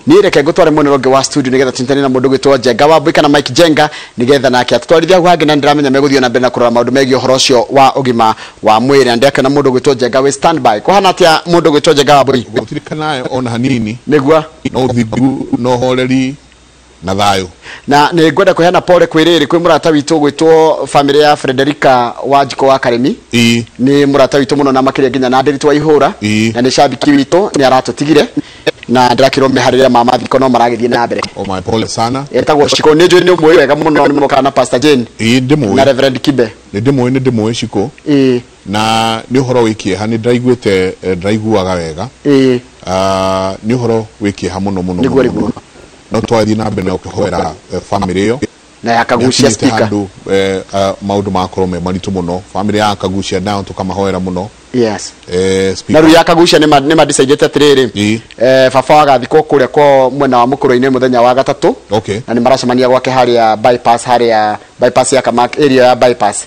Niĩ reke ngũtware mwena ũngĩ wa studio nĩgetha tũnyitane na mũndũ ũgwĩtwo Njenga wa Mbui kana Mike Njenga, nĩgetha nake atũtwarithia hau hangĩ, na nĩndĩramenya megũthiĩ na mbere na kũrora maũndũ megiĩ ũhoro ũcio wa ũgima wa mwĩrĩ. Na ndĩrakĩona mũndũ ũgwĩtwo Njenga wĩ standby. Kũhana atĩa mũndũ ũgwĩtwo Njenga wa Mbui? Gũtirikanayo ona hanini. Nĩguo. No ũthingu na ũhoreri na thayũ. Na nĩ ngwenda kũheana pole kwĩ rĩrĩ kwĩ mũrata witũ gwĩtwo famĩlĩ ya Frederica Wanjikũ wa Karĩmi. Nĩ mũrata witũ mũno na makĩria nginya na Ndĩritũ wa Ihũra. Na nĩ shabiki witũ, nĩ aratũtigire na ndĩrakĩrwo meharĩria ma mathiko no maragĩthiĩ na mbere. Oh my, pole sana. Etagwo Shiko, nĩ njũĩ nĩ ũmũĩ wega mũno, nĩ mũkaga na Pastor Jane. Ndĩmũĩ. Na Reverend Kibe. Nĩ ndĩmũĩ, nĩ ndĩmũĩ Shiko. Na nĩ ũhoro wĩ kĩeha, nĩ ndĩraiguĩte, ndĩraiguaga wega. Nĩ ũhoro wĩ kĩeha mũno mũno Nĩguo, mũno nĩguo. mũno. No twathiĩ na mbere na gũkĩhoera famĩlĩ ĩyo. Na ya Kagucia Nĩhakinyĩte speaker. handũ, maũndũ magakorwo me maritũ mũno. Famĩlĩ ya Kagucia nao tũkamahoera mũno. Yes. Speaker. Na rĩu ya Kagucia nĩ ma-decidete atĩrĩrĩ, baba agathikwo kũrĩa kwao mwena wa Mũkũrũ-inĩ mũthenya wa gatatũ. Na nĩ maracemania gwake harĩa bypass, harĩa bypass ya Kamak, area ya bypass.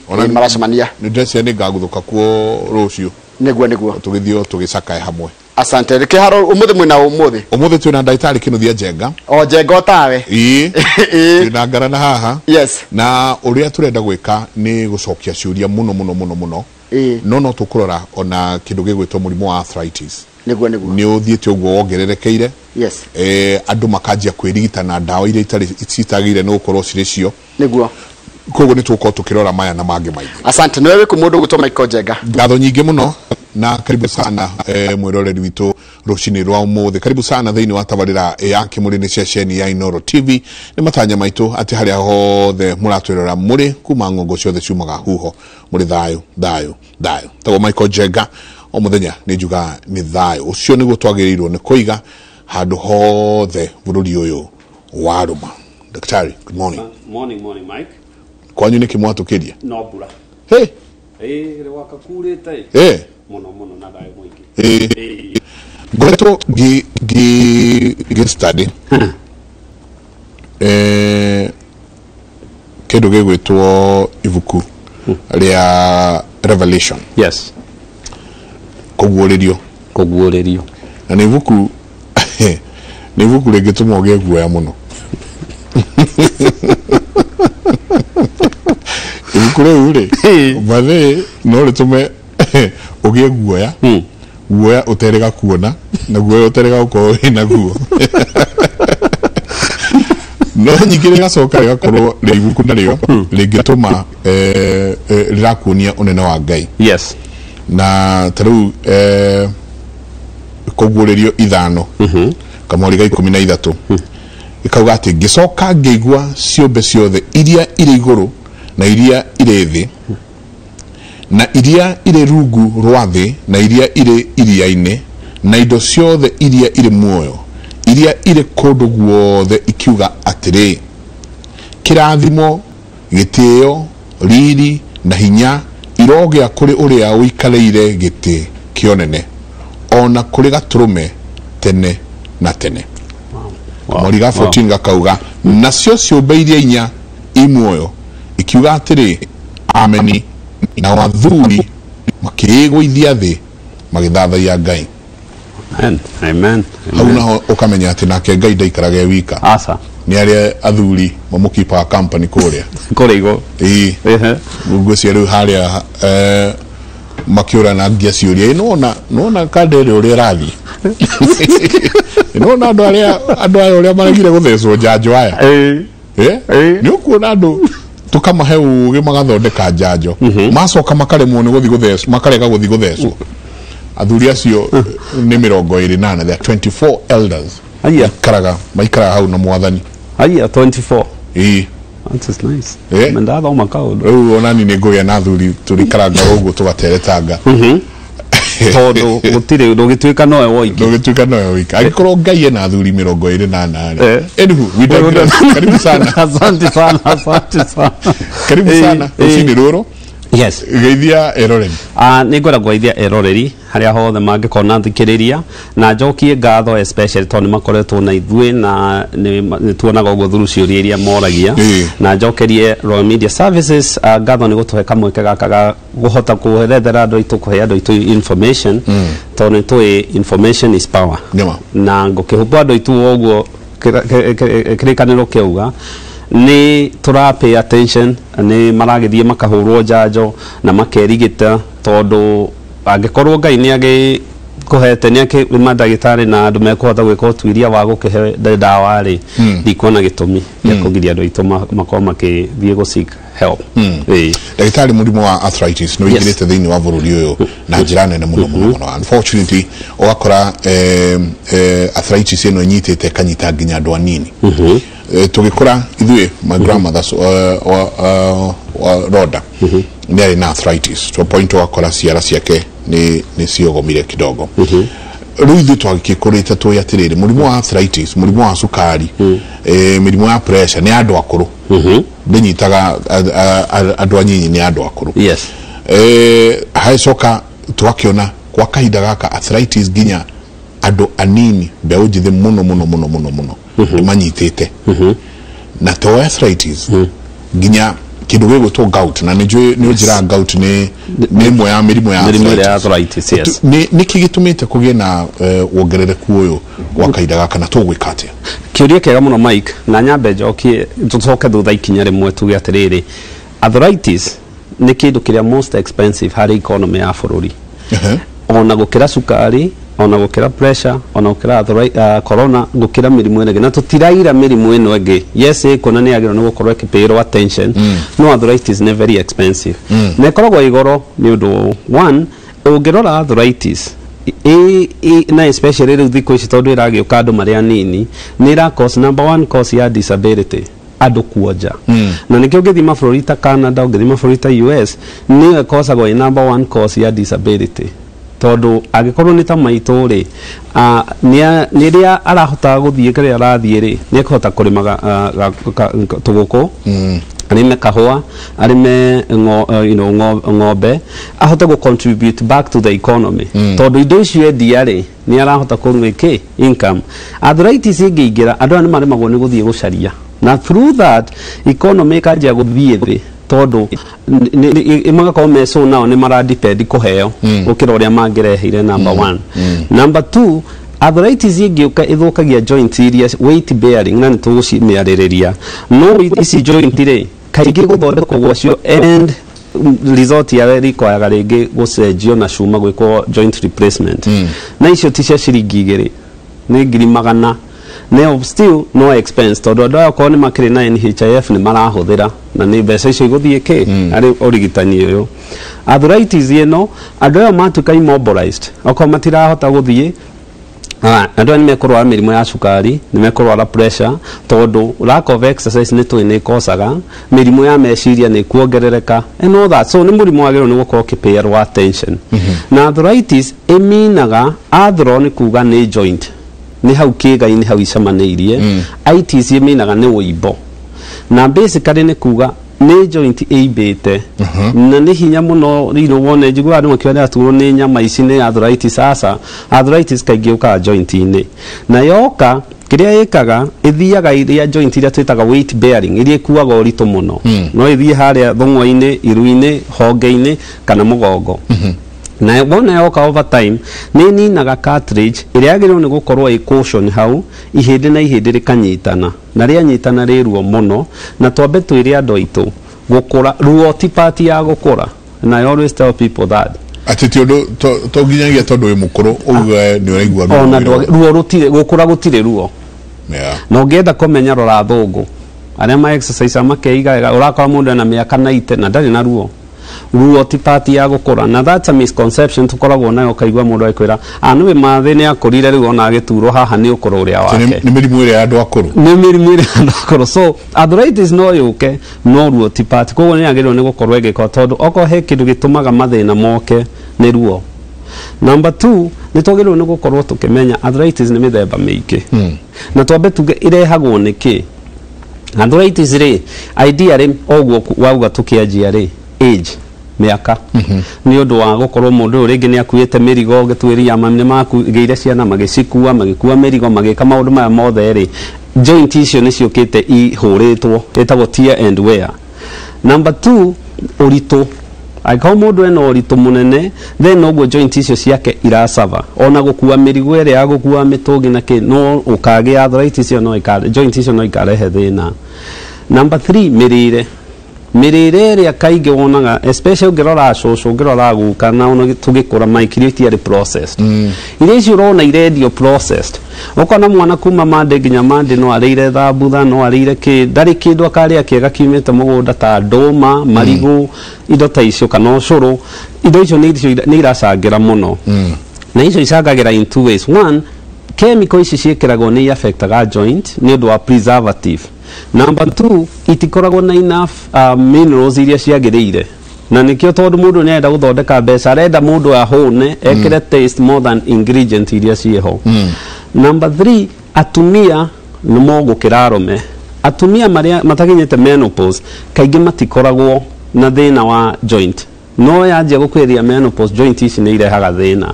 Ona Nĩ maracemania. Nĩ ndĩreciria nĩ ngaguthũka kuo rũciũ. Nĩguo, nĩguo. Tũgĩthiĩ o tũgĩcakae hamwe. Asante. Reke haro ũmũthĩ mwĩna ũmũthĩ? Ũmũthĩ twĩna ndagĩtarĩ Kĩnuthia Njenga. O Njenga o tawe. Twĩna ngarana haha. Yes. Na ũrĩa tũrenda gwĩka nĩ gũcokia ciũria mũno mũno mũno mũno. No no tũkũrora ona kĩndũ gĩgwĩtwo mũrimũ wa arthritis. Nĩguo, nĩguo. Nĩ ũthiĩte ũguo wongererekeire. Yes. Andũ makanjia kwĩrigita na ndawa iria itarĩ citagĩrĩire nĩ gũkorwo cirĩ cio. Nĩguo. Koguo nĩ tũgũkorwo tũkĩrora maya na mangĩ maingĩ. Asante. Nĩwe wĩkũ mũndũ ũgwĩtwo Michael Njenga. Ngatho nyingĩ mũno na karibu sana, mwĩroreri witũ rũcinĩ rwa ũmũthĩ. Karibu sana thĩinĩ wa tabarĩra ya Kĩmũrĩ, nĩ ceceni ya Inooro TV. Nĩ matanya maitũ atĩ harĩa hothe mũratwĩrora mũrĩ kuma ng'ongo ciothe ciumaga huho mũrĩ thayũ thayũ thayũ. Tagwo Michael Njenga, o mũthenya nĩ njugaga nĩ thayũ ũcio nĩguo twagĩrĩirwo nĩ kũiga handũ hothe bũrũri ũyũ warũma. Daktari, good morning. Morning, morning, Mike. Kwanyu nĩkĩ mwatũkĩria? No mbura. Hey. Rĩwaka kurĩte. Mũno mũno na thayũ mũingĩ. Ngoretwo ngĩ study kĩndũ gĩgwĩtwo ibuku rĩa Revelation. Yes. Kũguũrĩrio. Kũguũrĩrio. Na nĩ ibuku rĩngĩtũma ũgĩe guoya mũno. Ibuku rĩu rĩ, bathĩ no rĩtũme ũgĩe guoya, guoya ũterĩga kuona na guoya ũterĩga gũkorwo wĩna guo. No nyingĩ rĩgacoka rĩgakorwo rĩ ibuku narĩo rĩngĩtũma, rĩrakuonia ũnene wa Ngai. Yes. Na ta rĩu, kũguũrĩrio 5 kamweri ga 13 ĩkauga atĩ ngĩcoka ngĩigua ciũmbe ciothe iria irĩ igũrũ na iria irĩ thĩ na iria irĩ rungu rwa thĩ na iria irĩ iria-inĩ na indo ciothe iria irĩ muoyo iria irĩ kũndũ guothe ikiuga atĩrĩ, kĩrathimo, gĩtĩo, riri na hinya irogĩa kũrĩ ũrĩa ũikarĩire gĩtĩ kĩonene ona kũrĩ gatũrũme tene na tene. Kamweri ga 14 gakauga nacio ciũmbe iria inya i muoyo ikiuga atĩrĩ, ameni, na athuri makĩĩgũithia thĩ magĩthathaiya Ngai. Amen. Amen. Hau naho ũkamenya atĩ nake Ngai ndaikaraga e wika. Asa. Nĩ arĩa athuri mamũkipaga company kũrĩa. Kũrĩa igũrũ. Ĩĩ. Ngwĩciria rĩu harĩa, makĩũranagia ciũria, nĩwona kanda ĩrĩa ũrĩa ĩrathiĩ? Nĩwona andũ aya ũrĩa maregire gũthecwo njanjo aya? Nĩ ũkuona andũ tũkamahe ũgĩ magathondeka njanjo, macoka makaremwo nĩ gũthiĩ gũthecwo, makarega gũthiĩ gũthecwo. Athuri acio nĩ 24, they are 24 elders. Aya. Maikaraga hau na mwathani. Aya, 24. Ĩĩ. That is nice. Ndathoma kaũndũ. Rĩu ona niĩ nĩ ngũgĩa na athuri tũrĩikaranga ũguo tũgateretanga. Tondũ gũtirĩ ndũgĩtuĩka nowe woiki. Ndũgĩtuĩka nowe woiki. Angĩkorwo Ngai ena athuri 24 rĩ. Anywho, we digress. Karibu sana. Asante sana, asante sana. Karibu sana. Rũcinĩ rũrũ. Yes. Geithia eroreri. Nĩ ngwenda kũgeithia eroreri harĩa hothe mangĩkorwo na thikĩrĩria, na njokie ngatho especially tondũ nĩ makoretwo na ithuĩ na nĩ tuonaga ũguo through ciũria iria moragia. Na njokerie Royal Media Services ngatho nĩ gũtũhe kamweke gaka ga gũhota kũerethera andũ aitũ, kũhe andũ aitũ information, tondũ nĩ tũĩ information is power. Na ngũkĩhũmbwo andũ aitũ ũguo kĩrĩkanĩro kĩauga nĩ tũra pay attention, nĩ maragĩthiĩ makahũrwo njanjo na makerigita, tondũ angĩkorwo Ngai nĩ agĩkũhete nĩ akĩ mandagĩtarĩ na andũ mekũhota gwĩka ũtuĩria wa gũkĩhe ndawa rĩ, ndikuona gĩtũmi gĩa kũgiria andũ aitũ makorwo makĩthiĩ gũ seek help. Ndagĩtarĩ, mũrimũ wa arthritis nĩ ũingĩrĩte thĩinĩ wa bũrũri ũyũ na njĩra nene mũno mũno mũno. Unfortunately ũgakora arthritis ĩno ĩnyitĩte ĩkanyita nginya andũ anini. Tũgĩkũra ithuĩ, my grandmother Rhoda nĩ arĩ na arthritis to a point ũgakora ciara ciake nĩ ciogomire kidogo. Rĩu ithuĩ twagĩkũrĩte tũĩ atĩrĩrĩ, mũrimũ wa arthritis, mũrimũ wa cukari, mĩrimũ ya pressure nĩ andũ akũrũ, ndĩnyitaga andũ anyinyi, nĩ andũ akũrũ. Yes. Hagĩcoka tũgakĩona kwa kahinda gaka arthritis nginya andũ anini, mbeũ njĩthĩ mũno mũno mũno mũno mũno nĩ manyitĩte. Na to arthritis, nginya kĩndũ gĩgwĩtwo gout, na nĩ njũĩ nĩ ũnjĩraga gout nĩ ĩmwe ya mĩrimũ ya arthritis. Yes. Nĩ kĩ gĩtũmĩte kũgĩe na wongerereku ũyũ gwa kahinda gaka, na tũgwĩka atĩa? Kĩũria kĩega mũno, Mike, na nyambe njokie tũcoke thutha ikinya rĩmwe tuge atĩrĩrĩ, arthritis nĩ kĩndũ kĩrĩa most expensive harĩ economy ya bũrũri, ona gũkĩra cukari, ona gũkĩra pressure, ona gũkĩra corona, gũkĩra mĩrimũ ĩno ĩngĩ. Na tũtiraira mĩrimũ ĩno ĩngĩ, yes, ĩkuona nĩ yagĩrĩirwo nĩ gũkorwo ĩkĩpĩrwo attention, no arthritis nĩ very expensive na ĩkoragwo igoro nĩ ũndũ one, ũngĩrora arthritis na especially rĩu thikũ ici tondũ ĩragĩũka andũ marĩ anini, nĩ ĩra cause number one cause ya disability, andũ kuonja. Na nĩkĩo ũngĩthiĩ mabũrũri ta Canada, ũngĩthiĩ mabũrũri ta US, nĩyo ĩkosagwo ĩ number one cause ya disability, tondũ angĩkorwo nĩ ta maitũ rĩ, nĩ rĩrĩa arahota gũthiĩ kĩrĩa arathiĩ rĩ, nĩ ekũhota kũrĩma tũgũkũ, arĩme kahũa, arĩme ng'ombe, ahote gũ contribute back to the economy, tondũ indo icio endia rĩ, nĩ arahota kũ income. Arthritis ĩngĩingĩra, andũ aya nĩ maremagwo nĩ gũthiĩ gũcaria, na through that economy ĩkanjia gũthiĩ thĩ, tondũ magakorwo me so nao nĩ maradepend kũheo gũkĩra ũrĩa mangĩreheire, number one. Number two, arthritis ĩngĩũka ĩthũkagia joint iria weight bearing, na nĩ tũgũcimĩarĩrĩria, no ici joint rĩ, kaingĩ gũthondekwo gwacio and result ya rikoyaga rĩngĩ gũcenjio na cuma, gwĩkwo joint replacement, na icio ti cia ciringi 2, nĩ ngiri magana. Neo still no expense, tondũ andũ aya okorwo nĩ makĩrĩ na NHIF nĩ marahũthĩra, na nĩ mbeca icio igũthiĩ kĩ harĩ ũrigitani ũyũ. Arthritis ĩno, andũ aya matuĩka immobilized, okorwo matirahota gũthiĩ, andũ aya nĩ mekũrwara mĩrimũ ya cukari, nĩ mekũrwara pressure, tondũ lack of exercise nĩ tũĩ nĩ ĩkocaga mĩrimũ ya meciria, nĩ kuongerereka and all that. So nĩ mũrimũ wagĩrĩirwo nĩ gũkorwo ũkĩpayerwo attention. Na arthritis ĩminaga, arthro nĩ kuga nĩ joint, nĩ hau kĩĩga-inĩ hau icemanĩirie, itis ĩminaga nĩ ũimbo, na basically nĩ kuga nĩ joint ĩimbĩte, na nĩ hinya mũno rĩrĩ wone njiguaga andũ makiuga nĩraturwo nĩ nyama ici, nĩ arthritis. Aca, arthritis kaingĩ yũkaga joint-inĩ, na yoka kĩrĩa ĩkaga, ĩthiaga iria joint iria twĩtaga weight bearing, iria ikuaga ũritũ mũno, no ĩthiĩ harĩa thũng'wa-inĩ, iru-inĩ, honge-inĩ kana mũgongo. Na wona yoka, over time nĩ ninaga cartilage ĩrĩa yagĩrĩirwo nĩ gũkorwo ĩ cushion hau, ihĩndĩ na ihĩndĩ rĩkanyitana, na rĩanyitana rĩ ruo mũno. Na twambe twĩre andũ aitũ, gũkũra, ruo ti part ya gũkũra, and I always tell people that. Atĩ ti ũndũ to nginyagia tondũ wĩ mũkũrũ uge nĩ ũraigua ruo. Ona ruo rũtirĩ gũkũra, gũtirĩ ruo. Na ũngĩenda kũmenya, rora athũngũ arĩa ma exercise makeiga wega, ũrakora mũndũ ena mĩaka 90 na ndarĩ na ruo. Ruo ti part ya gũkũra, na that's a misconception tũkoragwo nayo, ũkaigua mũndũ agĩkwĩra, "Ah, nĩwe mathĩ nĩ akũrire, rĩu ona agĩturwo haha nĩ ũkũrũ ũrĩa wake." Nĩ mĩrimũ ĩrĩa ya andũ akũrũ. Nĩ mĩrimũ ĩrĩa andũ akũrũ. So arthritis no yũke, no ruo ti part. Koguo nĩ yagĩrĩirwo nĩ gũkorwo ĩgĩkwo, tondũ okorwo he kĩndũ gĩtũmaga mathĩna moke nĩ ruo. Number two, nĩ twagĩrĩirwo nĩ gũkorwo tũkĩmenya arthritis nĩ mĩthemba mĩingĩ, na twambe tuge ĩrehagwo nĩ kĩ. Arthritis rĩ, ideally, ũguo wauga tũkĩanjia rĩ, age Mĩaka nĩ ũndũ wa gũkorwo mũndũ ũyũ rĩngĩ nĩ akuĩte mĩrigo, gĩtuĩria mami nĩ makugĩire ciana, magĩcikua, magĩkua mĩrigo, magĩka maũndũ maya mothe rĩ, joint icio nĩ ciũkĩte ihũrĩtwo, ĩtagwo tear and wear. Number 2, ũritũ. Angĩkorwo mũndũ ena ũritũ mũnene, then noguo joint icio ciake iracaba, ona gũkua mĩrigo ĩrĩa ya gũkua mĩtũngi na kĩ, no ũkagĩa arthritis ĩyo, no joint icio no ikarehe thĩna. Number 3, mĩrĩre. Mĩrĩre ĩrĩa kaingĩ wonaga, especially ũngĩrora cũcũ, ũngĩrora guka, na ona tũgĩkũra Mike, irio itiarĩ processed. Irio icio ũrona irendio processed, ũkona mwana kuma Monday nginya Monday no arĩire thambutha, no arĩire kĩ, ndarĩ kĩndũ akarĩa kĩega kiumĩte mũgũnda ta ndũma, marigũ, indo ta icio, kana ũcũrũ. Indo icio nĩ iracangĩra mũno, na icio icangagĩra in two ways. One, chemical ici ciĩkĩragwo nĩ affectaga joint nĩ ũndũ wa preservative. Number 2, itikoragwo na enough minerals iria ciagĩrĩire, na nĩkĩo tondũ mũndũ nĩ arenda gũthondeka mbeca, arenda mũndũ ahũne, ekĩre taste more than ingredient iria ciĩho. Number 3, atumia nĩ mogũkĩra arũme. Atumia marĩa matakinyĩte menopause kaingĩ matikoragwo na thĩna wa joint, no yanjia gũkwĩria menopause, joint ici nĩ irehaga thĩna.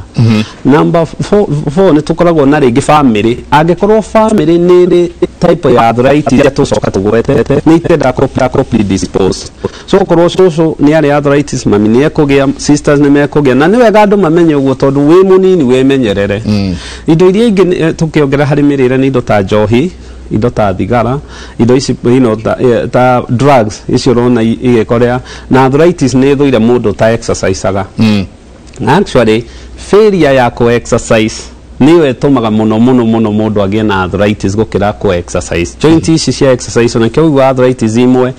Number 4, nĩ tũkoragwo na rĩngĩ family. Angĩkorwo family nĩ ĩrĩ type ya arthritis iria tũcoka tũgwetete, nĩ itendaga kũ predispose. So okorwo cũcũ nĩ arĩ arthritis, mami nĩ ekũgĩa, sisters nĩ mekũgĩa, na nĩ wega andũ mamenye ũguo tondũ wĩ mũnini wĩmenyerere. Indo iria ingĩ tũkĩongerera harĩ mĩrĩre nĩ indo ta njohi, indo ta thigara, indo ici, you know, ta drugs icio ũrona igĩkorea, na arthritis nĩ ĩthũire mũndũ ta exerciseaga. Na actually failure ya kũ exercise nĩyo ĩtũmaga mũno mũno mũno mũndũ agĩe na arthritis gũkĩra kũ exercise. Joint ici cia exercise, ona kĩo ũigua arthritis imwe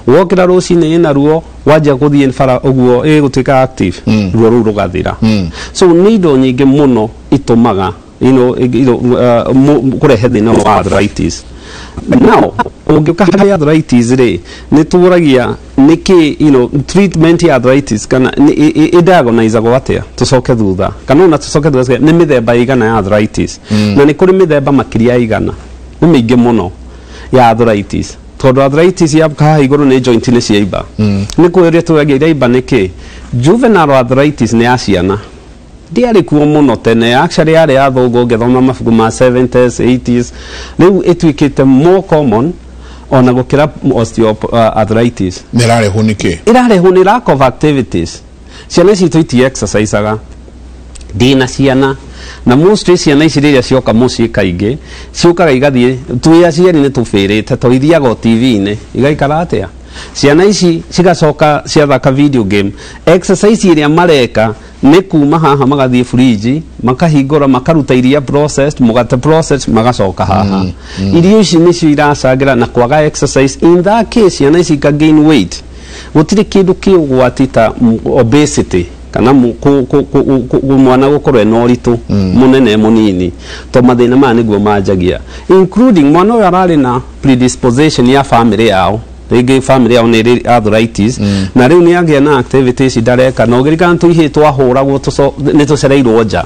wokĩra rũcinĩ ĩna ruo, wanjia gũthiĩ bara ũguo ĩgũtuĩka active, ruo rũu rũgathira. So nĩ indo nyingĩ mũno itũmaga kũrehe thĩna wa arthritis. Now ũngĩũka harĩ arthritis rĩ, nĩ tũragia nĩkĩ, treatment ya arthritis kana ĩdiagnosagwo atĩa, tũcoke thutha kana ona tũcoke thutha, nĩ mĩthemba ĩigana ya arthritis? Na nĩ kũrĩ mĩthemba makĩria ya 100, nĩ mĩingĩ mũno ya arthritis, tondũ arthritis ya haha igũrũ nĩ joint nĩ ciaimba. Nĩ kwĩrĩa tũragia iraimba nĩkĩ? Juvenile arthritis nĩ ya ciana, ndiarĩ kuo mũno tene, actually yarĩ ya thũngũ, ũngĩthoma mabuku ma 70s, 80s. Rĩu ĩtuĩkĩte more common ona gũkĩra osteoarthritis. Nĩ ĩrarehwo nĩkĩ? Ĩrarehwo nĩ lack of activities. Ciana citũ iti exerciseaga. Ndĩna ciana, na mostly ciana ici rĩrĩa cioka mũciĩ kaingĩ ciũkaga igathiĩ, twĩ aciari nĩ tũbĩrĩte to ithiaga o TV-inĩ, igaikara atĩa. Ciana ici cigacoka ciathaka video game. Exercise ĩrĩa mareka nĩ kuma haha magathiĩ fridge, makahingũra, makaruta iria processed, mũgate processed, magacoka haha. Irio ici nĩcio iracangĩra na kwaga exercise. In that case ciana ici ika gain weight. Gũtirĩ kĩndũ kĩ ũgwati ta obesity kana mwana gũkorwo ena ũritũ mũnene mũnini, to mathĩna maya nĩguo manjagia, including mwana ũyũ ararĩ na predisposition ya family yao, rĩngĩ family yao nĩ ĩrĩ arthritis, na rĩu nĩ agĩa na activities ndareka, na ũngĩririkana tũihĩ twahũragwo nĩ tũcereirwo nja.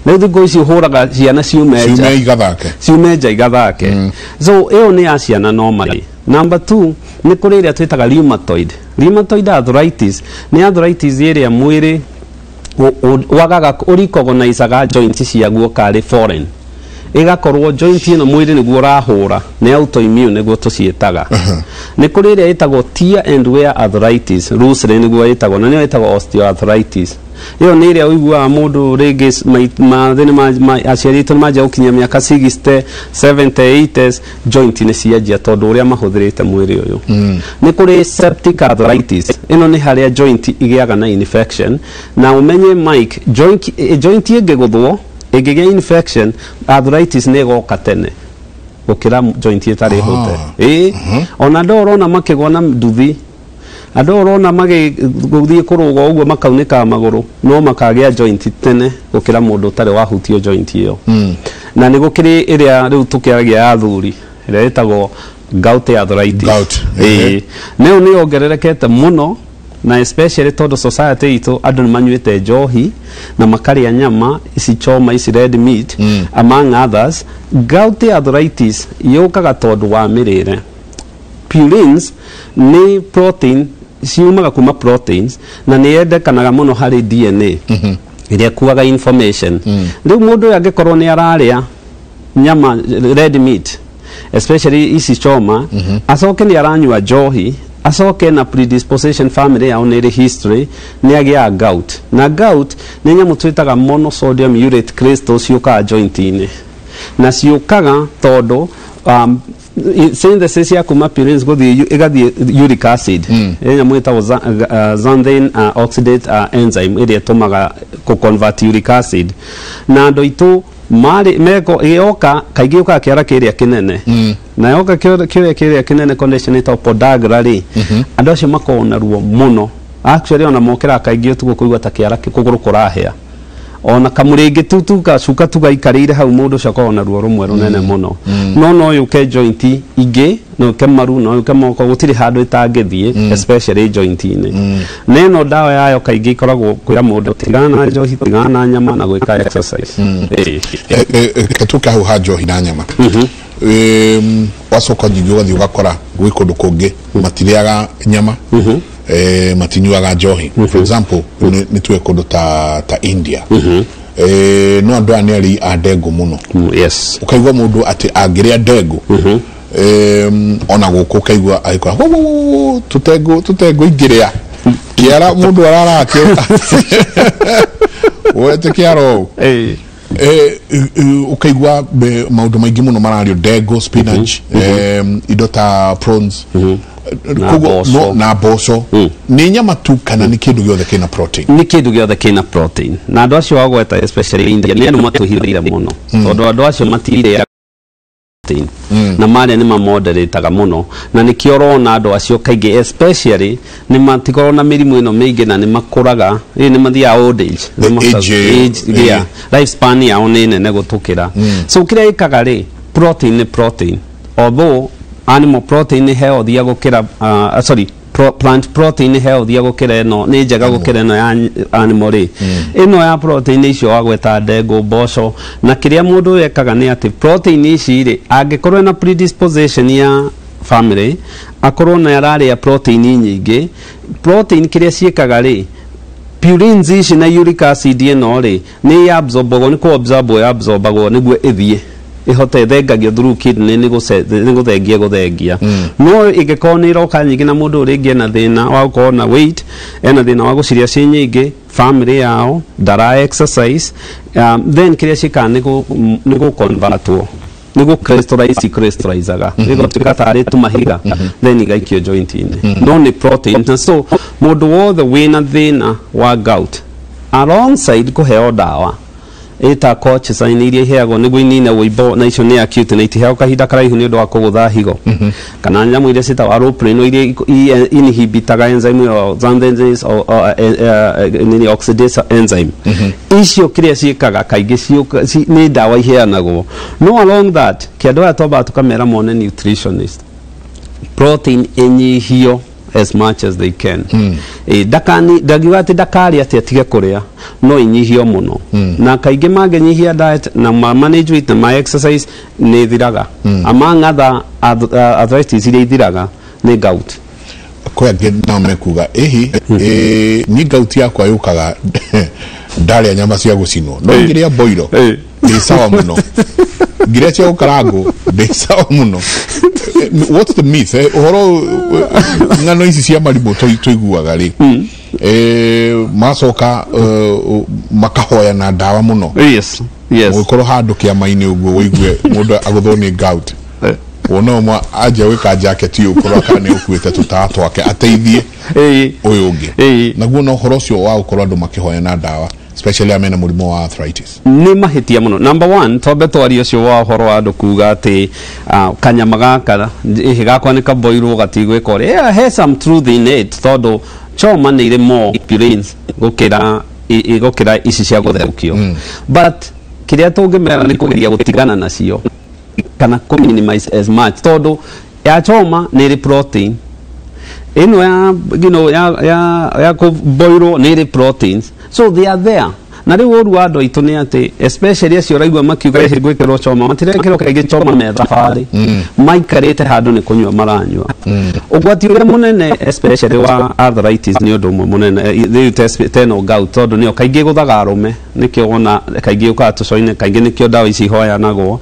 Rĩu thikũ ici ũhũraga ciana ciume nja, ciume igathake, ciume nja igathake. So ĩyo nĩ ya ciana normally. Number 2, nĩ kũrĩ ĩrĩa twĩtaga rheumatoid. Rheumatoid arthritis nĩ arthritis ĩrĩa mwĩrĩ wagaga ũrecognizaga joint ciaguo karĩ foreign, ĩgakorwo joint ĩno mwĩrĩ nĩguo ũrahũra, nĩ autoimmune nĩguo tũciĩtaga. Nĩ kũrĩ ĩrĩa ĩtagwo tear and wear arthritis, loosely nĩguo ĩtagwo, na nĩyo ĩtagwo osteoarthritis. Ĩyo nĩ ĩrĩa ũiguaga mũndũ rĩngĩ mathĩna, aciari aitũ nĩ manjia gũkinyia mĩaka 60, 70, 80s, joint nĩ cianjia tondũ ũrĩa mahũthĩrĩte mwĩrĩ ũyũ. Nĩ kũrĩ septic arthritis, ĩno nĩ harĩa joint igĩaga na infection, na ũmenye Mike, joint ĩngĩgũthwo ĩngĩgĩa infection, arthritis nĩ ĩgoka tene gũkĩra joint ĩtarĩ hũte. Ĩĩ, ona andũ ũrona makĩgwa na nduthi, andũ ũrona magĩthiĩ kũrũga ũguo makaunĩkaga magũrũ, no makagĩa joint tene gũkĩra mũndũ ũtarĩ wahutio joint ĩyo. Na nĩ gũkĩrĩ ĩrĩa rĩu tũkĩaragia ya athuri, ĩrĩa ĩtagwo gout arthritis. Gout. Ĩĩ, nĩyo nĩ yongererekete mũno, na especially tondũ society itũ andũ nĩ manyuĩte njohi na makarĩa nyama ici choma, ici red meat, among others. Gout arthritis yũkaga tondũ wa mĩrĩre. Purines nĩ protein ciumaga kuma proteins na nĩ yendekanaga mũno harĩ DNA ĩrĩa ĩkuaga information. Rĩu mũndũ ũyũ angĩkorwo nĩ ararĩa nyama red meat especially ici choma, acoke nĩ aranyua njohi, acoke na predisposition family yao nĩ ĩrĩ history, nĩ agĩaga gout. Na gout nĩ nyamũ twĩtaga monosodium urate crystals ciũkaga joint-inĩ, na ciũkaga tondũ synthesis ya kuma purines gũthiĩ ĩgathiĩ uric acid, ĩ nyamũ ĩtagwo xanthine oxidase enzyme ĩrĩa ĩtũmaga kũ convert uric acid. Na andũ aitũ marĩ meko ĩyoka kaingĩ yũkaga kĩara kĩrĩa kĩnene, na yoka kĩrĩa kĩrĩa kĩnene condition ĩtagwo podagra rĩ, andũ acio makoragwo na ruo mũno. Actually ona mokĩraga kaingĩ ũtukũ kũigua ta kĩara kũgũrũ kũrahĩa, ona kamũrĩngĩ tu tu gacuka tu gaikarĩire hau, mũndũ ũcio akoragwo na ruo rũmwe rũnene mũno. No yũke joint ingĩ, no yũke maru, no yũke moko, gũtirĩ handũ ĩtangĩthiĩ, especially joint-inĩ. Na ĩno ndawa yayo kaingĩ ĩkoragwo kwĩra mũndũ tigana na njohi, tigana na nyama na gwĩka exercise. Reke tũke hau ha njohi na nyama. Wacoka nyingĩ ũgathiĩ ũgakora gwĩ kũndũ kũngĩ matirĩaga nyama, matinyuaga njohi. For example, nĩ tuge kũndũ ta India, no andũ aya nĩ arĩi a ndengũ mũno. Yes. Ũkaigua mũndũ atĩ angĩrĩa ndengũ, ona gũkũ ũkaigua agĩkora tũtengũ tũtengũ ingĩrĩa kĩara, mũndũ arara woete kĩara ũũ. Ũkaigua maũndũ maingĩ mũno marario, ndengũ, spinach, indo ta prawns na mboco. Na mboco. Nĩ nyama tu kana nĩ kĩndũ gĩothe kĩna protein? Nĩ kĩndũ gĩothe kĩna protein. Na andũ acio wagweta, especially India, nĩ andũ matũhithĩire mũno, tondũ andũ acio matirĩaga protein, na marĩa nĩ mamoderataga mũno, na nĩkĩo ũrona andũ acio kaingĩ especially nĩ matikoragwo na mĩrimũ ĩno mĩingĩ, na nĩ makũraga, nĩ mathiaga old age. The Nĩ age, age, yeah. Lifespan yao nĩ nene gũtũkĩra. So kĩrĩa ĩkaga rĩ, protein nĩ protein, although animal protein nĩ healthy gũkĩra, sorry, plant protein nĩ healthy gũkĩra ĩno, nĩ njega gũkĩra ĩno ya animal rĩ. Ĩno ya protein icio wagweta, ndengũ, mboco, na kĩrĩa mũndũ ũyũ ekaga nĩ atĩ protein ici rĩ, angĩkorwo ena predisposition ya family, akorwo na ararĩa protein nyingĩ, protein kĩrĩa ciĩkaga rĩ, purines ici na uric acid ĩno rĩ, nĩ absorbagwo, nĩ kũ absorbagwo nĩguo ĩthiĩ ĩhote ĩthengagio through kidney, nĩ gũthengia gũthengia. No ĩngĩkorwo nĩ ĩroka nyingĩ na mũndũ rĩngĩ ena thĩna wa gũkorwo na weight, ena thĩna wa gũcirĩa ciĩ nyingĩ, family yao ndara exercise, then kĩrĩa ciĩkaga nĩ gũ-convertwo, nĩ gũ crystallize, crystallizaga ĩgatuĩka tarĩ tũmahiga, then igaikio joint-inĩ. No nĩ protein. Na so mũndũ wothe wĩna thĩna wa gout, alongside kũheo ndawa ĩta colchicine iria iheagwo nĩguo inine wũimbo, na icio nĩ acute na itiheagwo kahinda karaihu nĩ ũndũ wa kũgũtha higo, kana nyamũ iria ciĩtagwo allopurinol iria inhibitaga enzyme ĩyo xanthine nini oxidase enzyme icio, kĩrĩa ciĩkaga kaingĩ nĩ ndawa iheanagwo. No along that kĩandũ aya twambaga tũkamera mone nutritionist, protein ĩnyihio as much as they can. Ndakani ndagiuga atĩ ndakarĩa atĩ atige kũrĩa, no inyihio mũno. Na kaingĩ mangĩnyihia diet na ma manage weight na ma exercise, nĩ ĩthiraga. Among other arthritis iria ithiraga nĩ gout. Kwĩ angĩ nao mekuga ĩhi ni gout yakwa yũkaga ndarĩa nyama cia gũcinwo, no ngĩrĩa boiro ndĩ sawa mũno, ngĩrĩa cia gũkarangwo ndĩ sawa mũno. What's the myth? Ũhoro ng'ano ici cia marimũ tũiguaga rĩ, macoka makahoya na ndawa mũno. Yes. Ũgĩkorwo handũ kĩama-inĩ ũguo ũigue mũndũ agũthwo nĩ gout, wona ũmwe anjia gwĩka jacket ũkorwo kana nĩ ũkuĩte tũtawa twake ateithie ũyũ ũngĩ. Naguo na ũhoro ũcio wa gũkorwo andũ makĩhoya na ndawa, especially arĩa mena mũrimũ wa arthritis? Nĩ mahĩtia mũno. Number one, twambe twarie ũcio wa ũhoro wa andũ kuga atĩ kanyama gaka ĩhĩ gakwa nĩ kaboirwo gatigwĩka ũrĩa. Yeah, has some truth in it, tondũ choma nĩ irĩ more purines gũkĩra gũkĩra ici cia gũtherũkio. But kĩrĩa tũngĩmera nĩ kũgeria gũtigana nacio kana kũ minimize as much, tondũ ya choma nĩ ĩrĩ protein, ĩno ya you know, ya kũboirwo nĩ ĩrĩ proteins, so they are there. Na rĩu ũru wa andũ aitũ nĩ atĩ especially acio ũraigua makiuga ici gwĩkĩrwo choma, matirekĩrwo kaingĩ choma me thabarĩ, maikarĩte handũ nĩ kũnyua maranyua. Ũgwati ũrĩa mũnene especially wa arthritis nĩ ũndũ ũmwe mũnene rĩu teno gout, tondũ nĩyo kaingĩ ĩgũthaga arũme, nĩkĩo wona kaingĩ yũkaga tũcũa-inĩ, kaingĩ nĩkĩo ndawa ici ihoyanagwo,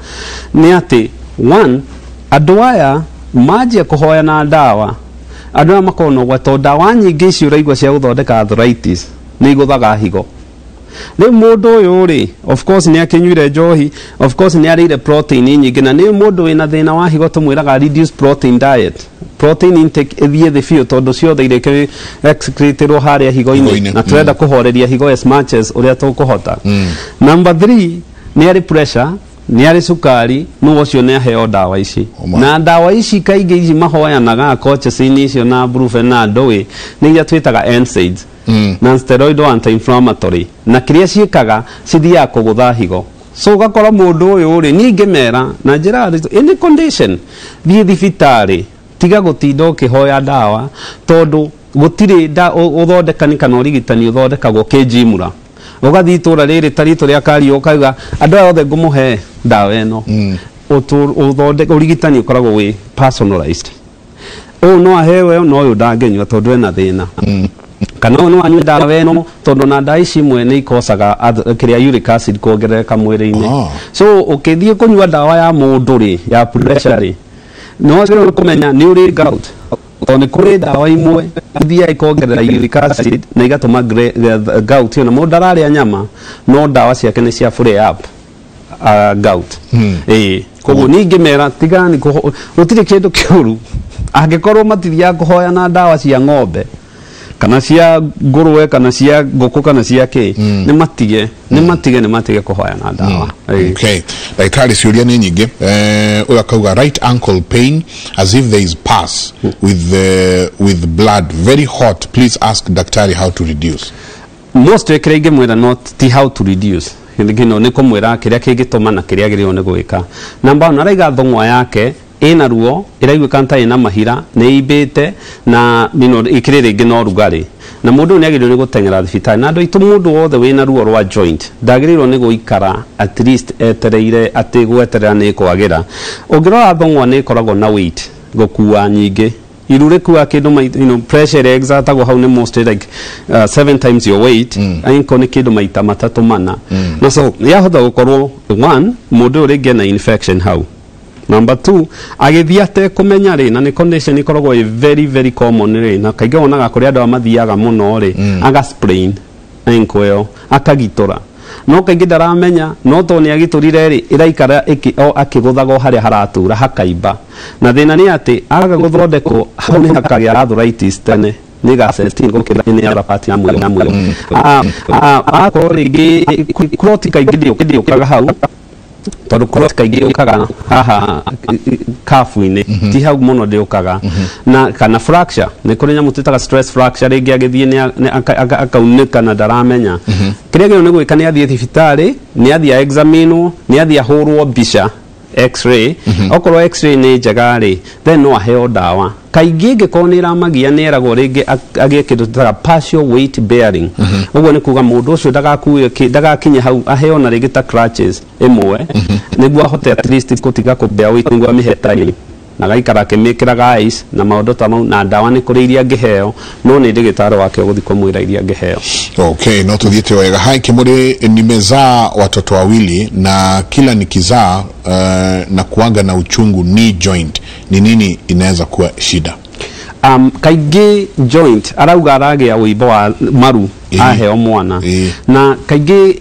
nĩ atĩ one, andũ aya manjia kũhoya na ndawa, andũ aya makoragwo na ũgwati tondũ ndawa nyingĩ ici ũraigua cia gũthondeka arthritis nĩ igũthaga higo. Rĩu mũndũ ũyũ rĩ, of course nĩ akĩnyuire njohi, of course nĩ arĩire protein nyingĩ, na nĩ mũndũ wĩna thĩna wa higo tũmwĩraga reduce protein diet, protein intake ĩthiĩ thĩ biũ, tondũ ciothe irĩkĩ excreterwo harĩa higo-inĩ, na tũrenda kũhoreria higo as much as ũrĩa tũkũhota. Number 3, nĩ arĩ pressure, nĩ arĩ cukari, no ũcio nĩ aheo ndawa ici. Na ndawa ici kaingĩ ici mahoyanaga colchicine icio na brufen na ndũĩ, nĩ iria twĩtaga NSAIDs, non-steroidal anti-inflammatory, na kĩrĩa ciĩkaga cithiaga kũgũtha higo. So ũgakora mũndũ ũyũ rĩ, niĩ ingĩmera na njĩra any condition, thiĩ thibitarĩ, tiga gũtinda ũkĩhoya ndawa, tondũ gũtirĩ ũthondekani kana ũrigitani ũthondekagwo kĩnjimura. Ũgathiĩ itũra rĩrĩ ta ritũ rĩa Kario ũkauga andũ aya othe ngũmũhe ndawa ĩno. Ũrigitani ũkoragwo wĩ personalized. Ũyũ no aheo no ũyũ ndangĩnyua tondũ ena thĩna. Kana ũyũ no anyue ndawa ĩno tondũ na ndawa ici imwe nĩ ikocaga kĩrĩa uric acid kuongerereka mwĩrĩ-inĩ. So ũkĩthiĩ kũnyua ndawa ya mũndũ rĩ, ya pressure rĩ, no wagĩrĩirwo kũmenya nĩ ũrĩ gout, tondũ nĩ kũrĩ ndawa imwe ithiaga ikongerera uric acid na igatũma gout ĩyo, na mũndũ ndararĩa nyama no ndawa ciake nĩ cia flare up gout. Koguo niĩ ingĩmera tigani, gũtirĩ kĩndũ kĩũru angĩkorwo matithiaga kũhoya na ndawa cia ng'ombe kana cia ngũrwe kana cia ngũkũ kana cia kĩ, nĩ matige nĩ matige kũhoya na ndawa. Okay, ndagĩtarĩ, ciũria nĩ nyingĩ. Ũyũ akauga right ankle pain as if there is pus with blood, very hot, please ask daktari how to reduce. Most kĩrĩa ingĩmwĩra not ti how to reduce, gĩno nĩ kũmwĩra kĩrĩa kĩngĩtũma na kĩrĩa agĩrĩirwo nĩ gwĩka. Namba 1, araiga thũng'wa yake ĩna ruo, ĩraiguĩka ta ĩna mahira, nĩ ĩimbĩte na ĩkĩrĩ rĩngĩ na ũrugarĩ, na mũndũ ũyũ nĩ agĩrĩirwo nĩ gũteng'era thibitarĩ. Na andũ aitũ, mũndũ wothe wĩna ruo rwa joint ndagĩrĩirwo nĩ gũikara at least etereire atĩ gweterera nĩ ĩkwagĩra. Ũngĩrora thũng'wa nĩ ĩkoragwo na weight gũkua nyingĩ, iru rĩkuaga kĩndũ, pressure ĩrĩa exertagwo hau nĩ mostly like 7 times your weight, ankle nĩ kĩndũ maita matatũ mana. Na so yahota gũkorwo one, mũndũ ũyũ rĩngĩ ena infection hau. Number 2, agĩthiĩ atekũmenya rĩ, na nĩ condition ĩkoragwo ĩ very very common rĩ, na kaingĩ wonaga kũrĩ andũ arĩa mathiaga mũno rĩ, aga sprain ankle ĩyo, akagitũra, no kaingĩ ndaramenya, no tondũ nĩ agitũrire rĩ, ĩraikara akĩgũthagwo harĩa haratura hakaimba. Na thĩna nĩ atĩ aga gũthondekwo hau nĩ hakagĩa arthritis tene, nĩ gacetin gũkĩra nĩ other part ya mwĩrĩ. Akorwo rĩngĩ clot kaingĩ ndĩũkaga hau, tondũ clot kaingĩ yũkaga haha kabu-inĩ, ti hau mũno ndĩũkaga. Na kana fracture, nĩ kũrĩ nyamũ twĩtaga stress fracture, rĩngĩ agĩthiĩ akaunĩka na ndaramenya. Kĩrĩa agĩrĩirwo nĩ gwĩka nĩ athiĩ thibitarĩ, nĩ athiĩ examinwo, nĩ athiĩ ahũrwo mbica x-ray. Okorwo x-ray nĩ njega rĩ, then no aheo ndawa. Kaingĩ ĩngĩkorwo nĩ ĩramagia nĩ eragwo rĩngĩ agĩe kĩndũ twĩtaga partial weight bearing. Ũguo nĩ kuga mũndũ ũcio ndagakinye hau, aheo na rĩngĩ ta crutches ĩmwe, nĩguo ahote at least gũtiga kũ bear weight, nĩguo amĩhe time, na agaikara akĩmĩkĩraga ice na maũndũ ta mau, na ndawa nĩ kũrĩ iria angĩheo, no nĩ ndagĩtarĩ wake ũgũthiĩ kũmwĩra iria angĩheo. Okay, no tuthiĩte wega. Hai Kimuri, nimezaa watoto wawili na kila nikizaa na kuanga na uchungu knee joint, ni nini inaweza kuwa shida? Kaingĩ joint arauga aragĩa ũimbo wa maru aheo mwana, na kaingĩ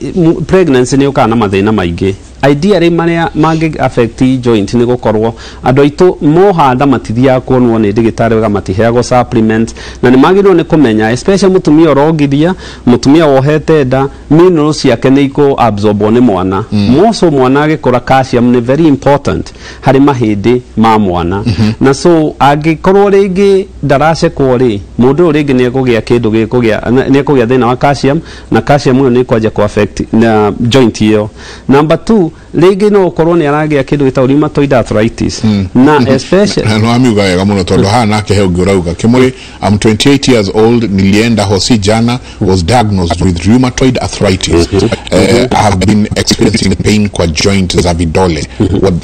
pregnancy nĩ yũkaga na mathĩna maingĩ. Ideally marĩa mangĩ affect joint nĩ gũkorwo andũ aitũ mohanda matithiaga kuonwo nĩ ndagĩtarĩ wega, matiheagwo supplement, na nĩ magĩrĩirwo nĩ kũmenya especially mũtumia ũrongithia, mũtumia wohete nda, minerals ciake nĩ ikũ absorbwo nĩ mwana. Moco mwana agĩkũra, calcium nĩ very important harĩ mahĩndĩ ma mwana. Na so angĩkorwo rĩngĩ ndaracekwo rĩ, mũndũ ũyũ rĩngĩ nĩ ekũgĩa kĩndũ gĩkũgĩa, nĩ ekũgĩa thĩna wa calcium, na calcium ĩyo nĩ ĩkwanjia kũ affect na joint ĩyo. Number 2, rĩngĩ no ũkorwo nĩ aragĩa kĩndũ gĩtagwo rheumatoid arthritis na especially na no amiuga wega muno tondu haha nake he ũngĩ ũrauga Kimuri, I'm 28 years old, nilienda hosi jana, was diagnosed with rheumatoid arthritis. I have been experiencing pain kwa joint za vidole.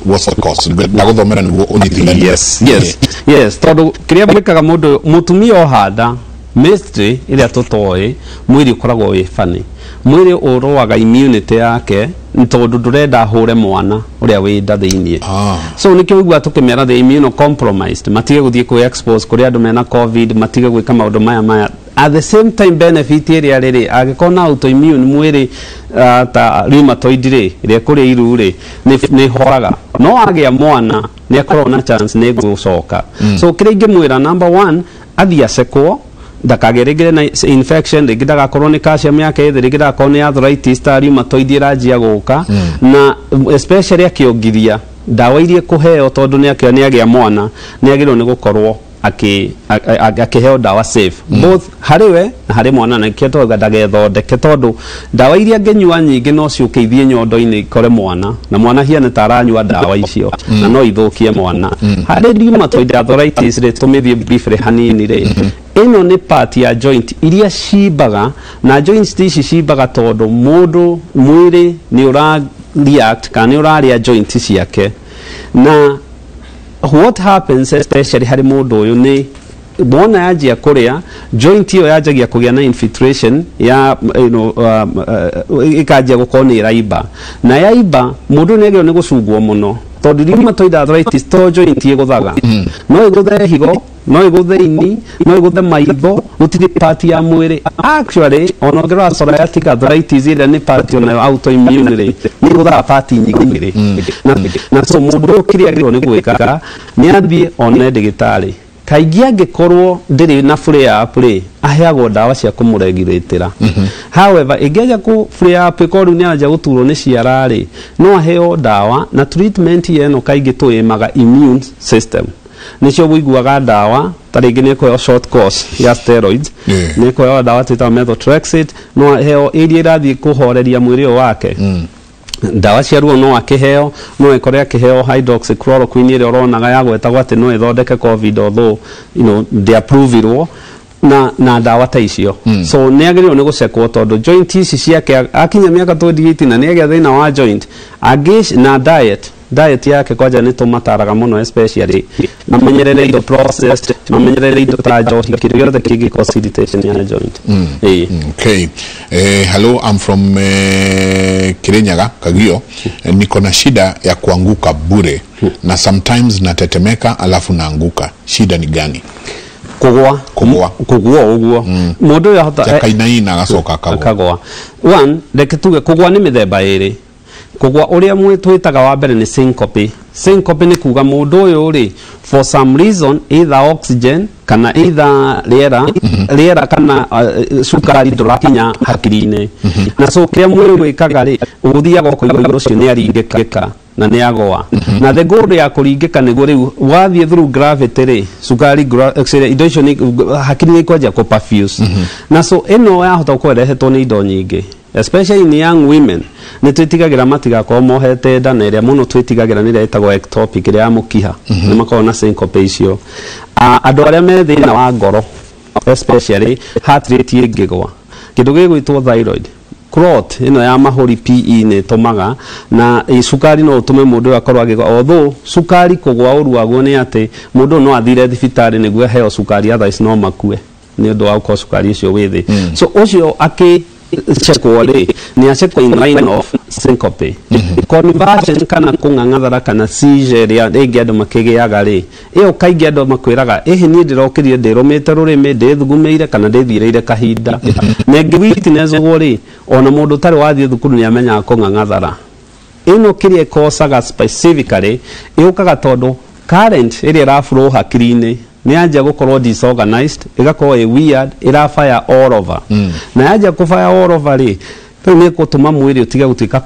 What's the cause? Ndaguthomera niguo ũnyitithanie. Yes, tondu kĩrĩa gwĩkaga mũndũ mũtumia ohanda mystery ĩrĩa tũtoĩ, mwĩrĩ ũkoragwo wĩ funny, mwĩrĩ ũrũaga immunity yake nĩ tondũ ndũrenda ahũre mwana ũrĩa wĩ nda thĩiniĩ. So nĩkĩo ũiguaga tũkĩmera the immunocompromised matige gũthiĩ kwĩ expose kũrĩ andũ mena COVID, matige gwĩka maũndũ maya. At the same time, benefit ĩrĩa rĩrĩ angĩkorwo na autoimmune mwĩrĩ, ta rheumatoid rĩ, ĩrĩa kũrĩa iru rĩ, nĩ horaga, no agĩa mwana nĩ akoragwo na chance nĩ gũcoka. So kĩrĩa ingĩmwĩra, number one, athiĩ acekwo ndakagĩe rĩngĩ na infection, rĩngĩ ndagakorwo nĩ calcium yake ĩthĩ, rĩngĩ ndagakorwo nĩ arthritis ta rheumatoid ĩranjia gũka, na especially akĩongithia ndawa iria kũheo, tondũ nĩ agĩa mwana nĩ agĩrĩirwo nĩ gũkorwo akĩheo ndawa safe both harĩ we na harĩ mwana, na nĩkĩo twauga ndagethondeke, tondũ ndawa iria angĩnyua nyingĩ no ciũke ithiĩ nyondo-inĩ ikore mwana, na mwana hiana ta aranyua ndawa icio na no ithũkie mwana. Harĩ rheumatoid arthritis rĩ, tũmĩthiĩ briefly hanini rĩ, ĩno nĩ part ya joint iria cimbaga, na joints ici cimbaga tondũ mũndũ mwĩrĩ nĩ ũra react kana nĩ ũrarĩa joint ciake. Na what happens especially harĩ mũndũ ũyũ nĩ wona yanjia kũrĩa joint ĩyo yanjagia kũgĩa na infiltration ya ĩkanjia gũkorwo nĩ ĩraimba, na yaimba mũndũ nĩ agĩrĩirwo nĩ gũcungwo mũno, tondũ rheumatoid arthritis to joint ĩgũthaga, no ĩgũthe higo, no ĩgũthe ini, no ĩgũthe maitho, gũtirĩ part ya mwĩrĩ. Actually, ona ũngĩrora psoriatic arthritis ĩrĩa nĩ part onayo autoimmune rĩ, nĩ ĩgũthaga part nyingĩ mwĩrĩ. Na so mũndũ ũyũ kĩrĩa agĩrĩirwo nĩ gwĩka nĩ athiĩ one ndagĩtarĩ. Kaingĩ angĩkorwo ndĩrĩ na flare up rĩ, aheagwo ndawa cia kũmũregulatĩra. However, ĩngĩanjia kũ flare up ĩkorwo rĩu nĩ aranjia gũturwo nĩ ciara rĩ, no aheo ndawa, na treatment ĩno kaingĩ tũĩmaga immune system, nĩcio ũiguaga ndawa ta rĩngĩ nĩ ĩkũheo short course ya steroids, nĩ ĩkũheo ndawa twĩtaga methotrexate, no aheo iria irathiĩ kũhoreria mwĩrĩ ũyũ wake. Ndawa cia ruo no akĩheo, no ĩkore akĩheo hydroxychloroquine ĩrĩa ũronaga yagwetagwo atĩ no ĩthondeke COVID, although ndĩapprovirwo na ndawa ta icio. So nĩ agĩrĩirwo nĩ gũcekwo, tondũ joint ici ciake akinya mĩaka 28 na nĩ agĩa thĩna wa joint angĩ, na diet yake kwanja nĩ tũmataraga mũno, especially mamenyerere indo processed, mamenyerere indo ta njohi, kĩndũ gĩothe kĩngĩ cause irritation ya joint. Ĩĩ. Okay. Hello, I'm from Kirinyaga, Kagio. Niko na shida ya kuanguka bure na sometimes natetemeka alafu naanguka. Shida ni gani? Kũgwa. Kũgwa. Kũgwa ũguo mũndũ ũyũ ahota Akainaina agacoka akagwa. Akagwa. One, reke tuge kũgwa nĩ mĩthemba ĩrĩ. Kũgwa ũrĩa twĩtaga wa mbere nĩ syncope. Syncope nĩ kuga mũndũ ũyũ rĩ, for some reason, either oxygen kana either rĩera kana cukari ndũrakinya hakiri-inĩ, na so kĩrĩa mwĩrĩ wĩkaga rĩ, ũthiaga ũkaigua igũrũ ũcio nĩ aringĩka na nĩ agwa. Na the goal ya kũringĩka nĩguo rĩu wathiĩ through gravity rĩ, cukari indo icio nĩ hakiri nĩ ikwanjia kũ perfuse. Na so ĩno yahota gũkorwo ĩrehetwo nĩ indo nyingĩ, especially in young women nĩ twĩtigagĩra matigakorwo mohete nda, na ĩrĩa mũno twĩtigagĩra nĩ ĩrĩa ĩtagwo ectopic, ĩrĩa ya mũkiha, nĩ makoragwo na syncope icio. Andũ arĩa me thĩna wa ngoro, especially heart rate ĩngĩgwa, kĩndũ gĩgwĩtwo thyroid clot ĩno ya mahũri, PE, nĩ ĩtũmaga, na cukari no ũtũme mũndũ ũyũ akorwo agĩgwa, although cukari kũgwa ũru waguo nĩ atĩ mũndũ ũyũ no athire thibitarĩ nĩguo aheo cukari, otherwise no makue nĩ ũndũ wa gũkorwo cukari ũcio wĩ thĩ. So ũcio akĩ chekwo rĩ, nĩ acekwo in line of syncope, conversion kana kũng'ang'athara kana seizure ĩrĩa rĩngĩ andũ makĩgĩaga rĩ, ĩyo kaingĩ andũ makwĩraga ĩhĩ, niĩ ndĩrokĩrire ndĩrũmĩte rũrĩmĩ, ndĩthugumĩire kana ndĩthiĩrĩire kahinda. Na ĩngĩ witness ũguo rĩ, ona mũndũ ũtarĩ wathiĩ thukuru nĩ amenyaga kũng'ang'athara ĩno kĩrĩa ĩkocaga specifically ĩũkaga tondũ current ĩrĩa ĩraflow hakiri-inĩ nĩ yanjia gũkorwo disorganized, ĩgakorwo ĩ weird, ĩrafire all over. Na yanjia kũfire all over rĩ, Rĩu nĩ gũtũma mwĩrĩ ũtige gũtuĩka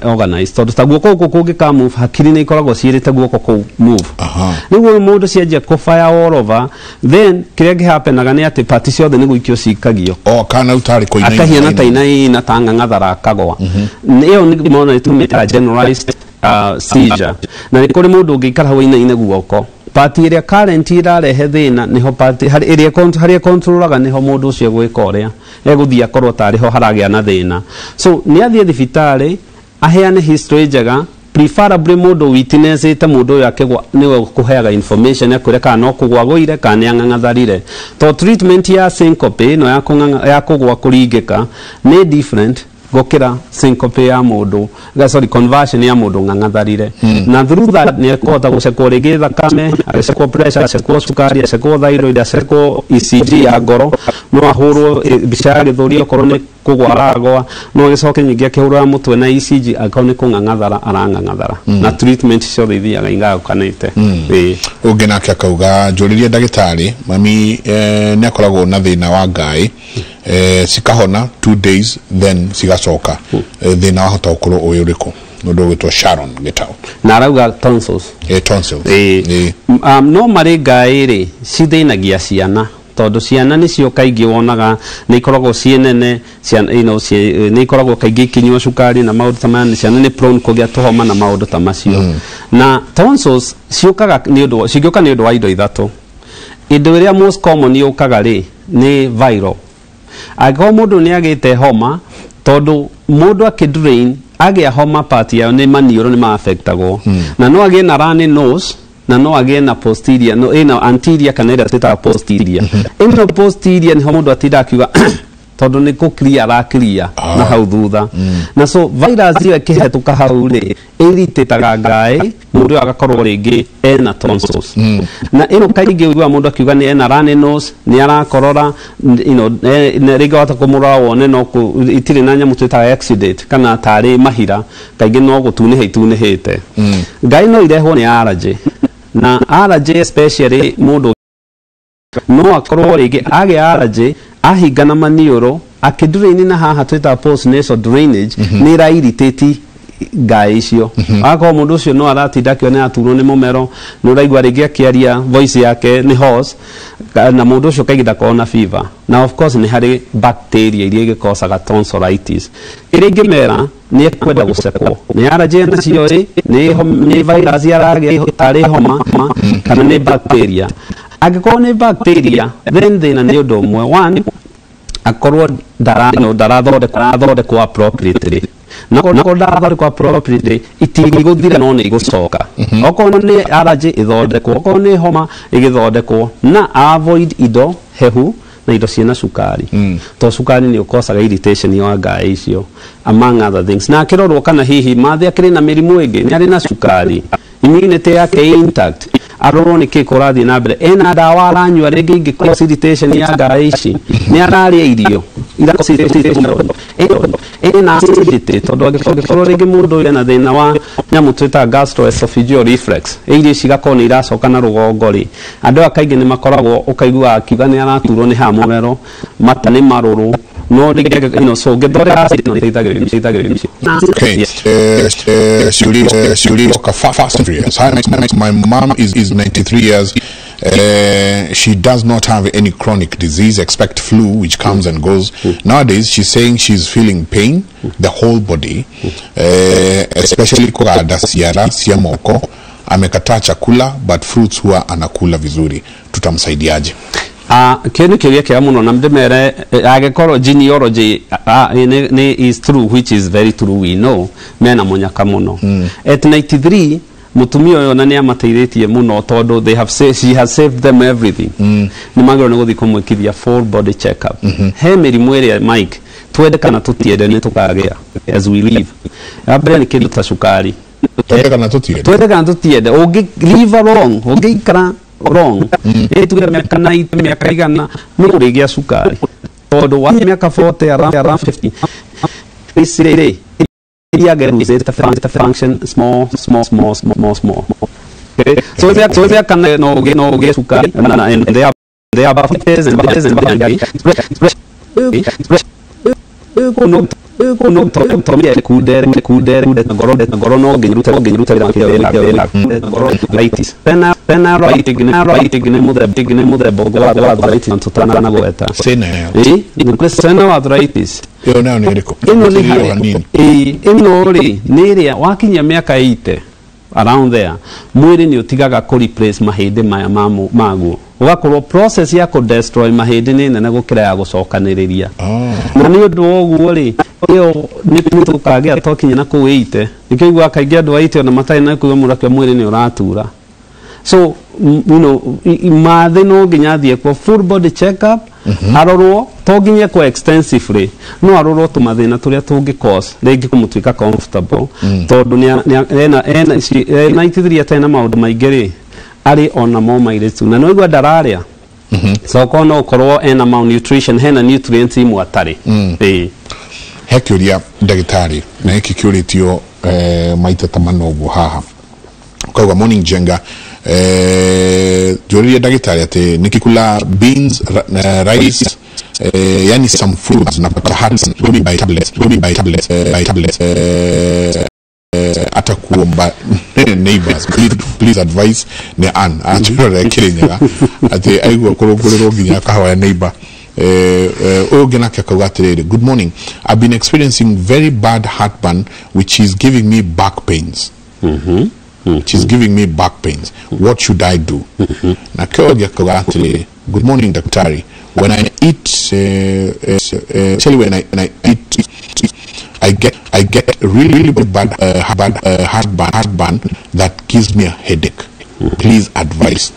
organized, tondũ ta guoko gũkũ kũngĩka move, hakiri nĩ ikoragwo ciĩrĩte guoko kũu move. Rĩu ũyũ mũndũ cianjia kũ fire all over, then kĩrĩa kĩhapenaga nĩ atĩ pati ciothe nĩ gũikio cikagio. O kana utarĩ kũinaina. Akahiana ta inaina ta ng'ang'athara akagwa. Ĩyo nĩ mona ĩtũmĩte generalized seizure. Na nĩ kũrĩ mũndũ ũngĩikara hau ainaine guoko, pati ĩrĩa current ĩrarehe thĩna nĩho pati ĩrĩa harĩa controlaga nĩho mũndũ ũcio egwĩka ũrĩa egũthiĩ akorwo tarĩ ho haragĩa na thĩna. So nĩ athiĩ thibitarĩ aheane history njega, preferably mũndũ witnessĩte mũndũ ũyũ akĩgwa nĩwe ũkũheaga information akwĩre kana no kũgwa agũire kana nĩ ang'ang'atharire. To treatment ya syncope ĩno ya kũgwa kũringĩka nĩ different gũkĩra syncope ya mũndũ, sorry, conversion ya mũndũ ng'ang'atharire. Na through that nĩ ekũhota gũcekwo rĩngĩ thakame, agĩcekwo pressure, acekwo cukari, acekwo thyroid, acekwo ECG ya ngoro, no ahũrwo mbica ya gĩthũri okorwo nĩ kũgwa aragwa, no agĩcoke ningĩ akĩhũrwo ya mũtwe na ECG angĩkorwo nĩ kũng'ang'athara arang'ang'athara. Na treatment ciothe ithiaga ingayũkanĩte. Ũngĩ nake akauga njũrĩrie ndagĩtarĩ, mami nĩ akoragwo na thĩna wa ngaĩ, cikahona 2 days then cigacoka. Thĩna wahota gũkorwo ũrĩ ũrĩkũ? Mũndũ ũgwĩtwo Sharon Gitau. Na arauga tonsils. Tonsils. No marĩ ngaĩ rĩ cithĩnagia ciana, tondũ ciana nĩcio kaingĩ wonaga nĩ ikoragwo ciĩ nene, nĩ ikoragwo kaingĩ ikinyua cukari na maũndũ ta maya, ciana nĩ prone kũgĩa tũhoma na maũndũ ta macio. Na tonsils ciũkaga nĩ ũndũ, cingĩũka nĩ ũndũ wa indo ithatũ. Indo ĩrĩa most common yũkaga rĩ nĩ viral. Angĩkorwo mũndũ nĩ agĩte homa, tondũ mũndũ akĩdrain agĩa homa part yao nĩ maniũrũ nĩ ma-affectagwo. Na no agĩe na runny nose, na no agĩe na posterior, no ĩna anterior kana ĩrĩa twĩtaga posterior. Ĩno posterior nĩho mũndũ atinda akiuga tondũ nĩ kũ clear ara clear na hau thutha. Na so virus ĩyo ĩkĩhetũka hau rĩ ĩritĩtaga ngaĩ, mũndũ ũyũ agakorwo rĩngĩ ena tonsils. Na ĩno kaingĩ ũiguaga mũndũ akiuga nĩ ena runny nose, nĩ arakorora, rĩngĩ wahota kũmũrora wone no itirĩ na nyamũ twĩtaga exudate kana tarĩ mahira, kaingĩ no gũtunĩha itunĩhĩte. Ngaĩ no irehwo nĩ allergy, na allergy especially mũndũ no akorwo rĩngĩ agĩa allergy ahingana maniũrũ akĩdrain na haha twĩtaga post nasal drainage, nĩ ĩra irritate ngaĩ icio. Agakorwo mũndũ ũcio no aratinda akĩona aturwo nĩ mũmero, nĩ ũraigua rĩngĩ akĩaria voice yake nĩ hoarse, na mũndũ ũcio kaingĩ ndakoragwo na fever. Na of course nĩ harĩ bacteria iria igĩkosaga tonsillitis. Ĩrĩa ingĩmera nĩ ekwenda gũcekwo nĩ allergy nacio rĩ, nĩ virus aragĩa tarĩ homa kana nĩ bacteria. Angĩkorwo nĩ bacteria then thĩna nĩ ũndũ ũmwe, one akorwo ndarathondekwo appropriately, na akorwo ndarathondekwo appropriately itigũthira no nĩ igũcoka. Okorwo nĩ allergy ĩthondekwo, okorwo nĩ homa ĩgĩthondekwo, na avoid indo hehu na indo ciĩna cukari, to cukari nĩ ũkosaga irritation ya ngaĩ icio among other things. Na akĩrorwo kana hihi mathĩ akĩrĩ na mĩrimũ ĩngĩ, nĩ arĩ na cukari, immunity yake intact, arorwo nĩ kĩ kũrathiĩ na mbere, ena ndawa aranyua rĩngĩ ingĩ cause irritation ya ngaĩ ici, nĩ ararĩa irio ena acidity, tondũ angĩkorwo rĩngĩ mũndũ ũyũ ena thĩna wa nyamũ twĩtaga gastroesophageal reflux, irio ici igakorwo nĩ iracoka na rũgongo rĩ, andũ aya kaingĩ nĩ makoragwo ũkaigua akiuga nĩ araturwo nĩ haha mũmero, mata nĩ marũrũ, no rĩngĩ so ũngĩthondeka acid no ĩteithagĩrĩria. Okay. Fast and Furious. Hi, my mom is 93 years. She does not have any chronic disease except flu, which comes and goes. Nowadays, she's saying she's feeling pain the whole body, especially kuganda ciara cia moko. Amekataa chakula but fruits huwa anakula vizuri. Tutamsaidiaje? Kĩu nĩ kĩũria kĩega mũno, na ndĩmere angĩkorwo genealogy nĩ is true, which is very true, we know mena mũnyaka mũno. At 93 mũtumia ũyũ ona nĩ amateithĩtie mũno, tondũ they have she has saved them everything. Nĩ magĩrĩirwo nĩ gũthiĩ kũmwĩkithia full body check up. He mĩrimũ ĩrĩa Mike twende kana tũtiende nĩ tũkagĩa as we live. Ya mbere nĩ kĩndũ ta cukari. Twende kana tũtiende. Twende kana tũtiende, ũngĩ live wrong, ũngĩikara wrong, tuge mĩaka 90, mĩaka 100, nĩ ũrĩgĩa cukari. Tondũ wa mĩaka 40 around 50, ici rĩ, iria lose function small, small, small, small, small. Okay? So mĩaka no ũgĩe cukari, and they are and and no to kundere kundere ngoro no nginyirute ngoro arthritis tena tena right ne muthemba wa arthritis tutana gweta senile senile arthritis ĩyo nayo nĩ ĩrĩkũ? Ĩno nĩ ĩno rĩ nĩ ĩrĩa wakinyia mĩaka 80 around there mwĩrĩ nĩ ũtigaga kũ replace mahĩndĩ maya maguo, ũgakorwo process ya kũ destroy mahĩndĩ nĩ nene gũkĩra ya gũcokanĩrĩria. Na nĩ ũndũ wa ũguo rĩ ĩyo nĩ tũkagĩa twakinya na kũu 80 nĩkĩo ũiguaga kaingĩ andũ a 80 ona matarĩ na kũigua mũrakio mwĩrĩ nĩ ũratura. So you know, mathe no nginya athiĩ kwa full body check up, arorwo to nginya kwa extensively, no arorwo tũmathĩna tũrĩa tũngĩ cause rĩngĩ kũmũtuĩka comfortable, tondũ ena 93 atarĩ na maũndũ maingĩ rĩ arĩ ona mo mairĩtu na no igua ndararĩa, so ko no ũkorwo ena malnutrition, hena nutrients imwe atarĩ. He kĩũria ndagĩtarĩ, na gĩkĩ kĩũrĩtio maita ta mana ũguo haha. Ukauga morning Njenga, njũrĩrie ndagĩtarĩ atĩ nikikula beans rice, yani some fruits napata heart by tablets by tablets by tablets, ata kuomba neighbors please advice ni an atũrore Kirinyaga atĩ aigua kũrũngũrĩrwo nginya akahoya neighbor. Ũyũ ũngĩ nake akauga atĩrĩrĩ, good morning, I've been experiencing very bad heartburn which is giving me back pains. Which is giving me back pains. What should I do? Na kĩo akauga atĩrĩrĩ, good morning daktari, when I eat actually when I eat I get really bad heartburn that gives me a headache. Please advise.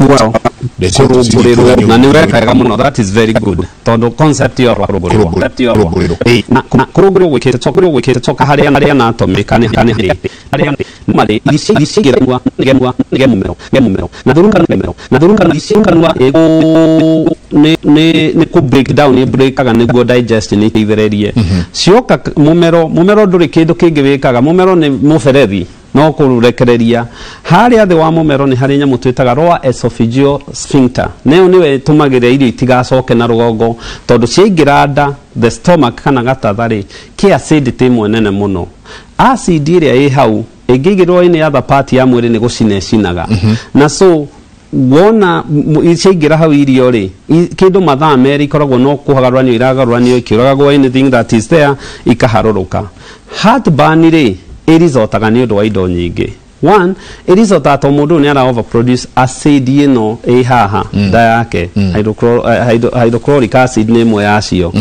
Well, na nĩ ũreka mũno, that is very good tondũ concept ya kũrũngũrĩrwo na kũrũngũrĩrwo gwĩkĩte coka harĩa anatomy kana harĩa marĩ icigĩrwa nĩgemũmero na thurunga icigĩrwa nĩ kũ break down nĩ breakaga nĩguo digestion ĩteithĩrĩrie. Cioka mũmero ndũrĩ kĩndũ kĩngĩ wĩkaga, mũmero nĩ mũberethi no kũrekereria. Harĩa thĩ wa mũmero nĩ harĩ nyamũ twĩtaga lower esophageal sphincter, nayo nĩwe ĩtũmagĩra irio itigacoke na rũgongo tondũ ciaingĩra nda the stomach kana gatatha rĩ kĩ acidity ĩmwe nene mũno. Acid ĩrĩa ĩ hau ĩngĩigĩrwo any other part ya mwĩrĩ nĩ gũcina ĩcinaga. Na so wona ciaingĩra hau irio rĩ kĩndũ mathaa merĩ ikoragwo no kũhagarũranio iragarũranio ikĩũragagwo anything that is there ikaharũrũka. Heartburn rĩ ĩrizotaga nĩ ũndũ wa indo nyingĩ. One, ĩrizotaga tondũ mũndũ nĩ ara overproduce acid ĩno ĩ haha nda yake, hydrochloric acid nĩ ĩmwe yacio.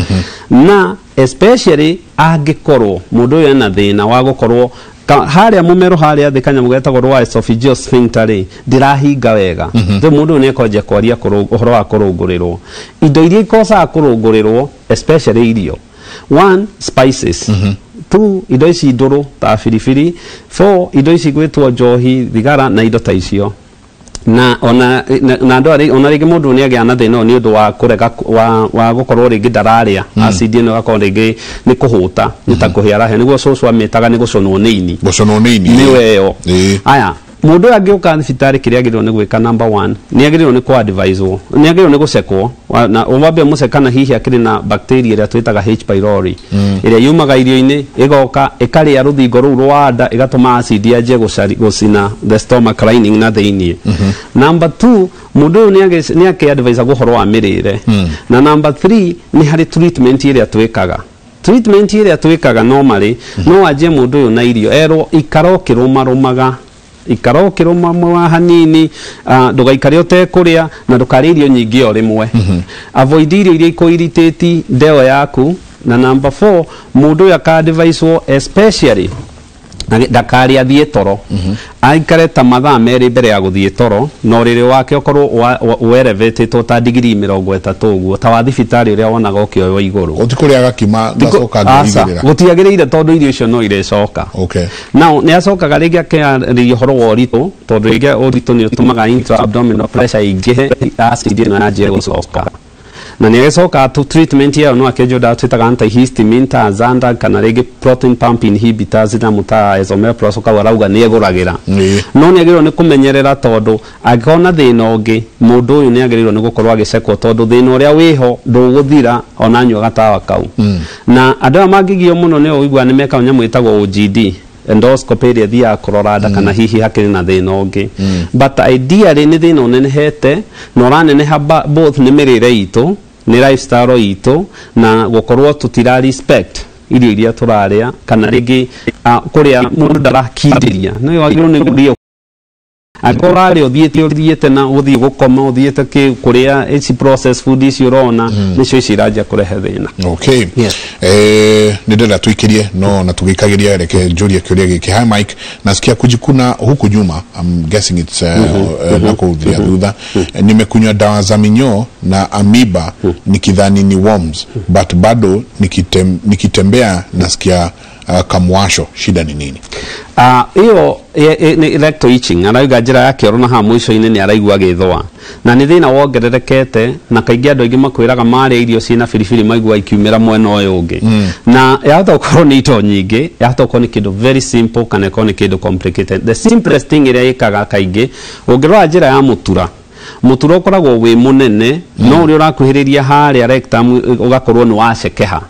Na especially angĩkorwo mũndũ ũyũ ena thĩna wa gũkorwo harĩa mũmero harĩa thĩ kanyamũ getagwo lower esophageal sphincter rĩ ndĩrahinga wega, rĩu mũndũ ũyũ nĩekwanjia kwaria ũhoro wa kũrũngũrĩrwo. Indo iria ikosaga kũrũngũrĩrwo especially irio, one, spices, two, indo ici ndũrũ ta biribiri, four, indo ici gwĩtwo njohi, thigara na indo ta icio. Na ona na andũ ona rĩngĩ mũndũ nĩ agĩa na thĩna nĩ ũndũ wa kũrega wa gũkorwo rĩngĩ ndararĩa acid ĩno ĩgakorwo rĩngĩ nĩ kũhũta nĩ ta kũhĩa arahĩa, nĩguo cũcũ amĩtaga nĩ gũcũnwo nĩ ini. Gũcũnwo nĩ ini nĩwe ĩyo. Aya, mũndũ ũyũ angĩũka thibitarĩ kĩrĩa agĩrĩirwo nĩ gwĩka number 1 nĩ agĩrĩirwo nĩ kũ-adviswo, nĩ agĩrĩirwo nĩ gũcekwo na wambe mũceke kana hihi akĩrĩ na bacteria ĩrĩa twĩtaga H pylori ĩrĩa yumaga irio-inĩ ĩgoka ĩkarĩa rũthingo rũu rwa nda ĩgatũma acid yanjie gũcina the stomach lining na thĩiniĩ. Number 2, mũndũ ũyũ nĩ akĩ-advisagwo ũhoro wa mĩrĩre. Na number 3, nĩ harĩ treatment ĩrĩa twĩkaga. Treatment ĩrĩa twĩkaga normally no wanjie mũndũ ũyũ na irio erwo ikara ũkĩrũmarũmaga, ikara ũkĩrũma hanini, ndũgaikare ũtekũrĩa na ndũkarĩe irio nyingĩ o rĩmwe. Avoid irio iria ikũ-irritate ndeo yaku. Na number 4, mũndũ ũyũ aka-adviswo especially ndakarĩe athiĩ toro, aikare ta mathaa merĩ mbere ya gũthiĩ toro, na ũrĩrĩ wake ũkorwo ũelevatĩtwo ta digiri 30 ũguo ta wa thibitarĩ ũrĩa wonaga ũkĩoywo igũrũ. Ũti kũrĩa gakima gacoka ngĩigĩrĩra. Gũtiagĩrĩire tondũ irio icio no irĩcoka. Now nĩ acokaga rĩngĩ akĩarĩria ũhoro wa ũritũ tondũ rĩngĩ ũritũ nĩ ũtũmaga intra abdominal pressure ĩingĩhe, acid ĩno yanjie gũcoka. Na nĩ agĩcoka tu treatment ĩyo no akĩnjwo ndawa twĩtaga antihistamine ta Zantac kana rĩngĩ proton pump inhibitors na mũta esomeprazole kau arauga nĩ egũragĩra. No nĩ agĩrĩirwo nĩ kũmenyerera tondũ angĩkorwo na thĩna ũngĩ mũndũ ũyũ nĩ agĩrĩirwo nĩ gũkorwo agĩcekwo tondũ thĩna ũrĩa wĩho ndũgũthira ona anyua gatawa kau. Na andũ aya mangĩgio mũno nĩ ũiguaga nĩ mekaga nyamũ ĩtagwo OGD, endoscopy ĩrĩa ĩthiaga kũrora nda kana hihi hakĩrĩ na thĩna ũngĩ. But ideally nĩ thĩna ũnenehete na ũraneneha both nĩ mĩrĩre itũ, nĩ lifestyle itũ, na gũkorwo tũtira respect irio iria tũrarĩa kana rĩngĩ kũrĩa mũndũ ndarakindĩria. No wagĩrĩirwo nĩ kũrĩa angĩkorwo ũrarĩa ũthiĩte na ũthiĩ gũkoma ũthiĩte kũrĩa ici processed food ici ũrona nĩcio ici iranjia kũrehe thĩna. Okay. Yes. Nĩ ndĩrenda tũikĩrie no na tũgĩikagĩria reke njũrie kĩũria gĩkĩ. Hi Mike, nasikia kujikuna huku nyuma, I'm guessing it's na kũu thutha. Nimekunywa dawa za minyoo na amoeba nikidhani ni worms, but bado nikitembea nasikia kamwasho. Shida ni nini? Iyo nĩ rectal itching arauga njĩra ya kĩoro na haha mũico-inĩ nĩ araigua agĩthũa na nĩ thĩna wongererekete na kaingĩ andũ aingĩ makwĩraga marĩa irio ciĩna biribiri maigua ikiumĩra mwena ũyũ ũngĩ. Na yahota gũkorwo nĩ indo nyingĩ, yahota gũkorwo nĩ kĩndũ very simple kana ĩkorwo nĩ kĩndũ complicated. The simplest thing ĩrĩa ĩkaga kaingĩ ũngĩrora njĩra ya mũtura, mũtura ũkoragwo wĩ mũnene no ũrĩa ũrakuhĩrĩria harĩa rectum ũgakorwo nĩ wacekeha.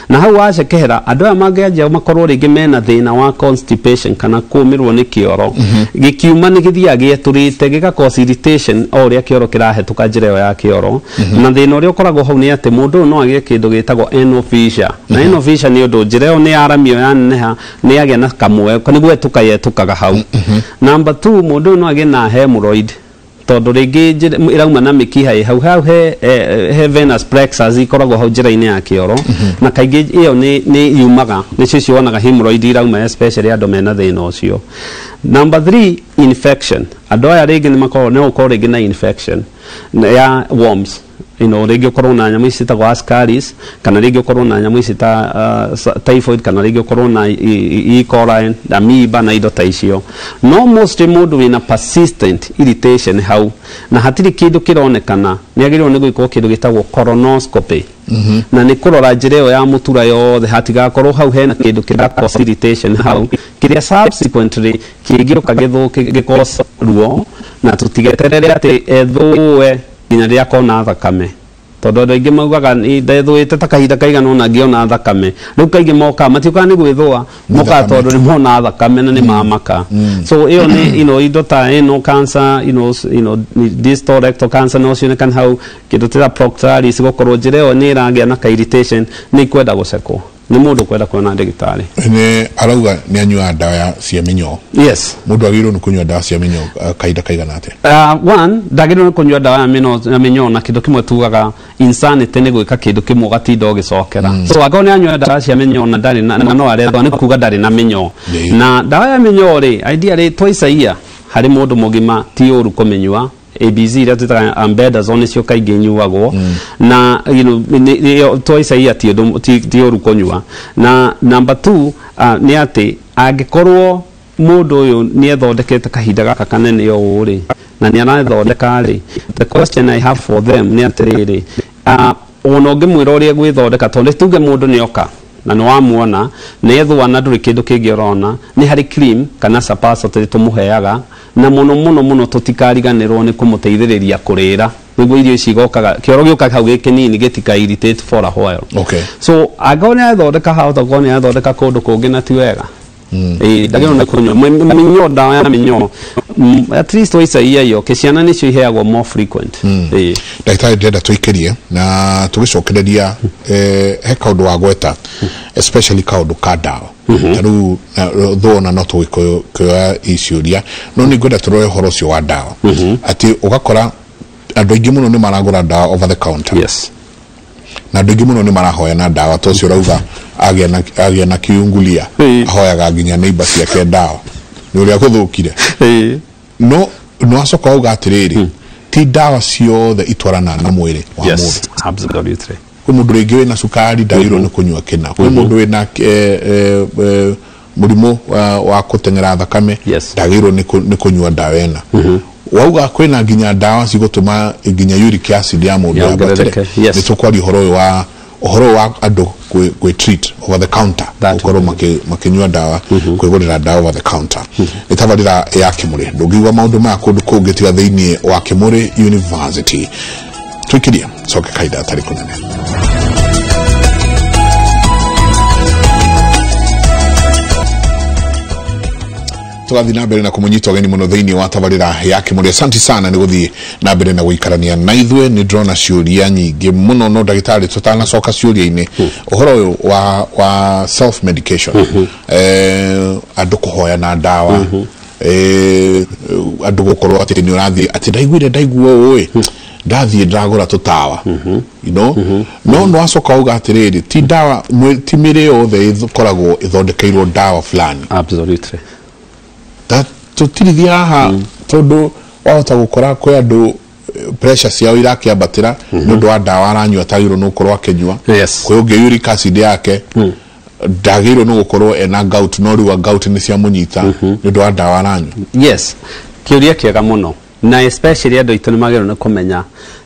Na hau wacekehera andũ aya mangĩanjia makorwo rĩngĩ mena thĩna wa constipation kana kũmĩrwo nĩ kĩoro, gĩkiuma nĩ gĩthiaga gĩetũrĩte gĩga cause irritation o ũrĩa kĩoro kĩrahetũka njĩra ĩyo ya kĩoro. Na thĩna ũrĩa ũkoragwo hau nĩ atĩ mũndũ ũyũ no agĩe kĩndũ gĩtagwo anal fissure. Na anal fissure nĩ ũndũ njĩra ĩyo nĩ yaramio yaneneha nĩ yagĩa na kamwe nĩ gwetũka yetũkaga hau. Number 2, mũndũ ũyũ no agĩe na hemorrhoid tondũ rĩngĩ ĩrauma na mĩkiha ĩ hau hau he venous plexus ikoragwo hau njĩra-inĩ ya kĩoro. Na kaingĩ ĩyo nĩ yumaga nĩcio icio wonaga hemorrhoid irauma especially andũ mena thĩna ũcio. Number 3, infection. Andũ aya rĩngĩ nĩ makoragwo no ũkorwo rĩngĩ na infection ya worms, you know, rĩngĩ ũkorwo na nyamũ ici ciĩtagwo ascaris kana rĩngĩ ũkorwo na nyamũ ici ta typhoid kana rĩngĩ ũkorwo na E. coli, amoeba na indo ta icio. No mostly mũndũ wĩna persistent irritation hau na hatirĩ kĩndũ kĩronekana nĩ agĩrĩirwo nĩ gwĩkwo kĩndũ gĩtagwo colonoscopy. Na nĩ kũrora njĩra ĩyo ya mũtura yothe hatigakorwo hau hena kĩndũ kĩra cause irritation hau kĩrĩa subsequently kĩngĩũka gĩthũke gĩcause ruo na tũtigeterere atĩ ethũe nginya rĩrĩa akona thakame tondũ andũ aingĩ maugaga ndethũĩte ta kahinda kaigana ũna ngĩona thakame. Rĩu kaingĩ mokaga matiũkaga nĩ gwĩthũa, mokaga tondũ nĩ mona thakame na nĩ mamaka. So ĩyo nĩ you know, indo ta anal cancer, you know, distal rectal cancer no cionekane hau, kĩndũ ta proctitis gũkorwo njĩra ĩyo nĩ ĩragĩa na ka irritation nĩ ikwenda gũcekwo nĩ mũndũ kwenda kuona ndagĩtarĩ. Nĩ arauga nĩ anyuaga ndawa cia mĩnyoo. Yes. Mũndũ agĩrĩirwo nĩ kũnyua ndawa cia mĩnyoo kahinda kaigana atĩa? One, ndagĩrĩirwo nĩ kũnyua ndawa ya mĩnyoo na kĩndũ kĩmwe tugaga insanity nĩ gwĩka kĩndũ kĩmwe ũgatinda ũgĩcokera. So angĩkorwo nĩ anyua ndawa cia mĩnyoo na ndarĩ na no arethwo nĩ kuga ndarĩ na mĩnyoo. Na ndawa ya mĩnyoo rĩ, ideally twice a year harĩ mũndũ mũgima ti ũru kũmĩnyua. ABZ iria twĩtaga ambedazole nĩcio kaingĩ inyuagwo na you know, twice a year ti ũru kũnyua. Na number 2 nĩ atĩ angĩkorwo mũndũ ũyũ nĩ ethondekete kahinda gaka kanene ũũ rĩ na nĩ arathondeka rĩ, the question I have for them nĩ atĩrĩrĩ, ona ũngĩmwĩra ũrĩa gwĩthondeka tondũ tuge mũndũ nĩ oka na nĩ wamuona nĩ ethũa na ndũrĩ kĩndũ kĩngĩ ũrona, nĩ harĩ cream kana suppository tũmũheaga na mũno mũno mũno tũtikariganĩrwo nĩ kũmũteithĩrĩria kũrĩra nĩguo irio ici igokaga kĩoro gĩũkaga hau gĩ kĩnini gĩtika irritate for a while. Okay. So angĩkorwo nĩ athondeka hau tokorwo nĩ athondeka kũndũ kũngĩ na ti wega. Ndagĩrĩirwo nĩ kũnyua mĩnyoo, ndawa ya mĩnyoo at least twice a year yoke, ciana nĩcio iheagwo more frequent. Ndagĩtarĩ ndĩrenda tũikĩrie na tũgĩcokereria he kaũndũ wa gweta especially kaũndũ ka ndawa. Ta rĩu thona no tũgĩkũoya iciũria no nĩ ngwenda tũrore ũhoro ũcio wa ndawa atĩ ũgakora andũ aingĩ mũno nĩ maragũra ndawa over the counter. Yes. Na andũ aingĩ mũno nĩ marahoya na ndawa to ũcio ũrauga agĩa na kiungulia ahoyaga nginya neighbor ciake ndawa nĩ ũrĩa gũthũkire. No no acoka auga atĩrĩrĩ ti ndawa ciothe itwarana na mwĩrĩ wa mũndũ. Absolutely. Kwĩ mũndũ rĩngĩ wĩna cukari ndagĩrĩirwo nĩ kũnyua kĩna, kwĩ mũndũ wĩna mũrimũ wa gũteng'era thakame ndagĩrĩirwo nĩ kũnyua ndawa ĩna. Wauga kwina nginya ndawa cigũtũma nginya uric acid ya mũndũ yambatĩre. Yes. Nĩ tũkwaria ũhoro wa andũ kwĩ treat over the counter, gũkorwo makĩnyua ndawa, kwĩgũrĩra ndawa over the counter. Nĩ tabarĩra ya Kĩmũrĩ, ndũngĩigua maũndũ maya kũndũ kũngĩ tiga thĩinĩ wa Kĩmũrĩ University. Tũikirie coke kahinda gatarĩ kũnene. Tũgathiĩ na mbere na kũmũnyita ũgeni mũno thĩinĩ wa tabarĩra ya Kĩmũrĩ. Asante sana nĩ gũthiĩ na mbere na gũikarania na ithuĩ. Nĩ ndĩrona ciũria nyingĩ mũno, no ndagĩtarĩ tũtanacoka ciũria-inĩ, ũhoro ũyũ wa self medication, andũ kũhoya na ndawa, andũ gũkorwo atĩ nĩ ũrathiĩ atĩ ndaiguire ndaigua ũũ ĩ ndathiĩ ndagũra tũtawa, you know, no no acoka uga atĩrĩrĩ, ti ndawa, ti mĩrĩ yothe ĩkoragwo ĩthondekeirwo ndawa fulani. Absolutely. Tũtirithia haha tondũ wahota gũkora kwĩ andũ pressure ciao irakĩambatĩra nĩ ũndũ wa ndawa aranyua atagĩrĩirwo nĩ gũkorwo akĩnyua. Yes. Kwĩ ũngĩ uric acid yake ndagĩrĩirwo nĩ gũkorwo ena gout, no rĩu gout nĩ ciamũnyita nĩ ũndũ wa ndawa aranyua. Yes, kĩũria kĩega mũno, na especially andũ aitũ nĩ magĩrĩirwo nĩ kũmenya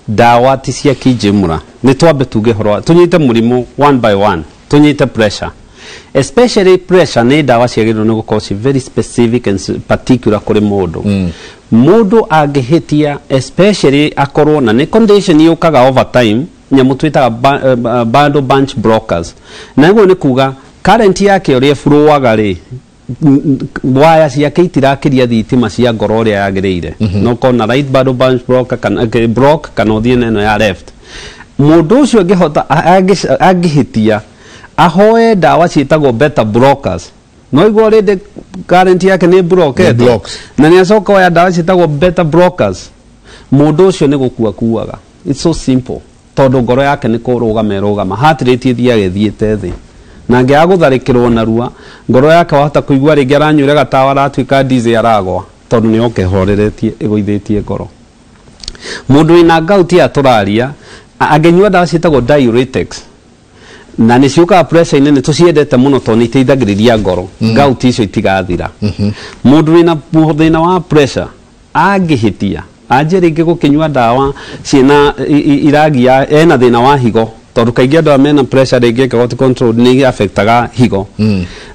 ndawa ti cia kĩnjĩmũra. Nĩ twambe tuge ũhoro, tũnyite mũrimũ one by one, tũnyite pressure. Especially pressure nĩ ndawa ciagĩrĩirwo nĩ gũkorwo ci very specific and particular kũrĩ mũndũ. Mũndũ angĩhĩtia especially akorwo na nĩ condition yũkaga over time, nyamũ twĩtaga bundle bunch blockers, na ũguo nĩ kuga current yake ũrĩa ĩflowaga rĩ, waya ciake itirakĩria thitima cia ngoro ũrĩa yagĩrĩire. No ũkorwo na right bundle bunch blocker kana block kana ũthiĩ na ĩno ya left. Mũndũ ũcio angĩhota angĩhĩtia ahoe ndawa ciĩtagwo beta blockers, no igua already current yake nĩ blocked, na nĩ acoka oya ndawa ciĩtagwo beta blockers, mũndũ ũcio nĩ gũkua kuaga. It's so simple, tondũ ngoro yake nĩ kũrũgama ĩrũgama, heart rate ĩthiaga ĩthiĩte thĩ, na angĩaga gũtharĩkĩrwo narua ngoro yake wahota kũigua rĩngĩ aranyuĩra gatawa aratuĩka dizzy aragwa, tondũ nĩ yoka ĩhoreretie ĩgũithĩtie ngoro. Mũndũ wĩna gout ya tũraria angĩnyua ndawa ciĩtagwo diuretics, na nĩ ciũkaga pressure-inĩ, nĩ tũciendete mũno tondũ nĩ iteithagĩrĩria ngoro, gout icio itigathira. Mũndũ wĩna thĩna wa pressure angĩhĩtia anjie rĩngĩ gũkĩnyua ndawa ciĩna iragia, ena thĩna wa higo, tondũ kaingĩ andũ arĩa mena pressure rĩngĩ ĩngĩkorwo ti controlled nĩ affectaga higo,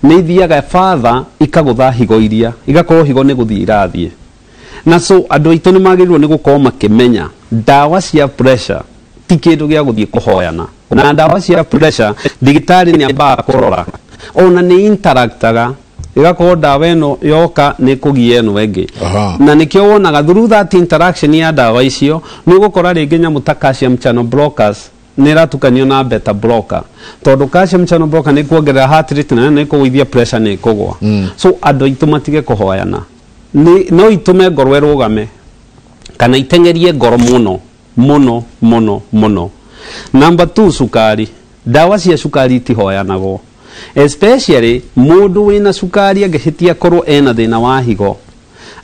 nĩ ithiaga further ikagũtha higo iria, igakorwo higo nĩ gũthiĩ irathiĩ. Na so andũ aitũ nĩ magĩrĩirwo nĩ gũkorwo makĩmenya ndawa cia pressure ti kĩndũ gĩa gũthiĩ kũhoyana. Na ndawa cia pressure ndagĩtarĩ nĩ ambaga kũrora, ona nĩ interactaga, ĩgakorwo ndawa ĩno yoka nĩ kũgia ĩno ĩngĩ. Na nĩkĩo wonaga through that interaction ya ndawa icio nĩ ũgũkora rĩngĩ nyamũ ta calcium channel blockers nĩ ĩratukanio na beta blocker, tondũ calcium channel blocker nĩ kuongerera heart rate na nĩ kũgũithia pressure nĩ ĩkũgũa. So andũ aitũ matige kũhoyana, no itũme ngoro ĩrũgame kana iteng'erie ngoro mũno mũno mũno mũno. Number 2, cukari. Ndawa cia cukari itihoyanagwo, especially mũndũ wĩna cukari angĩhĩtia korwo ena thĩna wa higo,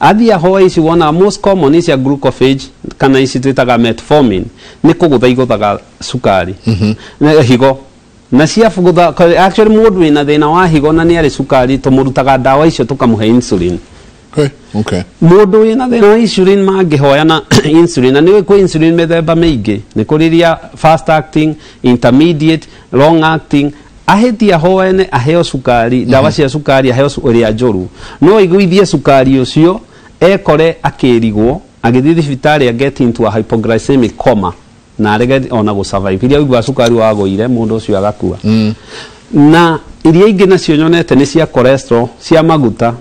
athiĩ ahoe ici wonaga most common ici cia glucophage kana ici twĩtaga metformin, nĩ kũgũtha igũthaga cukari higo, na cia gũtha. Actually mũndũ wĩna thĩna wa higo na nĩ arĩ cukari tũmũrutaga ndawa icio tũkamũhe insulin. Okay. Mũndũ wĩna thĩna wa insulin mangĩhoyana insulin, na nĩ kwĩ insulin mĩthemba mĩingĩ, nĩ kũrĩ iria fast acting, intermediate, long acting. Ahĩtie ahoene aheo cukari, ndawa cia cukari aheo ĩrĩa njũru, no ĩgũithie cukari ũcio ekore akĩrigwo agĩthiĩ thibitarĩ get into a hypoglycemic coma na arege ona gũ survive. Iria ũiguaga cukari wagũire mũndũ ũcio agakua. Na iria ingĩ nacio nyonete nĩ cia cholesterol, cia maguta.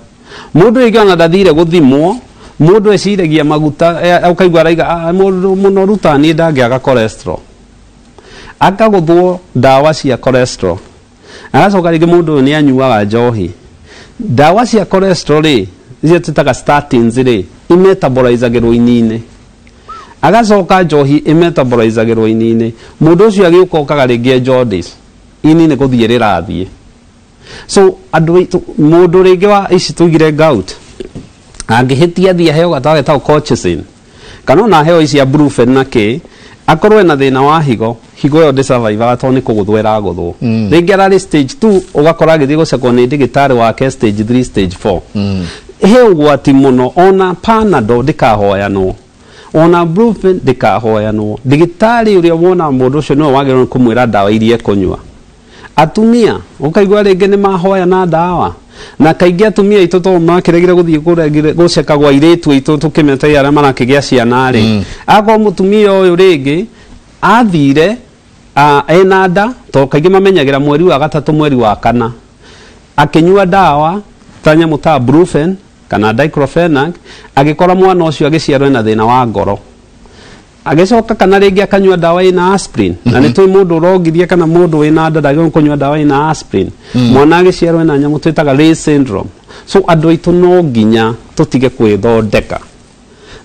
Mũndũ rĩngĩ ona ndathire gũthimwo, mũndũ eciragia maguta, ũkaigua araiga mũndũ mũnoru ta niĩ ndangĩaga cholesterol, akagũthwo ndawa cia cholesterol. Agacoka rĩngĩ mũndũ ũyũ nĩ anyuaga njohi. Ndawa cia cholesterol rĩ, icio twĩtaga statins rĩ, imetabolizagĩrwo ini-inĩ, agacoka njohi imetabolizagĩrwo ini-inĩ. Mũndũ ũcio agĩũka okaga rĩngĩ jaundice, ini nĩ gũthiĩ rĩrathiĩ. So andũ mũndũ rĩngĩ wa ici tũigire gout angĩhĩtia athiĩ aheo gatawa getagwo colchicine kana ona aheo ici cia brufen na kĩ, akorwo ena thĩna wa higo, higo ĩyo ndĩsurvivaga tondũ nĩ kũgũthwo ĩragũthwo. Rĩngĩ ararĩ stage 2, ũgakora agĩthiĩ gũcekwo nĩ ndagĩtarĩ wake stage 3, stage 4. He ũgwati mũno, ona Panadol ndĩkahoyanwo, ona Brufen ndĩkahoyanwo. Ndagĩtarĩ ũrĩa wona mũndũ ũcio nĩwe wagĩrĩirwo nĩ kũmwĩra ndawa iria ekũnyua. Atumia ũkaigua rĩngĩ nĩ mahoya na ndawa, na kaingĩ atumia aitũ tondũ makĩregire gũthiĩ gũceka gwa airĩtu aitũ tũkĩmetagia arĩa marakĩgĩa ciana rĩ, akorwo mũtumia ũyũ rĩngĩ athire ena nda, tondũ kaingĩ mamenyagĩra mweri wa gatatũ, mweri wa kana, akĩnyua ndawa ta nyamũ ta Brufen kana diclofenac, agĩkora mwana ũcio agĩciarwo ena thĩna wa ngoro. Agĩcoka kana rĩngĩ akanyua ndawa ĩna aspirin, na nĩ tũĩ mũndũ ũrongithia kana mũndũ wĩna nda ndagĩrĩirwo kũnyua ndawa ĩna aspirin. Mwana agĩciarwo ena nyamũ twĩtaga Reye syndrome. So andũ aitũ no nginya tũtige kwĩthondeka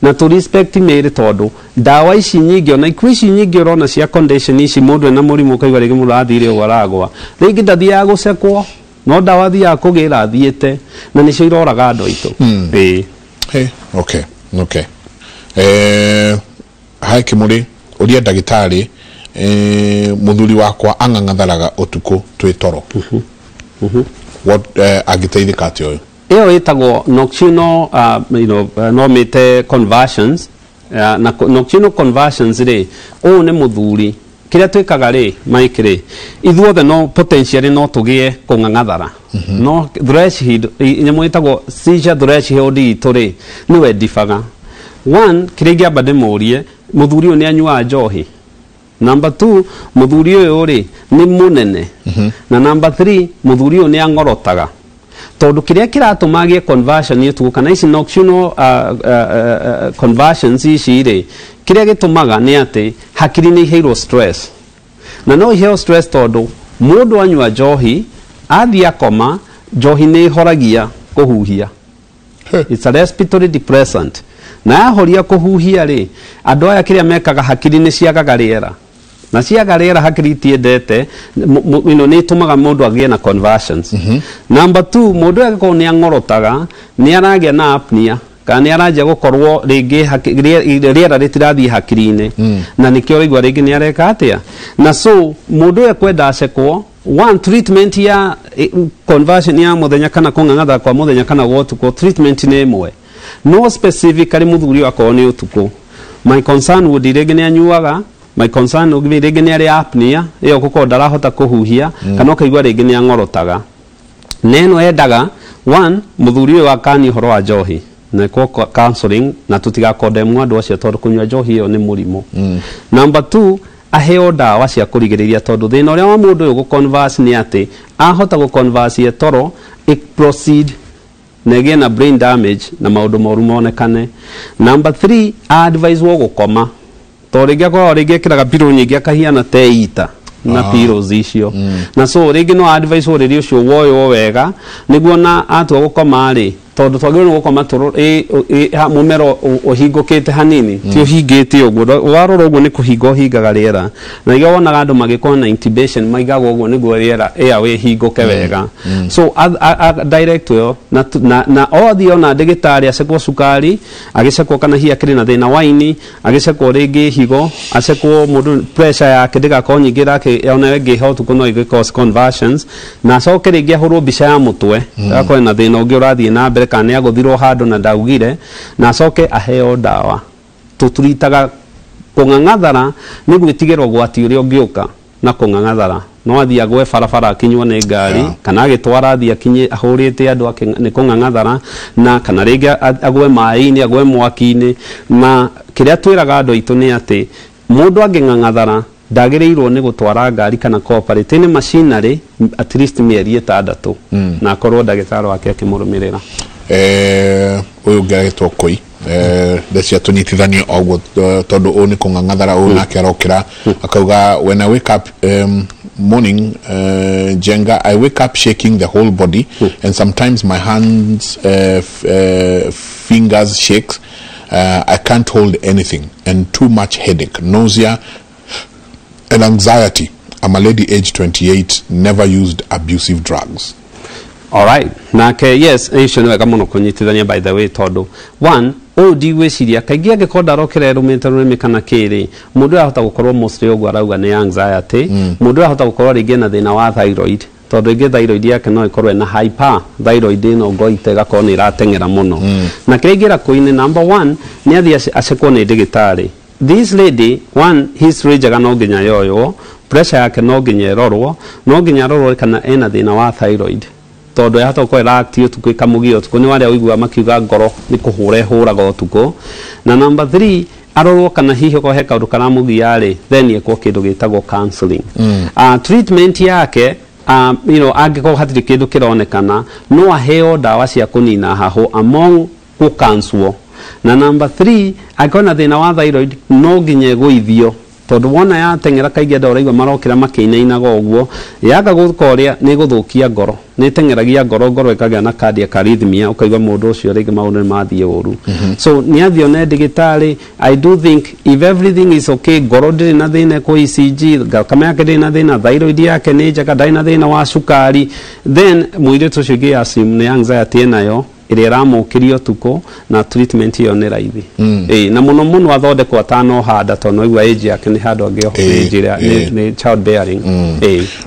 na tũ respect mĩĩrĩ, tondũ ndawa ici nyingĩ, ona ikuũ ici nyingĩ ũrona cia condition ici, mũndũ ena mũrimũ ũkaigua rĩngĩ mũndũ arathire ũguo aragwa, rĩngĩ ndathiaga gũcekwo, no ndawa athiaga kũgĩra athiĩte, na nĩcio iroraga andũ aitũ. Ĩĩ. Hey, okay. Hai Kimuri, ũria ndagĩtarĩ, mũthuri wakwa ang'ang'atharaga ũtukũ twĩ toro. What angĩteithĩka atĩa ũyũ? Ĩyo ĩtagwo nocturnal, no mĩte conversions, na nocturnal conversions rĩ, ũyũ nĩ mũthuri. Kĩrĩa twĩkaga rĩ, Mike rĩ, ithuothe no potentially no tũgĩe kũng'ang'athara, no threshold, nyamũ ĩtagwo seizure threshold itũ rĩ, nĩwe ndibaga. One, kĩrĩa ingĩamba ndĩmũrie, mũthuri ũyũ nĩ anyuaga njohi? Number 2, mũthuri ũyũ rĩ nĩ mũnene? Na number 3, mũthuri ũyũ nĩ ang'orotaga? Tondũ kĩrĩa kĩratũma agĩe conversion ũtukũ kana ici nocturnal conversions ici rĩ, kĩrĩa gĩtũmaga nĩ atĩ hakiri nĩ iheirwo stress, na no iheo stress tondũ mũndũ anyua njohi athiĩ akoma, njohi nĩ ĩhoragia kũhuhia. It's a respiratory depressant, na yahoria kũhuhia rĩ, andũ aya kĩrĩa mekaga, hakiri nĩ ciagaga rĩera, na ciaga rĩera hakiri itiendete, nĩ ĩtũmaga mũndũ agĩe na conversions. Number 2, mũndũ ũyũ angĩkorwo nĩ ang'orotaga, nĩ aragĩa na apnea kana nĩ aranjia gũkorwo rĩngĩ rĩera rĩtirathiĩ hakiri-inĩ, na nĩkĩo ũraigua rĩngĩ nĩ areka atĩa. Na so mũndũ ũyũ ekwenda acekwo. One, treatment ya conversion ya mũthenya kana kũng'ang'atha kwa mũthenya kana gwa ũtukũ, treatment nĩ ĩmwe, no specifically mũthuri ũyũ akorwo nĩ ũtukũ, my concern would rĩngĩ nĩ anyuaga, my concern would be rĩngĩ nĩ arĩ apnea ĩyo gũkorwo ndarahota kũhuhia, kana ũkaigua rĩngĩ nĩ ang'orotaga. Na ĩno endaga one, mũthuri ũyũ akanie ũhoro wa njohi na ĩkwo counseling, na tũtigakondemwo andũ acio tondũ kũnyua njohi ĩyo nĩ mũrimũ. Number 2, aheo ndawa cia kũrigĩrĩria, tondũ thĩna ũrĩa wa mũndũ ũyũ gũ-converse nĩ atĩ ahota gũ-converse toro ĩ proceed na ĩgĩe na brain damage na maũndũ moru monekane. Number 3, advise wo gũkoma, tondũ rĩngĩ akoragwo rĩngĩ ekĩraga pillow nyingĩ akahiana teita na pillows icio, na so rĩngĩ no advise ũrĩrĩ ũcio woywo wega nĩguo na atua gũkoma rĩ, tondũ twagĩrĩirwo nĩ gũkoma mũmero ũhingũkĩte hanini, ti ũhingĩte ũguo. Warora ũguo nĩ kũhinga ũhingaga rĩera, na nĩkĩo wonaga andũ magĩkorwo na intubation maigaga ũguo nĩguo rĩera airway ĩhingũke wega. So direct ĩyo na othiĩ ona ndagĩtarĩ acekwo cukari, agĩcekwo kana hihi akĩrĩ na thĩna wa ini, agĩcekwo rĩngĩ higo, acekwo mũndũ pressure yake ndĩgakorwo nyingĩ rake, ona ĩngĩha ũtukũ no ĩgĩ cause conversions, na acoke rĩngĩ ahũrwo mbica ya mũtwe, agakorwo na thĩna ũngĩ ũrathiĩ na mbere kana nĩ agũthirwo handũ na ndaugire, na acoke aheo ndawa. Tũturitaga kũng'ang'athara nĩ gwĩtigĩra ũgwati ũrĩa ũngĩũka na kũng'ang'athara, no athiĩ agwe barabara akinywo nĩ ngari, kana agĩtwara athiĩ akinye ahũrĩte andũ nĩ kũng'ang'athara, na kana rĩngĩ agwe maĩ-inĩ, agwe mwaki-inĩ. Na kĩrĩa twĩraga andũ aitũ nĩ atĩ mũndũ angĩng'ang'athara ndagĩrĩirwo nĩ gũtwara ngari kana cooperate nĩ machinery at least mĩeri 6, na akorwo ndagĩtarĩ wake akĩmũrũmĩrĩra. Ũyũ ũngĩ agĩtwo Koi, ndecia tũnyitithanio o ũguo, tondũ ũyũ nĩ kũng'ang'athara, ũyũ nake arokĩra akauga, "When I wake up morning, Jenga, I wake up shaking the whole body and sometimes my hands, fingers shakes. I can't hold anything and too much headache, nausea and anxiety. I'm a lady age 28, never used abusive drugs." Alright. Nake yes, icio nĩ wega mũno kũnyitithania, by the way, tondũ one, ũyũ ndigwĩciria kaingĩ angĩkorwo ndarokĩra erũmĩte rũrĩmĩ kana kĩrĩ, mũndũ ũyũ ahota gũkorwo mostly ũguo arauga nĩ anxiety. Mũndũ ũyũ ahota gũkorwo rĩngĩ na thĩna wa thyroid, Tondũ ĩngĩ thyroid yake no ĩkorwo ĩna hyper thyroid ĩno goita ĩgakorwo nĩ ĩrateng'era mũno. Na kĩrĩa ingĩra Queen, number 1 nĩ athiĩ acekwo nĩ ndagĩtarĩ. This lady, one, history njega no nginya yoywo, pressure yake no nginya ĩrorwo, no nginya arorwo kana ena thĩna wa thyroid. Tondũ yahota gũkorwo ĩraacti ũtukũ ĩkamũgia ũtukũ, nĩ warĩa ũiguaga makiuga ngoro nĩ kũhũra ĩhũraga ũtukũ. Na number 3 arorwo kana hihi okorwo he kaũndũ karamũgia rĩ, then ekwo kĩndũ gĩtagwo counseling. Treatment yake, you know, angĩkorwo hatirĩ kĩndũ kĩronekana, no aheo ndawa cia kũnina hahũ among gũkanswo. Na number 3 angĩkorwo na thĩna wa thyroid no nginya ĩgũithio, tondũ wona yateng'era kaingĩ andũ ũraigua marokĩra makĩinainaga ũguo, yaga gũka ũrĩa nĩ gũthũkia ngoro, nĩ ĩteng'eragia ngoro, ngoro ĩkagĩa na cardiac arrhythmia, ũkaigua mũndũ ũcio rĩngĩ maũndũ nĩ mathiĩ ũru. So nĩ athiĩ one ndagĩtarĩ. I do think if everything is okay, ngoro ndĩrĩ na thĩna kwa ECG, thakame yake ndĩrĩ na thĩna, thyroid yake nĩ njega, ndarĩ na thĩna wa cukari, then mũirĩtu ũcio ingĩ assume nĩ anxiety ĩnayo ĩrĩa ĩramũkĩria ũtukũ, na treatment ĩyo nĩ raithi. Na mũno mũno athondekwo atanohanda, tondũ no igua age yake nĩ handũ angĩ age ĩrĩa nĩ child bearing.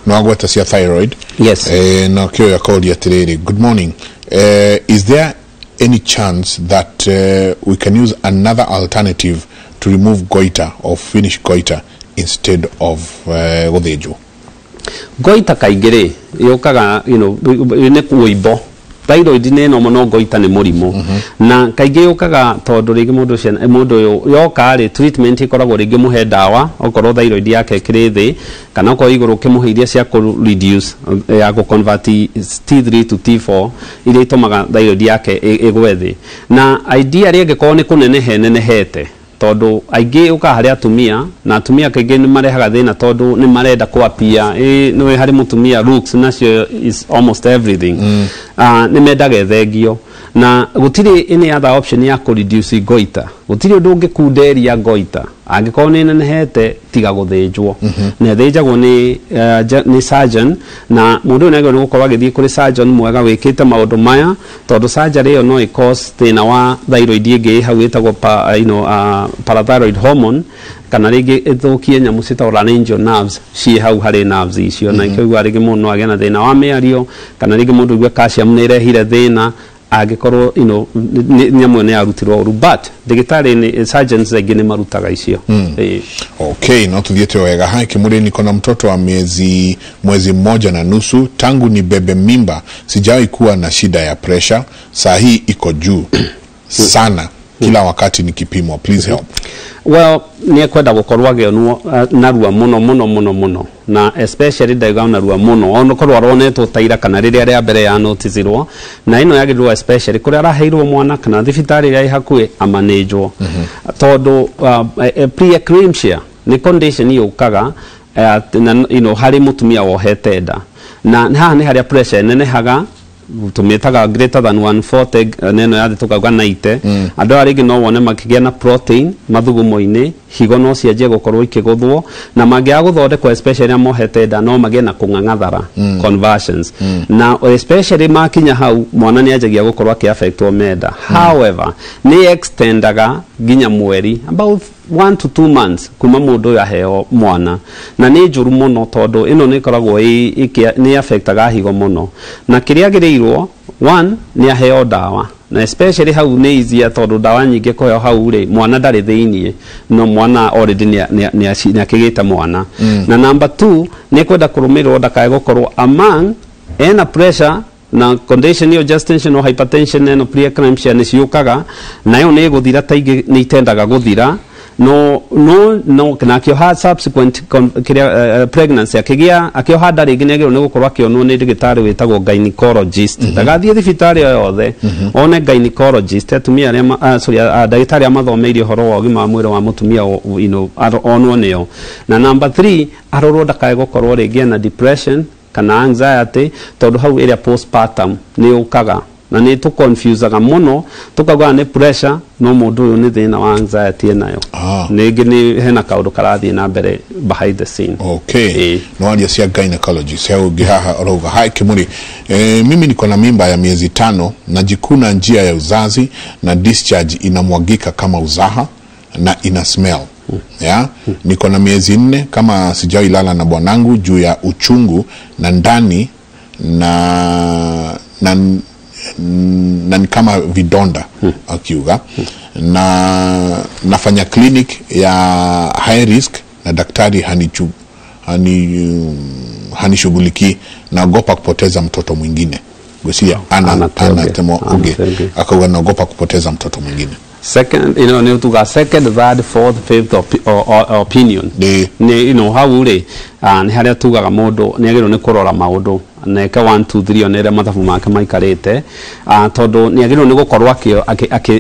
No agweta cia thyroid. Yes. Na kĩo yakoria atĩrĩrĩ, good morning, is there any chance that we can use another alternative to remove goiter or finish goiter instead of gũthĩnjwo? Goiter kaingĩ rĩ yũkaga, you know, nĩ kũimbo. Thyroid nĩ ĩno mũno, goiter nĩ mũrimũ. Na kaingĩ yũkaga tondũ rĩngĩ mũndũ ũcio, mũndũ ũyũ yoka rĩ, treatment ĩkoragwo rĩngĩ mũhe ndawa okorwo thyroid yake ĩkĩrĩ thĩ, kana okorwo igũrũ ũkĩmũhe iria cia kũ reduce, ya kũ convert T3 to T4 iria itũmaga thyroid yake ĩgwe thĩ. Na idea rĩ ĩngĩkorwo nĩ kũnenehe nenehete, tondũ aingĩ ũkaga harĩ atumia, na atumia kaingĩ nĩ marehaga thĩna tondũ nĩ marenda kwapia. Nĩ harĩ mũtumia looks nacio is almost everything. Nĩ mendaga ĩthengio, na gũtirĩ any other option ya kũ reduce goiter. Gũtirĩ ũndũ ũngĩkunderia goiter angĩkorwo nĩ nenehete tiga gũthĩnjwo. Na ĩthĩnjagwo nĩ surgeon, na mũndũ ũyũ nĩ agĩrĩirwo nĩ gũkorwo agĩthiĩ kũrĩ surgeon mwega wĩkĩte maũndũ maya, tondũ surgery ĩyo no ĩ cause thĩna wa thyroid ĩngĩ ĩ hau ĩtagwo you know, parathyroid hormone, kana rĩngĩ ĩthũkie nyamũ ciĩtagwo laryngeal nerves ciĩ hau harĩ nerves icio. Na ikĩigua rĩngĩ mũndũ no agĩe na thĩna wa mĩario, kana rĩngĩ mũndũ aigue calcium nĩ ĩrehire thĩna angĩkorwo, you know, nyamũ ĩyo nĩ yarutirwo ũru, but ndagĩtarĩ nĩ surgeons aingĩ nĩ marutaga icio. Okay, no tuthiĩte wega. Hai Kimuri, niko na mtoto wa mwezi 1.5 tangu nibebe mimba sijawahi kuwa na shida ya pressure, saa hii iko juu sana kila wakati nikipimwa, please help. Well, nĩ ekwenda gũkorwo agĩonwo narua mũno mũno mũno mũno, na especially ndauga narua mũno ona korwo aronetwo ta ira kana rĩrĩa rĩa mbere ya noticirwo, na ĩno yagĩrĩirwo especially kũrĩa araheirwo mwana kana thibitarĩ ĩrĩa ĩ hakuhĩ amanĩnjwo. Tondũ pre-eclampsia nĩ condition yũkaga, na, you know, harĩ mũtumia wohete nda, na haha nĩ harĩa pressure ĩnenehaga, tũmĩtaga greater than 140, neno yathi tukauga 90. Andũ aya rĩngĩ no wone makĩgĩa na protein mathugumo-inĩ, higo no cianjie gũkorwo ikĩgũthwo, na mangĩaga gũthondekwo especially arĩa mohete nda no magĩe na kũng'ang'athara, conversions. Na especially makinya hau mwana nĩ anjagia gũkorwo akĩ-affectwo menda. However, nĩ extendaga nginya mweri about 1 to 2 months kuma mũndũ ũyũ aheo mwana, na nĩ njũru mũno tondũ ĩno nĩ ĩkoragwo nĩ affectaga higo mũno. Na kĩrĩa agĩrĩirwo, one, nĩ aheo ndawa, na especially hau nĩ easier tondũ ndawa nyingĩ kũheo hau rĩ, mwana ndarĩ thĩiniĩ, no mwana already nĩ akĩgĩte mwana. Na number 2 nĩ kwenda kũrũmĩrĩrwo ndakae gũkorwo among ena pressure na condition ĩyo gestational hypertension ĩno preeclampsia nĩ ciũkaga, nayo nĩ ĩgũthira, ta ingĩ nĩ itendaga gũthira, no no no na akĩoha subsequent kĩrĩa, pregnancy akĩgĩa akĩoha nda rĩngĩ nĩ agĩrĩirwo nĩ gũkorwo akĩonwo nĩ ndagĩtarĩ wĩtagwo gynecologist. Ndagathiĩ thibitarĩ o yothe, one gynecologist, atumia arĩa sorry, ndagĩtarĩ arĩa mathomeire ũhoro wa ũgima wa mwĩrĩ wa mũtumia, you know, onwo nĩo. Na number 3 arorwo ndakae gũkorwo rĩngĩ ena depression kana anxiety, tondũ hau ĩrĩa postpartum nĩ yũkaga na nĩ tũ-confusaga mũno, tukauga nĩ pressure, no mũndũ ũyũ nĩ thĩna wa anxiety enayo. Ningĩ nĩ hena kaũndũ karathiĩ na mbere behind the scene. Okay. No aria cia gynecologist hau ũngĩ haha ũrauga, hi Kimuri, mimi niko na mimba ya miezi 5, najikuna njia ya uzazi na discharge inamwagika kama uzaha na ina smell. Ya? Niko na miezi 4 kama sijawahi lala na bwanangu juu ya uchungu na ndani na na ni kama vidonda akiuga na nafanya clinic ya high risk na daktari hanishughulikii, naogopa kupoteza mtoto mwingine. Gusia ana temo oge akauga naogopa kupoteza mtoto mwingine. Second, you know, ni tuga second, third, fourth, fifth opinion. Ni you know how ule ni haria tugaga mundu ni agirwo ni kurora maundu neke 1 2 3 onere mathabu make maikarite tondu ni agirwo ni gukorwo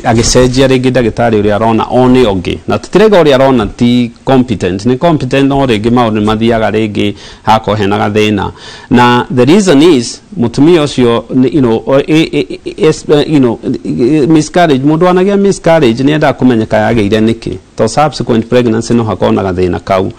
agicenjia ringi ndagitari uria arona one ongi na tutirega uria arona ti competent ni competent no ringi maundu mathiaga ringi hako hena gathina na the reason is mutumia ucio you know you know miscarriage mundu anagia miscarriage ni enda kumenyeka yageire niki to subsequent pregnancy no hakona gathina kau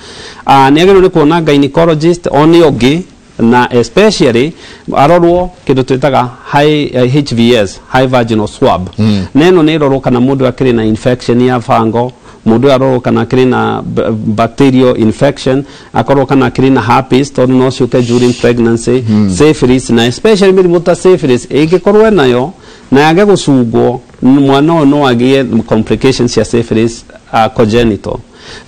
ni agirwo ni kuona gynecologist one ongi na especially arorwo kindu twitaga high HVS high vaginal swab neno ni rorwo kana mundu akiri na infection ya fango mundu arorwo kana akiri na bacterial infection akorwo kana akiri na herpes tondu no ciuke during pregnancy syphilis na especially mirimu ta syphilis ingikorwo nayo na yage gucungwo mwana ũyũ no agie complications ya syphilis congenital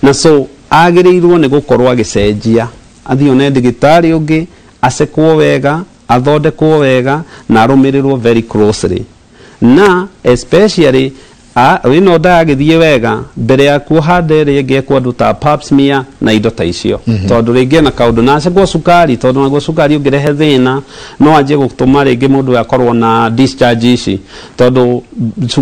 na so agĩrĩirwo nĩ gũkorwo agĩcenjia athiĩ one ndagĩtarĩ ũngĩ acekwo wega athondekwo wega na arũmĩrĩrwo very closely na especially ĩno ndagĩthiĩ wega mbere ya kuoha nda ĩrĩa ĩngĩ ekwo andũ ta pap smear na indo ta icio tondũ rĩngĩ ena kaũndũ na acekwo cukari tondũ naguo cukari ũngĩrehe thĩna no anjie gũtũma rĩngĩ mũndũ akorwo na discharge ici tondũ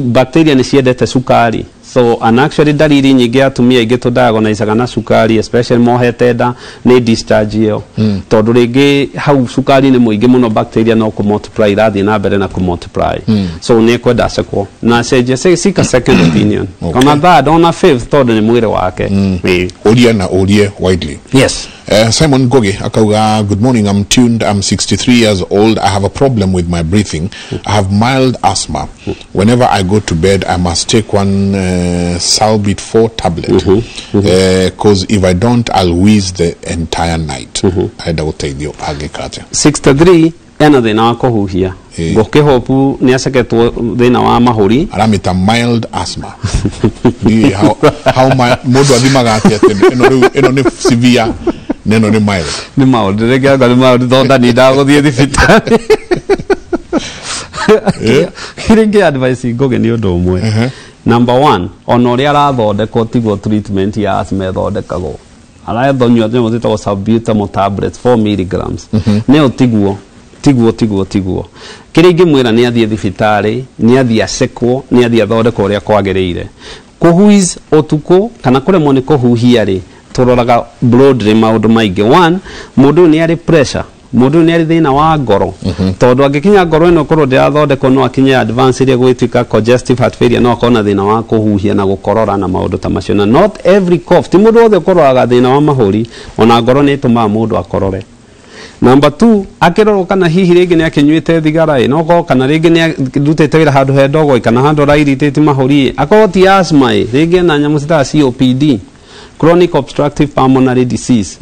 bacteria nĩ ciendete cukari. So and actually dalili nyingĩ atumia aingĩ tũ-diagnose na cukari especially mohete nda nĩ discharge ĩyo tondũ rĩngĩ hau cukari nĩ mũingĩ mũno bacteria no kũ multiply irathiĩ na mbere na kũ multiply so nĩ ekwenda acekwo na acenjie seek a second opinion ona third ona fifth tondũ nĩ mwĩrĩ wake. Ũrie na ũrie widely. Yes. Simon Goge akauga, good morning, I'm tuned, I'm 63 years old, I have a problem with my breathing. I have mild asthma. Whenever I go to bed, I must take one Salbit 4 tablet because if I don't, I'll wheeze the entire night. I will take the agikate. 63 ena thina wa kuhuhia ngukihopu ni aceketwo thina wa mahuri aramita mild asthma. Ni how my mundu athimaga atia ino riu ino ni severe neno ni mild ni maundu rĩngĩ anga nĩ maundu thonda ni ndagũthiĩ thibitarĩ rĩngĩ advice Ngũgĩ nĩ ũndũ ũmwe. Number one, ona ũrĩa arathondekwo tiguo treatment ya asthma ĩthondekagwo arathonyua nyamũ ciĩtagwo salbutamol tablets 4 milligrams nĩyo tiguo kĩrĩa ingĩmwĩra nĩ athiĩ thibitarĩ nĩ athiĩ acekwo nĩ athiĩ athondekwo ũrĩa kwagĩrĩire kũhuiz ũtukũ kana kũremwo nĩ kũhuhia rĩ tũroraga broadly maũndũ maingĩ. One, mũndũ nĩ arĩ pressure mũndũ nĩ arĩ thĩna wa ngoro tondũ angĩkinya ngoro ĩno korwo ndĩrathondekwo no akinye advance ĩrĩa gwĩtuĩka congestive heart failure no akorwo na thĩna wa kũhuhia na gũkorora na maũndũ ta macio na not every cough ti mũndũ wothe ũkororaga thĩna wa mahũri ona ngoro nĩ ĩtũmaga mũndũ akorore. Number 2, akĩrorwo kana hihi rĩngĩ nĩ akĩnyuĩte thigara ĩ no korwo kana rĩngĩ nĩ arutĩte wĩra handũ he ndogo kana handũ arairĩtĩte mahũri ĩ akorwo ti asthma ĩ rĩngĩ ena nyamũ citaga COPD chronic obstructive pulmonary disease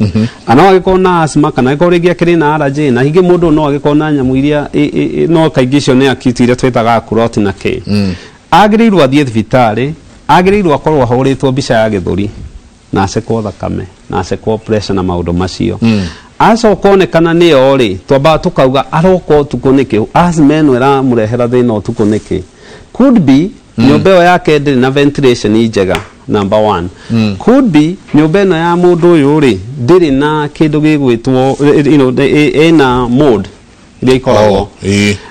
ana agĩkorwo na asthma kana agĩkorwo rĩngĩ akĩrĩ na allergy na hingĩ mũndũ no agĩkorwo na nyamũ iria no kaingĩ icio nĩ acute iria twĩtaga clot na kĩ agĩrĩirwo athiĩ thibitarĩ agĩrĩirwo akorwo ahũrĩtwo mbica ya gĩthũri na acekwo thakame na acekwo pressure na maũndũ macio acoka onekana nĩyo rĩ twambaga tũkauga aroka ũtukũ nĩkĩ asthma ĩno ĩramũrehera thĩna ũtukũ nĩkĩ could be nyũmba ĩyo yake ndĩrĩ na ventilation njega number 1 could be nyũmba ĩno ya mũndũ ũyũ rĩ ndĩrĩ na kĩndũ gĩgwĩtwo you know ĩna mold iria ikoragwo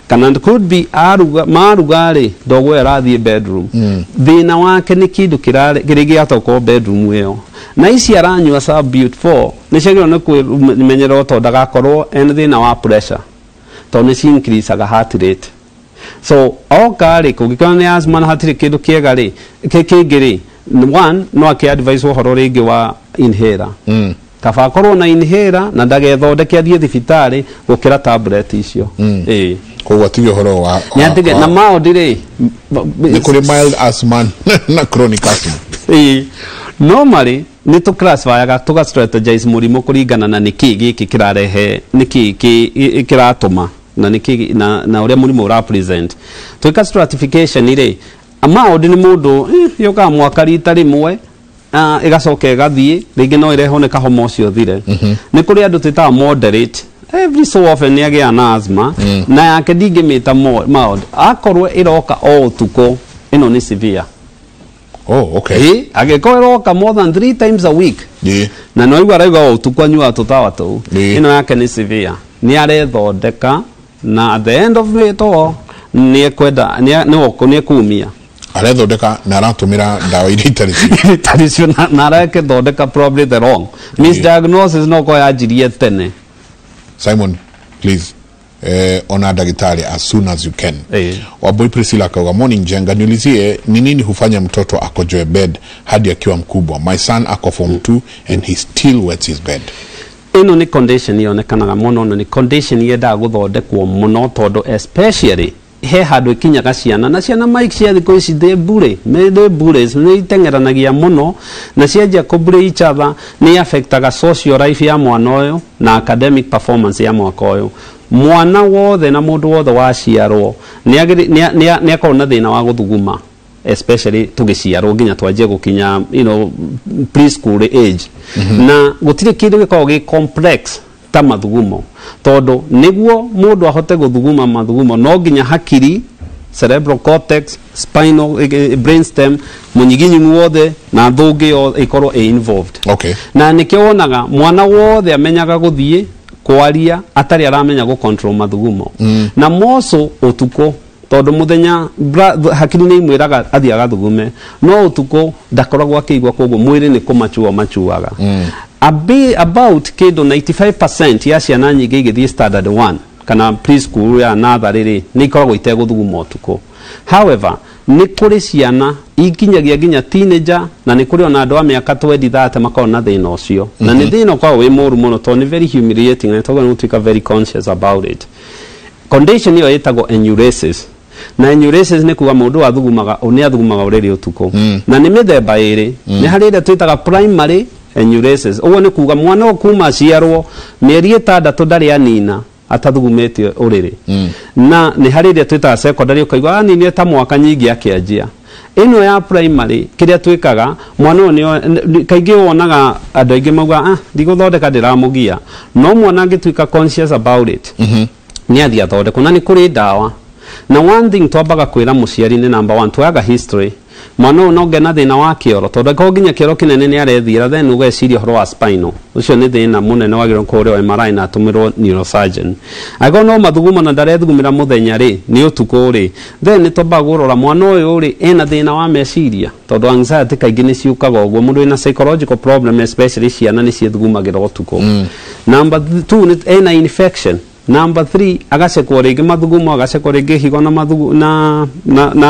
kana could be aruga maruga rĩ ndogo ĩyo ĩrathiĩ bedroom thĩna wake nĩ kĩndũ kĩrĩa gĩatoka bedroom ĩyo na ici aranyua Salbut 4 nĩ ciagĩrĩirwo nĩ kwĩmenyererwo tondũ ndagakorwo ena thĩna wa pressure tondũ nĩ ci increaseaga heart rate so oka rĩ kũngĩkorwo nĩ asthma na hatirĩ kĩndũ kĩega rĩ kĩngĩ rĩ one no ake advice ũhoro rĩngĩ wa inhaler kaba akorwo na inhaler na ndagethondeke athiĩ thibitarĩ gũkĩra tablet icio koguo atige ũhoro wa nĩ na maũndũ rĩ nĩ kũrĩ mild asthma na chronic asthma normally Nĩ tũ classifyaga, tũga strategize mũrimũ kũringana na nĩkĩ gĩkĩ kĩrarehe, nĩkĩ kĩratũma, na nĩkĩ na ũrĩa mũrimũ ũra present. Twĩka stratification rĩ, mild nĩ mũndũ yũkaga mwaka rita rĩmwe, ĩgacoka ĩgathiĩ rĩngĩ, no ĩrehwo nĩ kahoma ũcio thire. Nĩ kũrĩ andũ twĩtaga moderate, every so often nĩ agĩa na asthma, na yake ndingĩmĩta mild. Akorwo ĩroka o ũtukũ, ĩno nĩ severe. Oh, okay. Angĩkorwo ĩroka more than 3 times a week, na no igua araigua o ũtukũ anyuaga tũtawa tũu, ĩno yake nĩ severe, nĩ arethondeka na at the end of it all nĩ ekwenda nĩ ekumia. Arethondeka na aratũmĩra ndawa iria itarĩ cio. Itarĩ cio, na arekĩthondeka probably the wrong misdiagnosis, no korwo yanjirie tene. Simon, please, ona daktari as soon as you can. Wambui Priscilla akauga, "Morning Jenga, niulizie ni nini hufanya mtoto akojoe bed hadi akiwa mkubwa? My son ako form 2 and he still wets his bed." Ĩno nĩ condition yonekanaga mũno, no nĩ condition yendaga gũthondekwo mũno, tondũ especially he handũ ĩkinyaga ciana, na ciana mike cia thikũ ici they bully, they bullies, nĩ iteng'eranagia mũno, na cianjia kũ bully each other, nĩ affectaga social life ya mwana ũyũ na academic performance ya mwaka ũyũ. Mwana wothe na mũndũ wothe waciarwo nĩ akoragwo na thĩna wa gũthuguma, especially tũgĩciarwo nginya twanjie gũkinya preschool age, na gũtirĩ kĩndũ gĩkoragwo gĩ complex ta mathugumo, tondũ nĩguo mũndũ ahote gũthuguma mathugumo no nginya hakiri, cerebral cortex, spinal, brainstem, mũnyiginyigi wothe na thũngĩ yothe ĩkorwo ĩ involved. Na nĩkĩo wonaga mwana wothe amenyaga gũthiĩ kwaria atarĩ aramenya gũ control mathugumo, na moco ũtukũ, tondũ mũthenya hakiri nĩ imwĩraga athiĩ agathugume, no ũtukũ ndakoragwo akĩigua, koguo mwĩrĩ nĩ kũmachua machuaga. About kĩndũ 95% ya ciana nyingĩ igĩthiĩ standard 1 kana preschool ya natharĩ rĩ, nĩ ikoragwo itegũthuguma ũtukũ. However, nĩ kũrĩ ciana ikinyagia nginya teenager, na nĩ kũrĩ ona andũ a mĩaka 20 30 makoragwo na thĩna ũcio, na nĩ thĩna ũkoragwo wĩ mũru mũno, tondũ nĩ very humiliating na tondũ nĩ gũtuĩka very conscious about it. Condition ĩyo ĩtagwo enuresis, na enuresis nĩ kuga mũndũ athugumaga, nĩ athugumaga ũrĩrĩ ũtukũ, na nĩ mĩthemba ĩrĩ. Nĩ harĩ ĩrĩa twĩtaga primary enuresis, ũguo nĩ kuga mwana ũyũ kuma aciarwo mĩeri 6 ndarĩ anina atathugumĩte ũrĩrĩ, na nĩ harĩ ĩrĩa twĩtaga secondary, ũkaigua aninire ta mwaka nyingĩ akĩanjia. Ĩno ya primary, kĩrĩa twĩkaga mwana ũyũ kaingĩ wonaga andũ aingĩ mauga, "Ah, ndigũthondeka, ndĩramũgia," no mwana angĩtuĩka conscious about it, nĩ athiĩ athondekwo, na nĩ kũrĩ ndawa. Na one thing twambaga kwĩra mũciari nĩ, number one, tuoyaga history, mwana ũyũ no ngena thĩna wa kĩoro, tondũ angĩkorwo nginya kĩoro kĩnene nĩ arethiĩra, then ũgeciria ũhoro wa spinal, ũcio nĩ thĩna mũnene wagĩrĩirwo kũhũrĩrwo MRI na atũmĩrwo neurosurgeon. Angĩkorwo no mathugumo na ndarethugumĩra mũthenya rĩ, nĩ ũtukũ rĩ, then nĩ twambaga kũrora mwana ũyũ rĩ, ena thĩna wa meciria, tondũ anxiety kaingĩ nĩ ciũkaga ũguo, mũndũ wĩna psychological problem, especially ciana, nĩ ciĩthugumagĩra ũtukũ. Number two, nĩ ena infection. Number 3, agacekwo rĩngĩ mathugumo, agacekwo rĩngĩ higo na mathugu na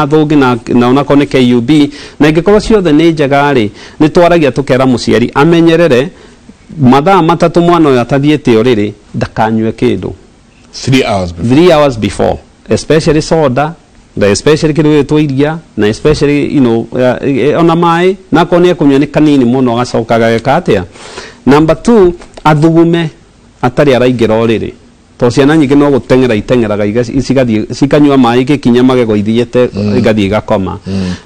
thũngĩ na onakorwo nĩ KUB, na ingĩkorwo ciothe nĩ njega rĩ, nĩ twaragia tũkera mũciari amenyerere mathaa 3 mwana ũyũ atathiĩte ũrĩrĩ ndakanyue kĩndũ. 3 hours before. 3 hours before, especially soda, na especially kĩndũ gĩgwĩtwo iria, na especially ona maĩ, na akorwo nĩ ekũnyua nĩ kanini mũno, agacoka agageka atĩa. Number 2, athugume atarĩ araingĩra ũrĩrĩ, tondũ ciana nyingĩ no gũteng'era iteng'eraga cigathiĩ cikanyua maĩ igĩkinya magego ithiĩte, igathiĩ igakoma.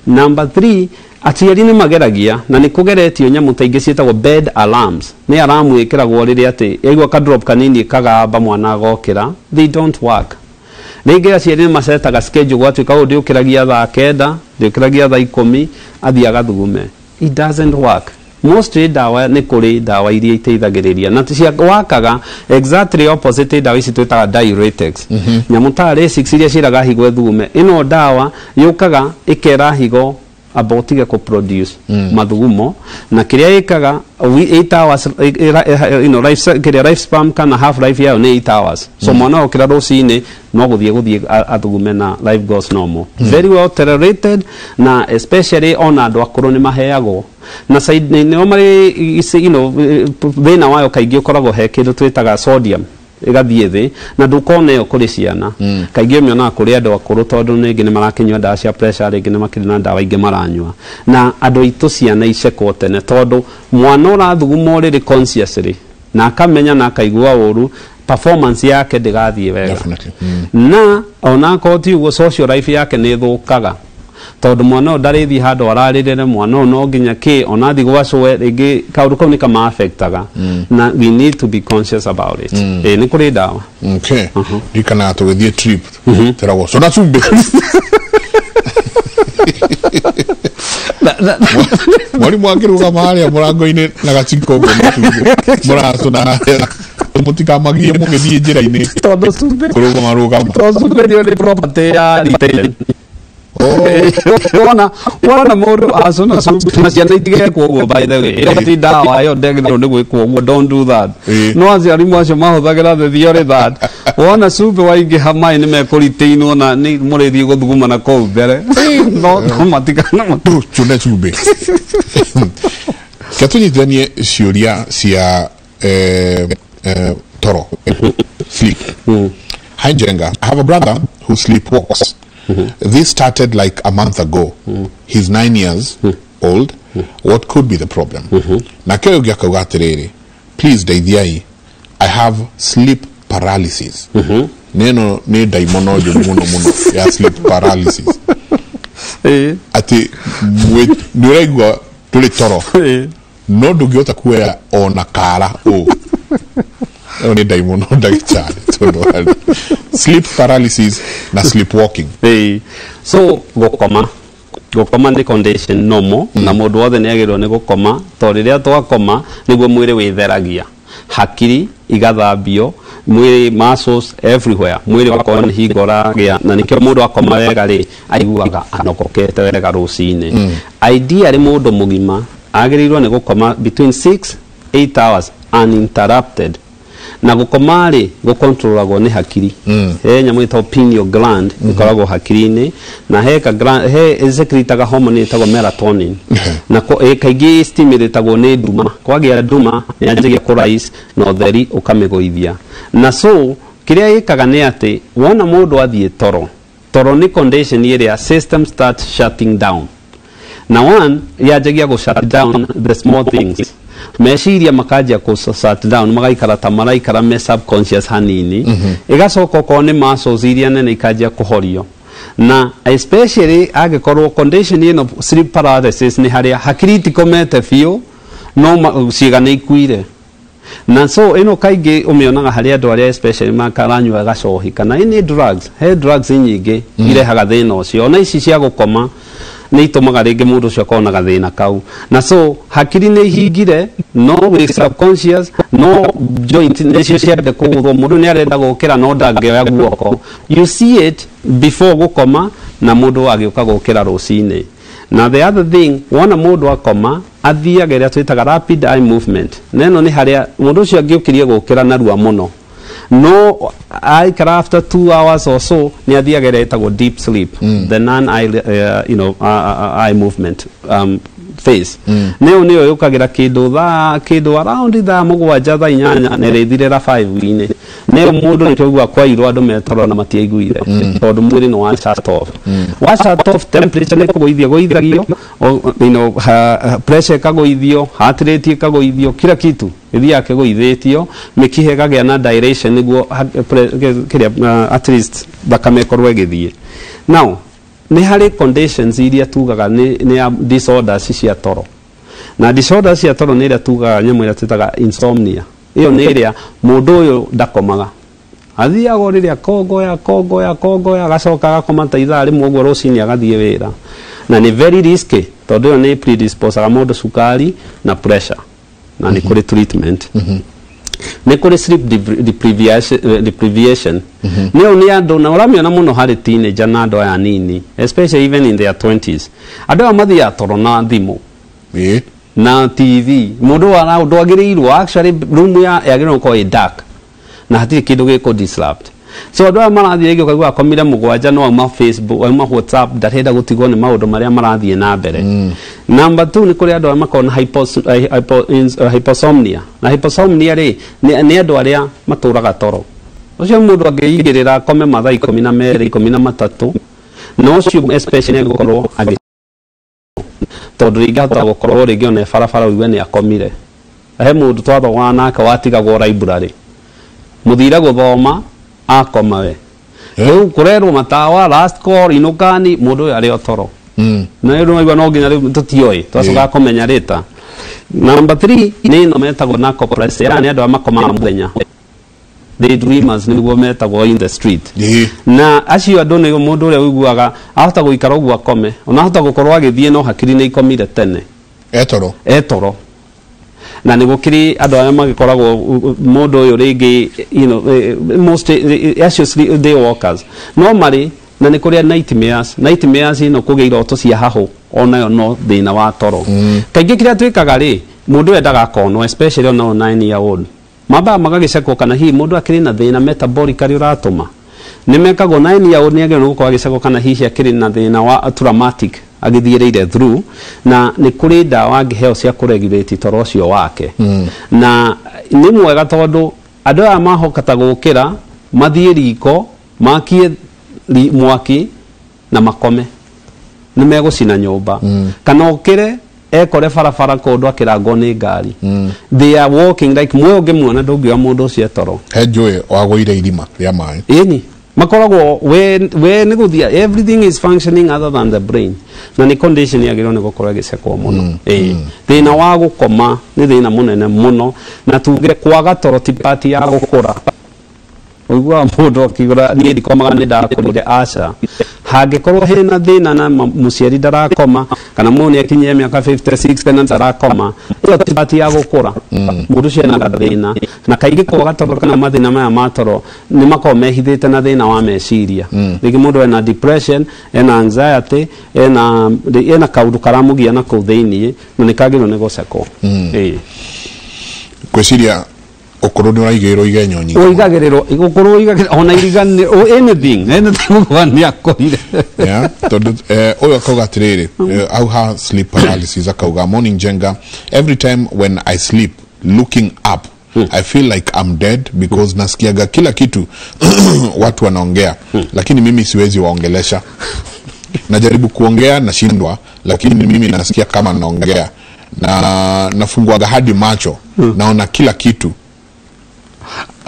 Number 3, aciari nĩ mageragia na nĩ kũgeretio nyamũ ta ingĩ ciĩtagwo bed alarms, nĩ alarm ĩkĩragwo rĩrĩa atĩ yaigua ka drop kanini kagamba mwana agokĩra. They don't work. Rĩngĩ aciari nĩ macetaga schedule, gwatuĩka ũyũ ndĩũkĩragia thaa 9, ndĩũkĩragia thaa 10, athiĩ agathugume. It doesn't work. Mostly ndawa, nĩ kũrĩ ndawa iria iteithagĩrĩria na cia wakaga exactly opposite, ndawa ici twĩtaga diuretics, nyamũ ta Lasix iria ciĩraga higo ĩthugume. Ĩno ndawa yũkaga ĩkera higo amba ũtige kũ produce mathugumo, na kĩrĩa ĩkaga 8 hours, life, kĩrĩa life span kana half life yayo nĩ 8 hours, so mwana okĩra rũcinĩ no gũthiĩ athugume na life goes normal. Very well tolerated, na especially ona andũ akũrũ nĩ maheagwo, na side nĩo marĩ thĩna wayo kaingĩ ũkoragwo he kĩndũ twĩtaga sodium. ĩgathiĩ thĩ na ndũkona ĩyo kũrĩ ciana. Kaingĩ ũmĩonaga kũrĩ andũ akũrũ tondũ rĩngĩ nĩ marakĩnyua ndawa cia pressure, rĩngĩ nĩ makĩrĩ na ndawa ingĩ maranyua. Na andũ aitũ ciana icekwo tene tondũ mwana ũrathuguma ũrĩrĩ consciously na akamenya na akaigua ũru, performance yake ndĩgathiĩ wega. Na onakorwo ti ũguo, social life yake nĩ ĩthũkaga tondũ mwana ũyũ ndarĩthiĩ handũ ararĩrĩre, mwana ũyũ no nginya kĩ ona athiĩ gwa cũwe rĩngĩ kaũndũ kau nĩ kama-affectaga. Na we need to be conscious about it. Nĩ kũrĩ ndawa. Okay. Ndirikanaga tũgĩthiĩ trip tweragwo cũna cumbĩ. Mwarimũ akĩrũgama harĩa mũrango-inĩ na gaciko ũguo matumbĩ mũracũna harĩa mũtikamagie mũgĩthiĩ njĩra-inĩ tondũ cumbĩ kũrũgama rũgama. Tondũ cumbĩ nĩ ũrĩ property ya retail. Wona wona mũndũ acũna cumbĩ na ciana itigekwo ũguo, by the way, ĩyo ti ndawa, ĩyo ndĩagĩrĩirwo nĩ gwĩkwo ũguo, don't do that. No aciari acio mahũthagĩra the theory that wona cumbĩ waingĩha maĩ nĩ mekũritainwo na nĩ mũrĩthiĩ gũthuguma na kũu mbere, no no matikana cũne cumbĩ. Ke tũnyitithanie ciũria cia toro, sleep. Hi Njenga, I have a brother who sleepwalks. This started like a month ago. He's 9 years old. What could be the problem? Nake ũyũ ũngĩ akauga atĩrĩrĩ, please ndeithiai, I have sleep paralysis. Neno nĩ ndaimono njũru mũno mũno ya sleep paralysis, atĩ nĩ ũraigua ndũrĩ toro no ndũngĩhota kuoya ona kara ũ. Ĩyo nĩ ndaimono ndagĩtarĩ, tondũ sleep paralysis na sleepwalking. So gũkoma gũkoma nĩ condition normal, na mũndũ wothe nĩ agĩrĩirwo nĩ gũkoma tondũ rĩrĩa twakoma nĩguo mwĩrĩ wĩtheragia, hakiri igathambio, mwĩrĩ, muscles everywhere, mwĩrĩ wakorwo nĩ hingo ũragĩa, na nĩkĩo mũndũ akoma wega rĩ aiguaga anogokete wega rũcinĩ. Ideally mũndũ mũgima agĩrĩirwo nĩ gũkoma between 6 8 hours uninterrupted. Na gũkoma rĩ gũkontrolagwo nĩ hakiri. He nyamũ ĩtagwo pineal gland ĩkoragwo hakiri-inĩ, na he ka gland he ĩsecretaga hormone ĩtagwo melatonin, na kaingĩ stimulategwo nĩ nduma. Kwagĩa nduma yanjagia kũrise na ũtheri ũkamĩgũithia. Na so kĩrĩa ĩkaga nĩ atĩ wona mũndũ athiĩ toro, toro nĩ condition ĩrĩa system starts shutting down, na one yanjagia gũ shut down the small things, meciria makanjia kũ shut down, magaikara ta maraikara me subconscious hanini. Ĩgacoka okorwo nĩ muscles iria nene ikanjia kũhorio, na especially angĩkorwo condition ĩno sleep paralysis nĩ harĩa hakiri itikomete biũ no ciĩga nĩ ikuire. Na so ĩno kaingĩ ũmĩonaga harĩ andũ arĩa especially makaranyua gacohi kana any drugs. He drugs nyingĩ irehaga thĩna ũcio, ona ici cia gũkoma nĩ itũmaga rĩngĩ mũndũ ũcio akorwo na gathĩna kau. Na so hakiri nĩ ihingire no wĩ subconscious, no joint nĩcio ciambia kũgũthwo, mũndũ nĩ arenda gũkĩra no ndangĩoya guoko. You see it before gũkoma na mũndũ agĩũka gũkĩra rũcinĩ. Na the other thing, wona mũndũ akoma athiaga ĩrĩa twĩtaga rapid eye movement, na ĩno nĩ harĩa mũndũ ũcio angĩũkĩrie gũkĩra narua mũno, no aikara after 2 hours or so nĩ athiaga ĩrĩa ĩtagwo deep sleep, the non eye you know eye movement phase. Nĩyo nĩyo yũkagĩra kĩndũ thaa kĩndũ around thaa 7, thaa 8, na ĩrĩthirĩra 5-inĩ. Nĩyo mũndũ nĩ twaigua kwairwo andũ metoro na matiaiguire tondũ mwĩrĩ nĩ wa shut off. Wa shut off, temperature nĩ kũgũithia gũithagio, pressure ĩkagũithio, heart rate ĩkagũithio, kila kitu ĩthiaga kĩgũithĩtio, mĩkiha ĩkagĩa na dilation nĩguo kĩrĩa at least thakame ĩkorwo ĩgĩthiĩ. Now nĩ harĩ conditions iria tugaga nĩ ya disorders cia toro, na disorders cia toro nĩ ĩrĩa tugaga nyamũ ĩrĩa twĩtaga insomnia. Ĩyo nĩ ĩrĩa mũndũ ũyũ ndakomaga, athiaga o rĩrĩa kongoya kongoya kongoya, agacoka agakoma ta ithaa rĩmwe ũguo, rũcinĩ agathiĩ wĩra. Na nĩ very risky tondũ ĩyo nĩ predisposaga mũndũ cukari na pressure, na nĩ kũrĩ treatment. Nĩ kũrĩ sleep deprivation. Nĩyo nĩ andũ na ũramĩona mũno harĩ teenager na andũ aya nini, especially even in their 20s, andũ aya mathiaga toro na thimũ na TV. Mũndũ wa ndwagĩrĩirwo, actually room ya yagĩrĩirwo gũkorwo ĩ dark na hatirĩ kĩndũ gĩkũ disrupt. So andũ aya marathiĩ rĩngĩ ũkaigua akomire 7 no auma Facebook, auma WhatsApp, ndarenda gũtigwo nĩ maũndũ marĩa marathiĩ na mbere. Number 2, nĩ kũrĩ andũ arĩa makoragwo na hyposomnia. Na hyposomnia rĩ nĩ andũ arĩa matũraga toro. Ũcio mũndũ angĩigĩrĩra akome mathaa 12 13, na ũcio especially nĩegũkorwo agĩ tondũ rĩngĩ ahota gũkorwo rĩngĩ ona barabara ũigue nĩ akomire. He mũndũ twathomaga nake watigagwo library, mũthire gũthoma akoma we. Rĩu kũrerwo matawa last call inũkani, mũndũ ũyũ arĩ o toro. Na rĩu waigua no nginya rĩu tũtioĩ twacoka kũmenya rĩta. Number 3 nĩ ĩno metagwo narcolepsy, yani andũ arĩa makomaga mũthenya, daydreamers nĩguo metagwo in the street. Na acio andũ nĩ mũndũ ũrĩa ũiguaga ahota gũikara ũguo akome, ona ahota gũkorwo agĩthiĩ no hakiri nĩ ikomire tene, etoro. Na nĩ gũkĩrĩ andũ arĩa magĩkoragwo mũndũ ũyũ rĩngĩ, you know, most acio day walkers no marĩ na nĩ kũrĩa nightmares. Nightmares ĩno kũgĩa iroto cia hahũ onayo no thĩna wa toro. Kaingĩ kĩrĩa twĩkaga rĩ, mũndũ endaga akonwo, especially ona 9 year old, mambaga magagĩcekwo kana hihi mũndũ akĩrĩ na thĩna metabolically ũratũma nĩ mekagwo. 9 year old nĩ agĩrĩirwo gũkorwo agĩcekwo kana hihi akĩrĩ na thĩna wa traumatic agĩthiĩrĩire through, na nĩ kũrĩ ndawa angĩheo cia kũregulate toro ũcio wake. Na nĩ mwega tondũ andũ aya mahota gũkĩra mathiĩ riko makie mwaki na makome, nĩ megũcina nyũmba. Kana ũkĩre ekore barabara kũndũ akĩrangwo nĩ ngari. They are walking like mwe ũngĩmuona ndũngiuga mũndũ ũcio etoro. He njũĩ wagũire irima rĩa maĩ. Ĩni makoragwo we nĩ gũthia, everything is functioning other than the brain, na nĩ condition yagĩrĩirwo nĩ gũkorwo ĩgĩcekwo mũno. Thĩna wa gũkoma nĩ thĩna mũnene mũno, na tuge kwaga toro ti part ya gũkũra. Ũiguaga mũndũ akiuga niĩ ndikomaga nĩ ndakũrire, aca. Hangĩkorwo hena thĩna na mũciari ndarakoma, kana mũndũ nĩ akinyie mĩaka 56 kana ndarakoma, ĩyo ti part ya gũkũra. Mũndũ ũcio ena gathĩna, na kaingĩ kwaga toro kana mathĩna maya ma toro nĩ makoragwo mehithĩte na thĩna wa meciria. Rĩngĩ mũndũ ena depression, ena anxiety, ena kaũndũ karamũgia na kũu thĩiniĩ, na nĩ kagĩrĩirwo nĩ gũcekwo. Ngwĩciria ũkũrũ nĩ ũraigĩrĩrwo igenyo nyingĩ. Ũigagĩrĩrwo ũkũrũ ũigagĩrĩrwo ona iriganĩrwo anything ũguo nĩ akũrire. Yeah, tondũ ũyũ akauga atĩrĩrĩ, au ha sleep paralysis, akauga morning Njenga, every time when I sleep looking up I feel like I'm dead because nasikiaga kila kitu watu wanaongea, lakini mimi siwezi waongelesha. Najaribu kuongea nashindwa, lakini mimi nasikia kama naongea, na nafunguaga hadi macho, naona kila kitu.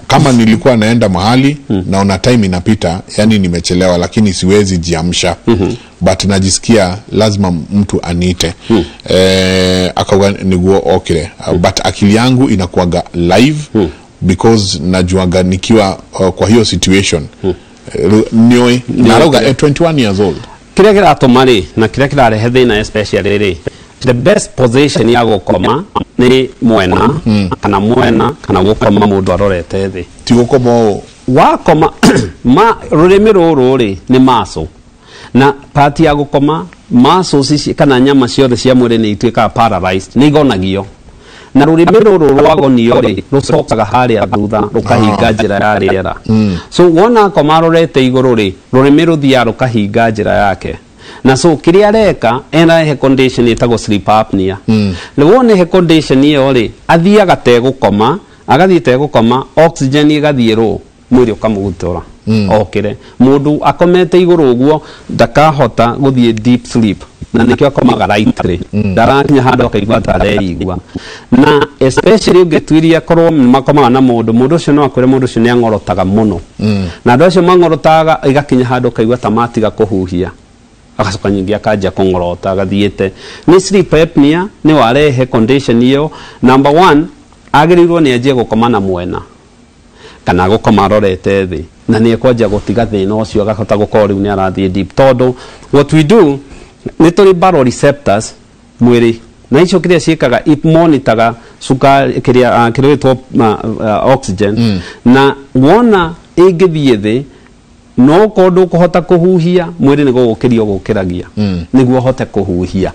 Kama nilikuwa naenda mahali, naona time inapita, yani nimechelewa, lakini siwezi jiamsha. But najisikia lazima mtu aniite. Akauga niguo okire. But akili yangu inakuwaga live because najuaga nikiwa kwa hiyo situation. Nioi, narauga 21 years old. Kĩrĩa kĩratũma rĩ, na kĩrĩa kĩrarehe thĩna especially rĩ, the best position ya gũkoma nĩ mwena, kana mwena, kana gũkoma mũndũ arorete thĩ. Ti gũkoma ũũ. Wakoma, rũrĩmĩ rũrũ rĩ, nĩ muscle. Na part ya gũkoma, muscles ici kana nyama ciothe cia mwĩrĩ nĩ ituĩkaga paralyzed, nĩ igonagio. Na rũrĩmĩ rũrũ rwagonio rĩ, rũcokaga harĩa thutha, rũkahinga njĩra ya rĩera. So wona akoma arorete igũrũ rĩ, rũrĩmĩ rũthiaga rũkahinga njĩra yake. Na so kĩrĩa areka, ena he condition ĩtagwo sleep apnea. Rĩu wona he condition ĩyo rĩ, athiaga tegũkoma, agathiĩ tegũkoma, oxygen ĩgathiĩ rũ, mwĩrĩ ũkamũgutũra. Okĩre. Mũndũ akomete igũrũ ũguo ndakahota gũthiĩ deep sleep, na nĩkĩo akomaga lightly. Ndarakinya handũ akaigua ta areigua. Na especially ũngĩtuiria korwo makomaga na mũndũ, mũndũ ũcio no akwĩre mũndũ ũcio nĩ ang'orotaga mũno. Na andũ acio mang'orotaga igakinya handũ ũkaigua ta matiga kũhuhia. Agacoka nyingĩ akanjia kũng'orota agathiĩte. Nĩ sleep apnea nĩ warehe condition ĩyo. Number 1, agĩrĩirwo nĩ anjie gũkoma na mwena kana gũkoma arorete thĩ, na nĩ ekwanjia gũtiga thĩna ũcio, agahota gũkorwo rĩu nĩ arathiĩ deep. Tondũ what we do, nĩ tũrĩ baroreceptors mwĩrĩ, na icio kĩrĩa ciĩkaga, it monitoraga cukari, kĩrĩa kĩrĩa gĩtwo oxygen. Na wona ĩngĩthiĩ thĩ, no korwo ndũkũhota kũhuhia, mwĩrĩ nĩ gũgũkĩria ũgũkĩragia, nĩguo ũhote kũhuhia.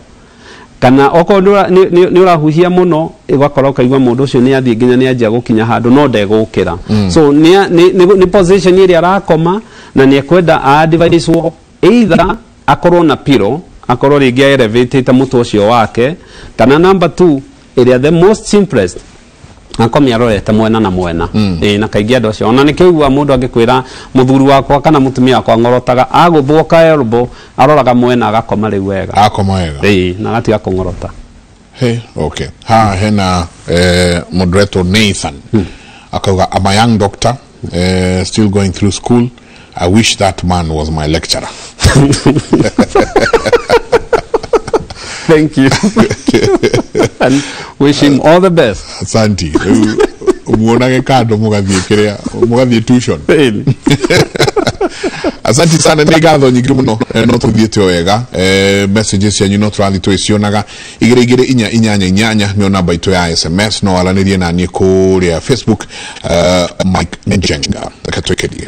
Kana okorwo nĩ ũrahuhia mũno, ĩgakora ũkaigua mũndũ ũcio nĩ athiĩ nginya nĩ anjia gũkinya handũ no ndegũkĩra. So nĩ position ĩrĩa arakoma, na nĩ ekwenda advice either akorwo na pillow, akorwo rĩngĩ elevatĩte mũtwe ũcio wake, kana number 2 ĩrĩa the most simplest, Akomia arorete mwena na mwena. Na kaingĩ andũ acio ona nĩkĩo mũndũ angĩkwĩra mũthuri wakwa kana mũtumia wakwa ng'orotaga agũthũka elbow aroraga mwena agakoma rĩu wega. Akoma wega. Na agatiga kũng'orota. Hey, okay. Ha hena moderator Nathan. Akauga, I'm a young doctor, still going through school. I wish that man was my lecturer. Thank you. And wish him all the best. Asante. Muonage kando mugathie kiria mugathie tuition. Asante sana nĩ ngatho nyingĩ mũno no tũthiĩte wega messages cianyu no tũrathiĩ tũgĩcionaga 2 2 4 8 8 nĩyo namba itũ ya SMS no aranĩrie na niĩ kũrĩa Facebook Mike Njenga. Reke twĩkĩrie.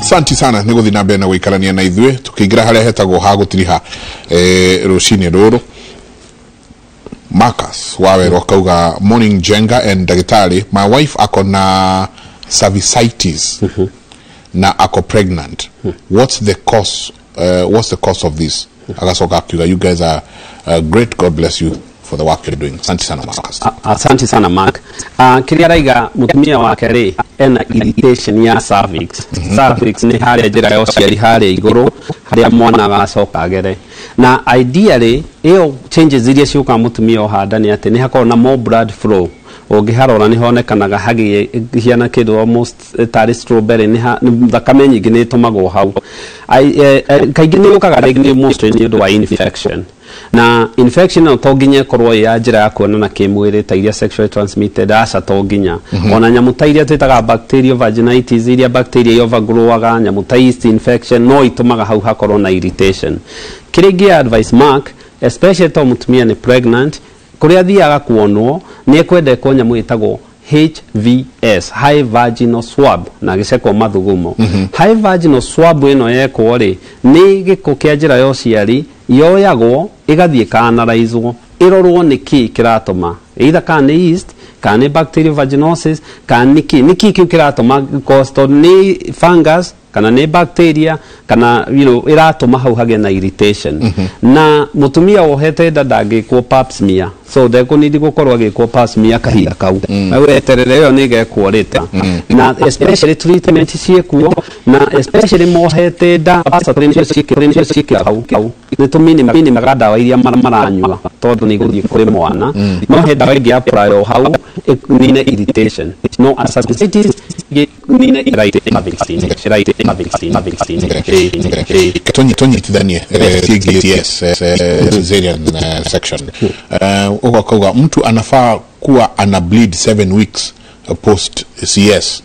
Asante sana nĩ gũthiĩ na mbere na gũikarania na ithuĩ tũkĩingĩra harĩa hetagwo ha gũtiriha rũcinĩ rũrũ. Marcus Wawero akauga, morning Njenga and Daktari, my wife ako na cervicitis na ako pregnant. What's the cause? What's the cause of this? Agacoka akiuga, you guys are great, God bless you for the work you're doing. Asante sana Marcus. Asante sana Mark. Kĩrĩa araiga mũtumia wake rĩ ena irritation ya cervix. Cervix nĩ harĩa njĩra ya ũciari harĩa igũrũ harĩa mwana agacoka agere. Na ideally ĩyo changes iria ciũkaga mũtumia ohanda nĩ atĩ nĩ hakoragwo na more blood flow. Ũngĩharora nĩ honekanaga hagĩhiana kĩndũ almost tarĩ strawberry nĩ thakame nyingĩ nĩ ĩtũmagwo hau. Kaingĩ nĩ yũkaga rĩngĩ mostly nĩ ũndũ wa infection. Na infection no to nginya ĩkorwo ĩ ya njĩra ya kuonana kĩmwĩrĩ ta iria sexually transmitted, aca to nginya. Ona nyamũ ta iria twĩtaga bacterial vaginitis, iria bacteria overgrowaga, nyamũ ta yeast infection no itũmaga hau hakorwo na irritation. Kĩrĩa ingĩ advice Mark, especially to mũtumia nĩ pregnant, kũrĩa athiaga kuonwo nĩ ekwendekwo nyamũ ĩtagwo HVS, high vaginal swab, na gĩcekwo mathugumo. High vaginal swab ĩno yekwo rĩ nĩ gĩko kĩa njĩra ya ũciari yoyagwo ĩgathiĩ ĩkaanalyzwo ĩrorwo nĩ kĩ kĩratũma, either kana nĩ yeast kana nĩ bacterial vaginosis kana nĩ kĩ kĩu kĩratũma cause, tondũ nĩ fungus kana nĩ bacteria kana ĩratũma hau hagĩe na irritation. Na mũtumia wohete nda ndangĩkwo pap smear, so ndekũnidi gũkorwo agĩkwo pap smear kahinda kau. Weterere ĩyo nĩ ĩgekwo later. Na especially treatment ciĩkuo na especially mohete nda hau nĩ tũminimaga ndawa iria maranyua tondũ nĩ igũthiĩ kũrĩ mwana. No he ndawa ĩngĩ apply o hau nine irritation no cervicitis nine Tũnyitithanie CGS cesarean section. Ukauga mtu anafaa kuwa ana bleed 7 weeks post CS.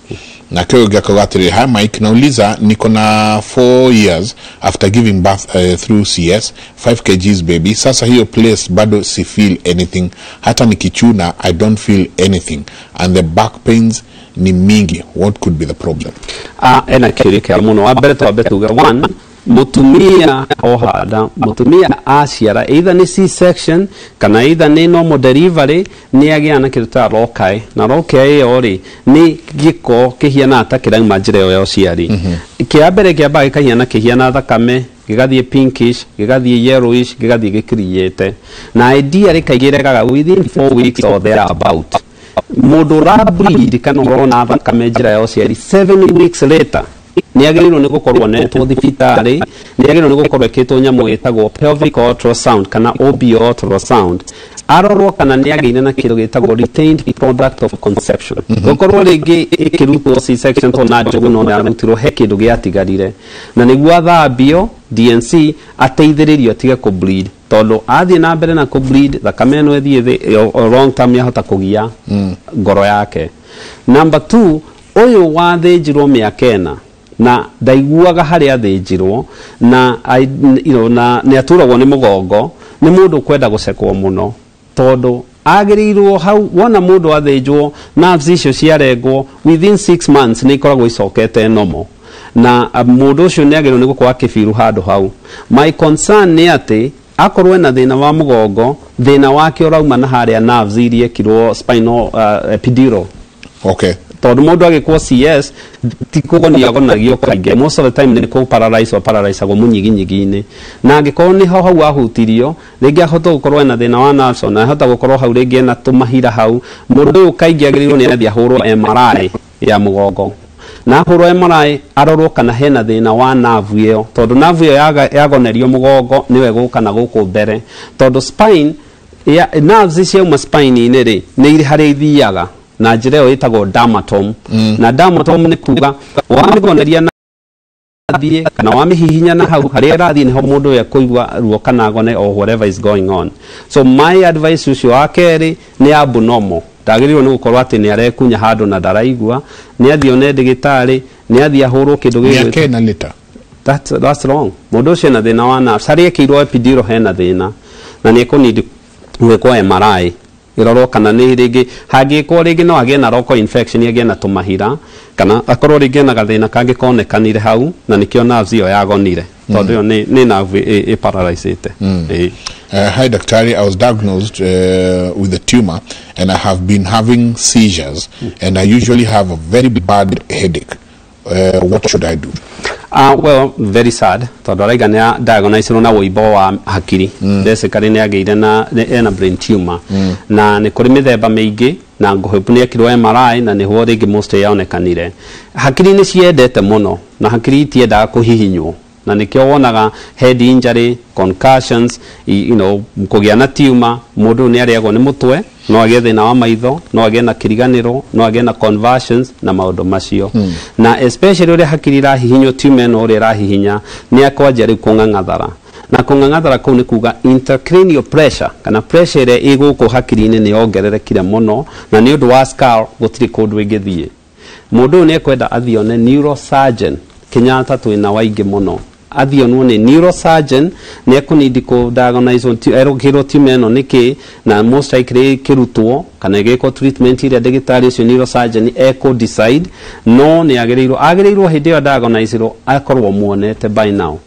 Na kyo gakauga atĩrĩrĩ, hi Mike, nauliza niko na 4 years after giving birth through CS, 5 kgs baby. Sasa hiyo place bado si feel anything, hata nikichuna I don't feel anything and the back pains ni mingi. What could be the problem? Ena kĩũria kĩega mũno. Wa mbere twambe tuge one, mũtumia ohanda, mũtumia aciara either nĩ C-section kana either nĩ normal delivery nĩ agĩa na kĩndũ ta loci, na loci ĩyo rĩ nĩ gĩko kĩhianaga ta kĩrauma njĩra ĩyo ya ũciari. Kĩa mbere kĩambaga gĩkahiana kĩhiana thakame, gĩgathiĩ pinkish, gĩgathiĩ yellowish, gĩgathiĩ gĩkiriĩte, na ideally kaingĩ ĩregaga within 4 weeks or thereabout. Mũndũ ũra bleed kana ũrona thakame njĩra ya ũciari 7 weeks later nĩ agĩrĩirwo nĩ gũkorwo onetwo thibitarĩ, nĩ agĩrĩirwo nĩ gũkorwo ĩkĩtwo nyamũ ĩtagwo pelvic ultrasound kana OB ultrasound, arorwo kana nĩ agĩire na kĩndũ gĩtagwo retained product of conception. Gũkorwo rĩngĩ ĩkĩrutwo C-section tondũ na njogu no yarutirwo he kĩndũ gĩatigarire, na nĩguo athambio DNC ateithĩrĩrio atige kũ bleed, tondũ athiĩ na mbere na kũ bleed thakame ĩno ĩthiĩ thĩ long term yahota kũgia ngoro yake. Number 2, ũyũ wathĩnjirwo mĩaka ĩna na ndaiguaga harĩa athĩnjirwo na na nĩ aturagwo nĩ mũgongo, nĩ mũndũ kwenda gũcekwo mũno tondũ agĩrĩirwo hau wona mũndũ athĩnjwo nerves icio ciarengwo within 6 months nĩ ikoragwo icokete normal, na mũndũ ũcio nĩ agĩrĩirwo nĩ gũkorwo akĩbiru handũ hau. My concern nĩ atĩ akorwo ena thĩna wa mũgongo, thĩna wake ũrauma na harĩa nerves iria ekirwo spinal epidural. Okay. Tondu mundu agikwo CS ti kugonia agonagio kaingĩ, most of the time nĩ kũ paralyze paralyzagwo mũnyiginyigi-inĩ, na angĩkorwo nĩ ho hau ahutirio rĩngĩ ahota gũkorwo ena thĩna wa nerves, ona ahota gũkorwo hau rĩngĩ ena tũmahira hau. Mũndũ ũyũ kaingĩ agĩrĩirwo nĩ athiĩ ahũrwo MRI ya mũgongo, na ahũrwo MRI arorwo kana hena thĩna wa nerve ĩyo, tondũ nerve ĩyo yagonerio mũgongo nĩwe gũka na gũkũ mbere, tondũ spine ya nerves ciauma spine-inĩ rĩ nĩ irĩ harĩa ithiaga na njĩra ĩyo ĩtagwo dermatome. Na dermatome nĩ kuga wamĩgoneria na thiĩ kana wamĩhihinya na hau harĩa ĩrathiĩ nĩho mũndũ ũyũ ekũigua ruo kana agone or whatever is going on. So my advice ũcio wa kerĩ nĩ abnormal, ndagĩrĩirwo nĩ gũkorwo atĩ nĩ arekunya handũ na ndaraigua, nĩ athiĩ one ndagĩtarĩ, nĩ athiĩ ahũrwo kĩndũ gĩgwĩtwo mĩaka ĩna later. That's wrong. Mũndũ ũcio ena thĩna wa nerves, harĩa ekĩirwo epidural hena thĩna na nĩ ekũnidi gwĩkwo MRI ĩrorwo kana nĩ rĩngĩ hangĩkwo rĩngĩ no agĩe na local infection, agĩe na tũmahira, kana akorwo rĩngĩ ena gathĩna kangĩ konekanire hau na nĩkĩo nerves ĩyo yagonire, tondũ ĩyo nĩ nerve ĩ paralyzĩte. Hi daktari, I was diagnosed with a tumor and I have been having seizures and I usually have a very bad headache. What should I do? Well, very sad tondũ araiga nĩ diagnosed na wũimbo wa hakiri. Basically nĩ agĩire na ena brain tumor. Na nĩ kũrĩ mĩthemba mĩingĩ na ngũhĩpu nĩ ekirwo MRI na nĩho rĩngĩ most yonekanire. Hakiri nĩ ciendete mũno na hakiri itiendaga kũhihinywo, na nĩkĩo wonaga head injury, concussions, you know, kũgĩa na tumor, mũndũ nĩ arĩagwo nĩ mũtwe, no agĩe thĩna wa maitho, no agĩe na kĩriganĩro, no agĩe na convulsions na maũndũ macio. Na especially ũrĩa hakiri irahihinywo, tumor ĩno ũrĩa ĩrahihinya nĩ akwanjia rĩu kũng'ang'athara, na kũng'ang'athara kũu nĩ kuga intracranial pressure kana pressure ĩrĩa ĩ gũkũ hakiri-inĩ nĩ yongererekire mũno, na nĩ ũndũ wa skull gũtirĩ kũndũ ĩngĩthiĩ. Mũndũ ũyũ nĩ ekwenda athiĩ one neurosurgeon. Kenyatta twĩna waingĩ mũno, athiĩ onwo nĩ neurosurgeon, nĩ ekũnidi kũ diagnose erũkĩrwo tumor ĩno nĩkĩ, na most likely ĩkĩrutwo kana ĩgĩkwo treatment ĩrĩa ndagĩtarĩ ũcio neurosurgeon ekũ decide, no nĩ agĩrĩirwo hĩndĩ ĩyo diagnosirwo akorwo muonete by now.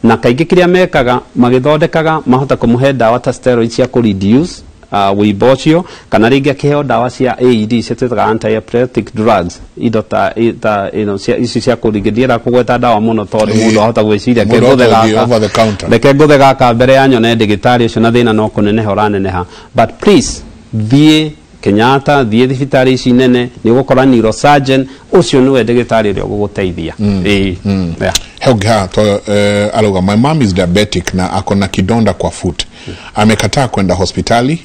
Na kaingĩ kĩrĩa mekaga magĩthondekaga mahota kũmũhe ndawa ta steroids cia kũ reduce wũimbo ũcio, kana rĩngĩ akĩheo ndawa cia AED cia twĩtaga antiepileptic drugs, indo ta you know, ici cia kũringĩ. Ndienda kũgweta ndawa mũno tondũ mũndũ ahota gwĩciria reke ngũthe gaka mbere ya nyone ndagĩtarĩ ũcio na thĩna no kũneneha ũraneneha. But please thiĩ Kenyatta, thiĩ thibitarĩ ici nene, nĩ ũgũkora neurosurgeon ũcio nĩwe ndagĩtarĩ ũrĩa ũgũgũteithia. Helga alauga, my mom is diabetic na ako na kidonda kwa foot. Amekataa kwenda hospitali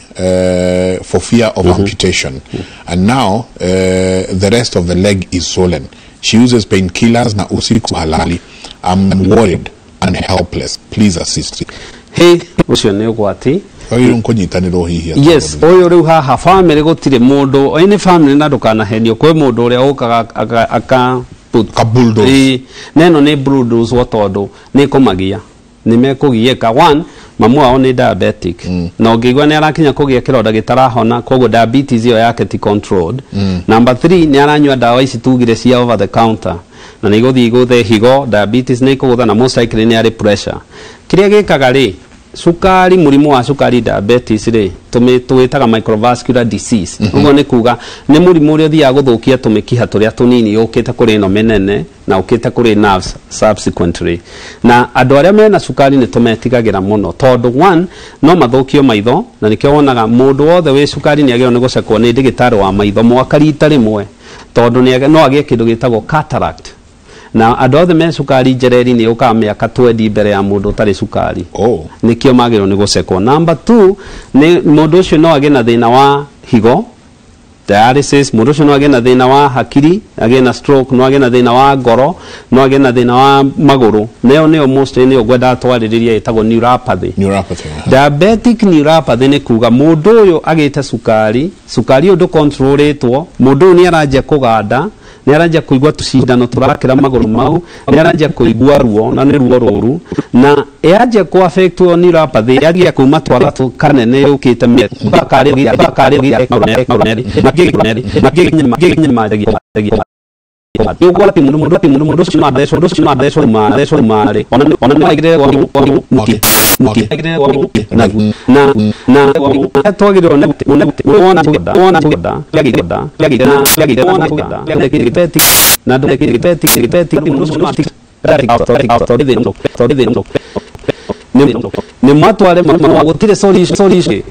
for fear of amputation. And now the rest of the leg is swollen. She uses painkillers na usiku halali. I'm worried and helpless. Please assist. Hey, ucio nĩ ũgwati. Ũyũ nkunyitanĩrwo hihi. Yes, ũyũ rĩu haha family gũtirĩ mũndũ, ĩĩ nĩ family na ndũkanahenio kwĩ mũndũ ũrĩa ũkaga aka ka bulldoze. Neno nĩ bulldoze wa tondũ nĩ kũmagia, nĩ mekũgiĩka. One, mamu wao nĩ diabetic, na ũngĩigua nĩ arakinya kũgĩa kĩronda gĩtarahona, koguo diabetes ĩyo yake ti controlled. Number 3, nĩ aranyua ndawa ici tugire cia over the counter, na nĩ igũthiĩ igũthe higo, diabetes nĩ ikũgũtha, na most likely nĩ arĩ pressure. Kĩrĩa gĩkaga rĩ, cukari, mũrimũ wa cukari diabetes rĩ, tũwĩtaga microvascular disease. Ũguo nĩ kuga nĩ mũrimũ ũrĩa ũthiaga gũthũkia tũmĩkiha tũrĩa tũnini ũkĩte kũrĩ ĩno mĩnene na ũkĩte kũrĩ nerves subsequently. Na andũ arĩa mena cukari nĩ tũmetigagĩra mũno tondũ one, no mathũkio maitho, na nĩkĩo wonaga mũndũ wothe wĩ cukari nĩ agĩrĩirwo nĩ gũcekwo nĩ ndagĩtarĩ wa maitho mwaka rita rĩmwe, tondũ no agĩe kĩndũ gĩtagwo cataract. Na andũ othe me cukari njereri nĩ ũkaga mĩaka 20 mbere ya mũndũ ũtarĩ cukari. Nĩkĩo magĩrĩirwo nĩ gũcekwo. Number 2, nĩ mũndũ ũcio no agĩe na thĩna wa higo, dialysis, mũndũ ũcio no agĩe na thĩna wa hakiri, agĩe na stroke, no agĩe na thĩna wa ngoro, no agĩe na thĩna wa magũrũ. Nĩyo nĩyo most nĩyo ngwendaga twarĩrĩria ĩtagwo neuropathy. Neuropathy. Diabetic neuropathy nĩ kuga mũndũ ũyũ agĩte cukari, cukari ũyũ ndũcontrolĩtwo, mũndũ ũyũ nĩ aranjia kũganda, nĩ aranjia kũigua tũcindano tũrakĩra magũrũ mau, nĩ aranjia kũigua ruo na nĩ ruo rũru, na yanjia kũ affectwo neuropathy yanjia kuma twara kanene yũkĩte mĩaka. Na twagĩrĩirwo wona nĩ matware gũtirĩ solution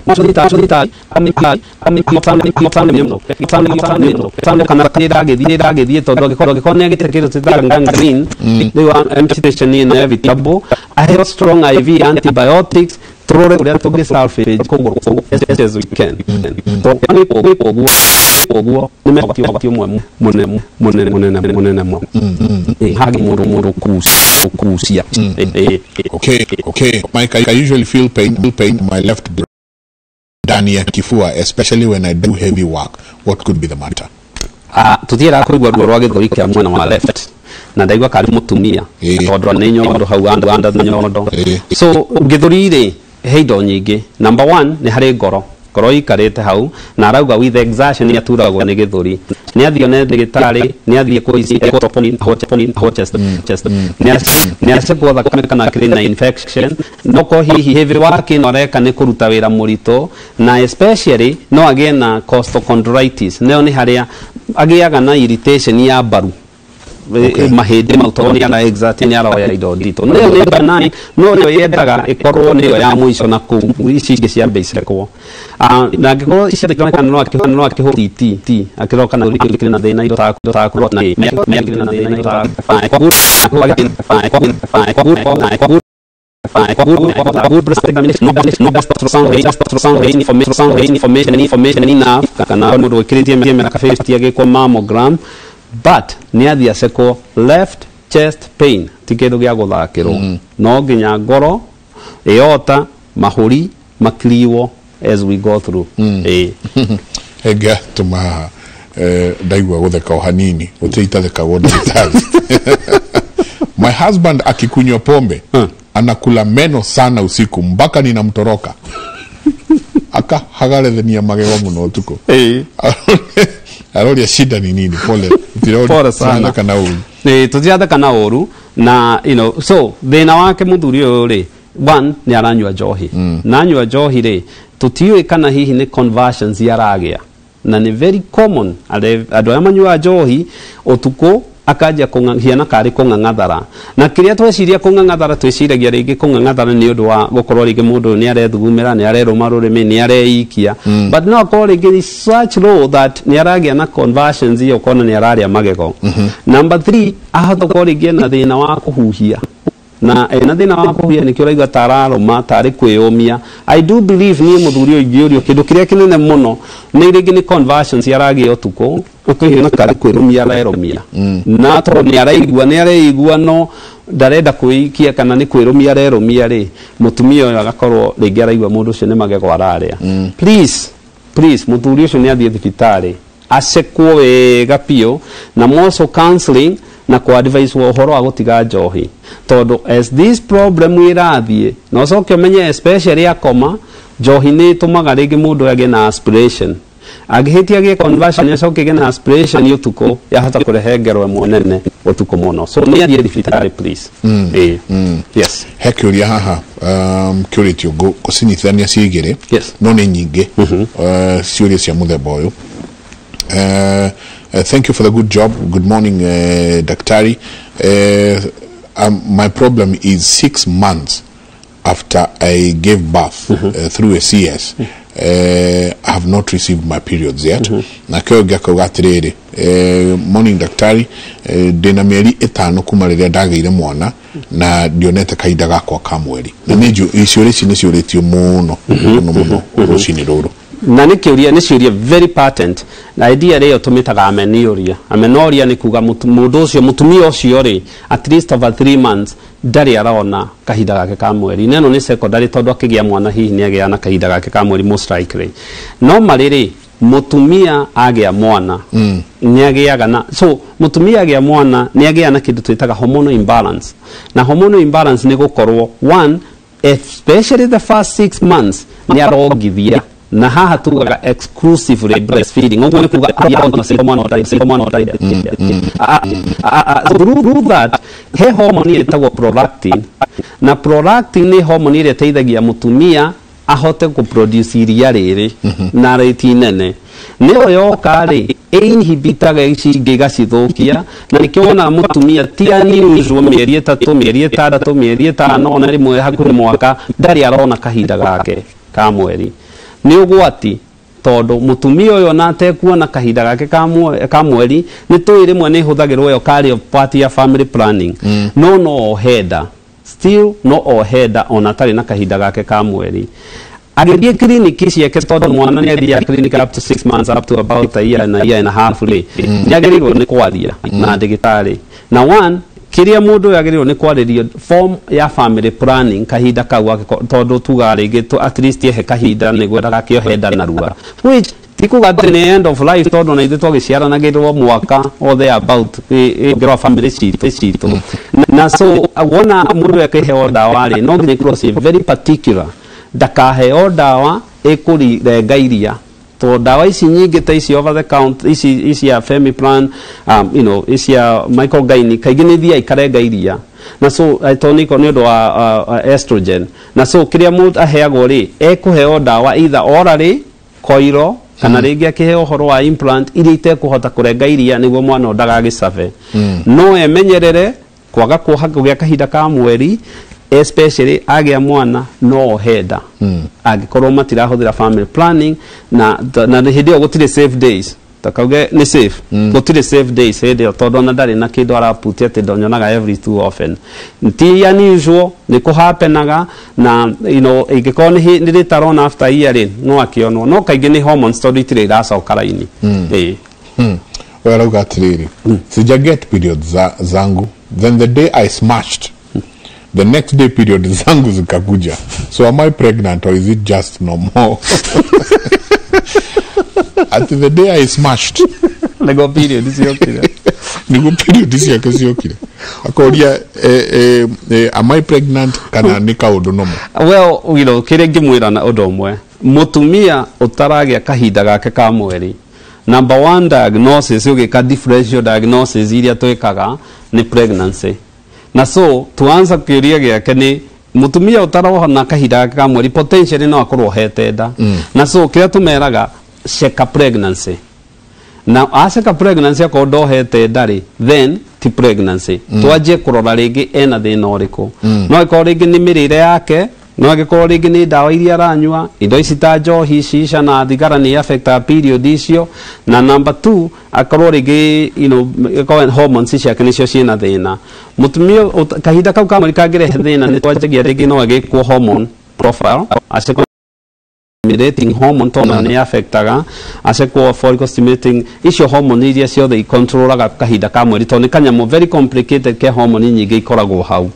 kana ndagĩthiĩ tondũ angĩkorwo nĩ agĩte kĩndũ twĩtaga gangrene rĩu amputation nĩ inevitable. Aheo strong IV antibiotics tũrore ũrĩa tũngĩ salvage kũgũrũ as we can. Koguo nĩ ũgwati ũmwe mũnene mũnene mũnene mũnene mũno hagi mũndũ kucia. Okay, Mike, I usually feel pain in my left ndani ya kifua, especially when I do heavy work. What could be the matter? Tuthiĩra kũigua ruo rwa gĩthũri kĩa mwena wa left na ndaigua karĩ mũtumia tondũ nĩ nyondo hau anda nyondo. So gĩthũri rĩ he indo nyingĩ. Number 1 nĩ harĩ ngoro ikarĩte hau na arauga with exertion nĩ aturagwo nĩ gĩthũri. Nĩ athiĩ one ndagĩtarĩ, nĩ athiĩ chest nĩ acekwo thakame kana kĩrĩ na infection no ko hihi heavy work no areka nĩ kũruta wĩra mũritũ na especially no agĩe na costochondritis nayo nĩ harĩa agĩaga na irritation ya mbaru. Mahĩndĩ mau tondũ nĩ ara exert nĩ aroya indo nditũ no nĩ nani no nĩyo yendaga ĩkorwo nĩyo ya mũico na kũu ici ingĩ ciambe icekwo. Na angĩkorwo ici cironeka no akĩhũra TT akĩrora kana kĩrĩ na thĩna indo takorwo na kĩrĩ na thĩna indo ta information enough kana mũndũ wĩkĩrĩtie mĩaka 50 agĩkwo mammogram but nĩ athiĩ acekwo left chest pain ti kĩndũ gĩa gũthakĩrwo no nginya ngoro aorta mahũri makiriwo as we go through. Ega tuma ndaigua gũtheka o hanini gũtirĩ itathekagwo ndagĩtarĩ. My husband akikunywa pombe anakula meno sana usiku mpaka ninamtoroka. Akahagarethania magego mũno ũtukũ. Aroria shida ni nini? Pole. Pole sana. Kana ũru. Tũtiratheka na ũru na you know, so thĩna wake mũthuri ũyũ rĩ one nĩ aranyua njohi. Na anyua njohi rĩ tũtiũĩ kana hihi nĩ conversions aragĩa na nĩ very common andũ arĩa manyuaga njohi ũtukũ akanjia kũhiana karĩ kũng'ang'athara na kĩrĩa tweciria kũng'ang'athara twĩciragia rĩngĩ kũng'ang'athara nĩ ũndũ wa gũkorwo rĩngĩ mũndũ nĩ arethugumĩra nĩ arerũma rũrĩmĩ nĩ areikia but no akorwo rĩngĩ such low that nĩ aragĩa na conversions iyo ũkona nĩ ararĩa magego. Number 3 ahota gũkorwo rĩngĩ ena thĩna wa kũhuhia na ena thĩna wa kũhuhia nĩkĩo ũraigua ta ararũma tarĩ kwĩyũmia. I do believe niĩ mũthuri ũyũ ingĩũrio kĩndũ kĩrĩa kĩnene mũno nĩ rĩngĩ nĩ conversions aragĩa ũtukũ ũkĩhiana karĩ kwĩrũmia arerũmia na tondũ nĩ araigua no ndarenda kwĩikia kana nĩ kwĩrũmia arerũmia rĩ mũtumia ũyũ agakorwo rĩngĩ araigua mũndũ ũcio nĩ magego ararĩa. Please mũthuri ũcio nĩ athiĩ thibitarĩ acekwo wega biũ na moso counseling na kwa advice wa ũhoro wa gũtiga njohi tondũ as this problem ĩrathiĩ na ũcoke ũmenye especially akoma njohi nĩ ĩtũmaga rĩngĩ mũndũ agĩe na aspiration angĩhĩtia agĩe conversion acoke agĩe na aspiration ũtukũ yahota kũrehe ngero ĩmwe nene ũtukũ mũno. So nĩ athiĩ thibitarĩ please. Yes. He kĩũria haha kĩũrĩtio ngũcinyitithania ciĩ igĩrĩ no nĩ nyingĩ ciũria cia mũthemba ũyũ. Thank you for the good job. Good morning, Daktari. My problem is 6 months after I gave birth through a CS. I have not received my periods yet. Na kĩo gĩakauga atĩrĩrĩ, morning Daktari, ndĩna mĩeri 5 kuma rĩrĩa ndagĩire mwana na ndionete kahinda gakwa ka mweri. Na nĩ ciũria ici nĩ ciũrĩtio mũno mũno mũno rũcinĩ rũrũ. Na nĩ kĩũria nĩ ciũria very patent na idea rĩyo tũmĩtaga amenorrhea. Amenorrhea nĩ kuga mũndũ ũcio mũtumia ũcio rĩ at least over 3 months ndarĩ arona kahinda gake ka mweri. Neno nĩ secondary tondũ akĩgĩa mwana hihi nĩ agĩa na kahinda gake ka mweri most likely. No marĩrĩ mũtumia agĩa mwana nĩ agĩaga na so mũtumia agĩa mwana nĩ agĩa na kĩndũ twĩtaga hormonal imbalance. Na hormonal imbalance nĩ gũkorwo one especially the first 6 months nĩ arongithia Na haha tugaga exclusively breastfeeding. Ũguo nĩ kuga mwana ũtarĩ through that he hormone ĩtagwo prolactin, na prolactin nĩ hormone ĩrĩa ĩteithagia mũtumia ahote gũproduce iria rĩrĩ na rate nene. Nĩyo yoka rĩ ĩinhibitaga ici ingĩ igacithũkia, na nĩkĩo wonaga mũtumia ti unusual mĩeri 3, mĩeri 6, mĩeri 5, ona rĩmwe hakuhĩ mwaka ndarĩ arona kahinda gake ka mweri. Nĩ ũgwati tondũ mũtumia ũyũ ona atekuona kahinda gake ka mweri, nĩ tũĩ rĩmwe nĩ ĩhũthagĩrwo ĩyo karĩ part ya family planning, no ohe nda, still no ohe nda ona atarĩ na kahinda gake ka mweri. Agĩthiĩ kiriniki ciake, tondũ mwana nĩ athiaga kiriniki up to 6 months, up to about a year and a year and a half rĩ, nĩ agĩrĩirwo nĩ kwaria na ndagĩtarĩ. Na one kĩrĩa mũndũ ũyũ agĩrĩirwo nĩ kwarĩrio form ya family planning kahinda kau, tondũ tugaga rĩngĩ at least ehe kahinda nĩguo ndagakĩohe nda narua, which ti kuga atĩ nĩ end of life, tondũ na ithuĩ twagĩciaranagĩrwo mwaka or there about ĩngĩrwo family citũ. Na so wona mũndũ akĩheo ndawa rĩ, no nginya ikorwo ciĩ very particular, ndakaheo ndawa ĩkũrenga iria, tondũ ndawa ici nyingĩ ta ici over the counter, ici cia Femiplan, you know, ici cia Microgyne, kaingĩ nĩ ithiaga ikarenga iria, na so tondũ nĩ ũndũ wa estrogen. Na so kĩrĩa mũndũ aheagwo rĩ, ekũheo ndawa either orally koiro, kana rĩngĩ akĩheo ũhoro wa implant iria itekũhota kũrenga iria nĩguo mwana ndagagĩcabe. No emenyerere kwaga kuoha kũgĩa kahinda ka mweri, especially agĩa mwana no ohe nda angĩkorwo matirahũthĩra family planning, na hĩndĩ ĩyo gũtirĩ safe days, takauge nĩ safe, gũtirĩ safe days hĩndĩ ĩyo, tondũ ona ndarĩ na kĩndũ araputia atĩ ndonyonaga every too often. Ti unusual, nĩ kũhapenaga, na you know, ingĩkorwo nĩ rĩtarona after year rĩ, no akĩonwo, no kaingĩ nĩ hormones tondũ itirĩ iracoka raini. Wewe arauga atĩrĩrĩ, sija get period zangu, then the day I smashed, the next day period zangu zikakuja, so am I pregnant or is it just normal? At the day I smashed, nĩguo period ciokire, nĩguo period ciake ciokire, akoria am I pregnant kana nĩ kaũndũ normal? Well, you know, kĩrĩa ingĩmwĩra na ũndũ ũmwe, mũtumia ũtaragĩa kahinda gake ka mweri, number one diagnosis ũgĩka differential diagnosis iria twĩkaga nĩ pregnancy. Na so tuanza kĩũria gĩake nĩ mũtumia ũtarohona kahinda gake ka mweri potentially no akorwo ohete nda. Na so kĩrĩa tũmeraga, checka pregnancy. Na aceka pregnancy akorwo ndohete nda rĩ, then ti pregnancy. Twanjie kũrora rĩngĩ ena thĩna ũrĩkũ. No ĩkorwo rĩngĩ nĩ mĩrĩre yake, no angĩkorwo rĩngĩ nĩ ndawa iria aranyua, indo ici ta njohi, shisha na thigara nĩ affectaga period icio. Na number 2, akorwo rĩngĩ, you know, akorwo hormones ciake nĩcio ciĩna thĩna. Mũtumia kahinda kau ka mweri kangĩrehe thĩna, nĩ twanjagia rĩngĩ no agĩkwo hormone profile, acekwo stimulating hormone tondũ nĩ affectaga, acekwo follicle stimulating, icio hormone iria ciothe icontrolaga kahinda ka mweri, tondũ nĩ kanyamũ very complicated ke hormone nyingĩ ikoragwo hau.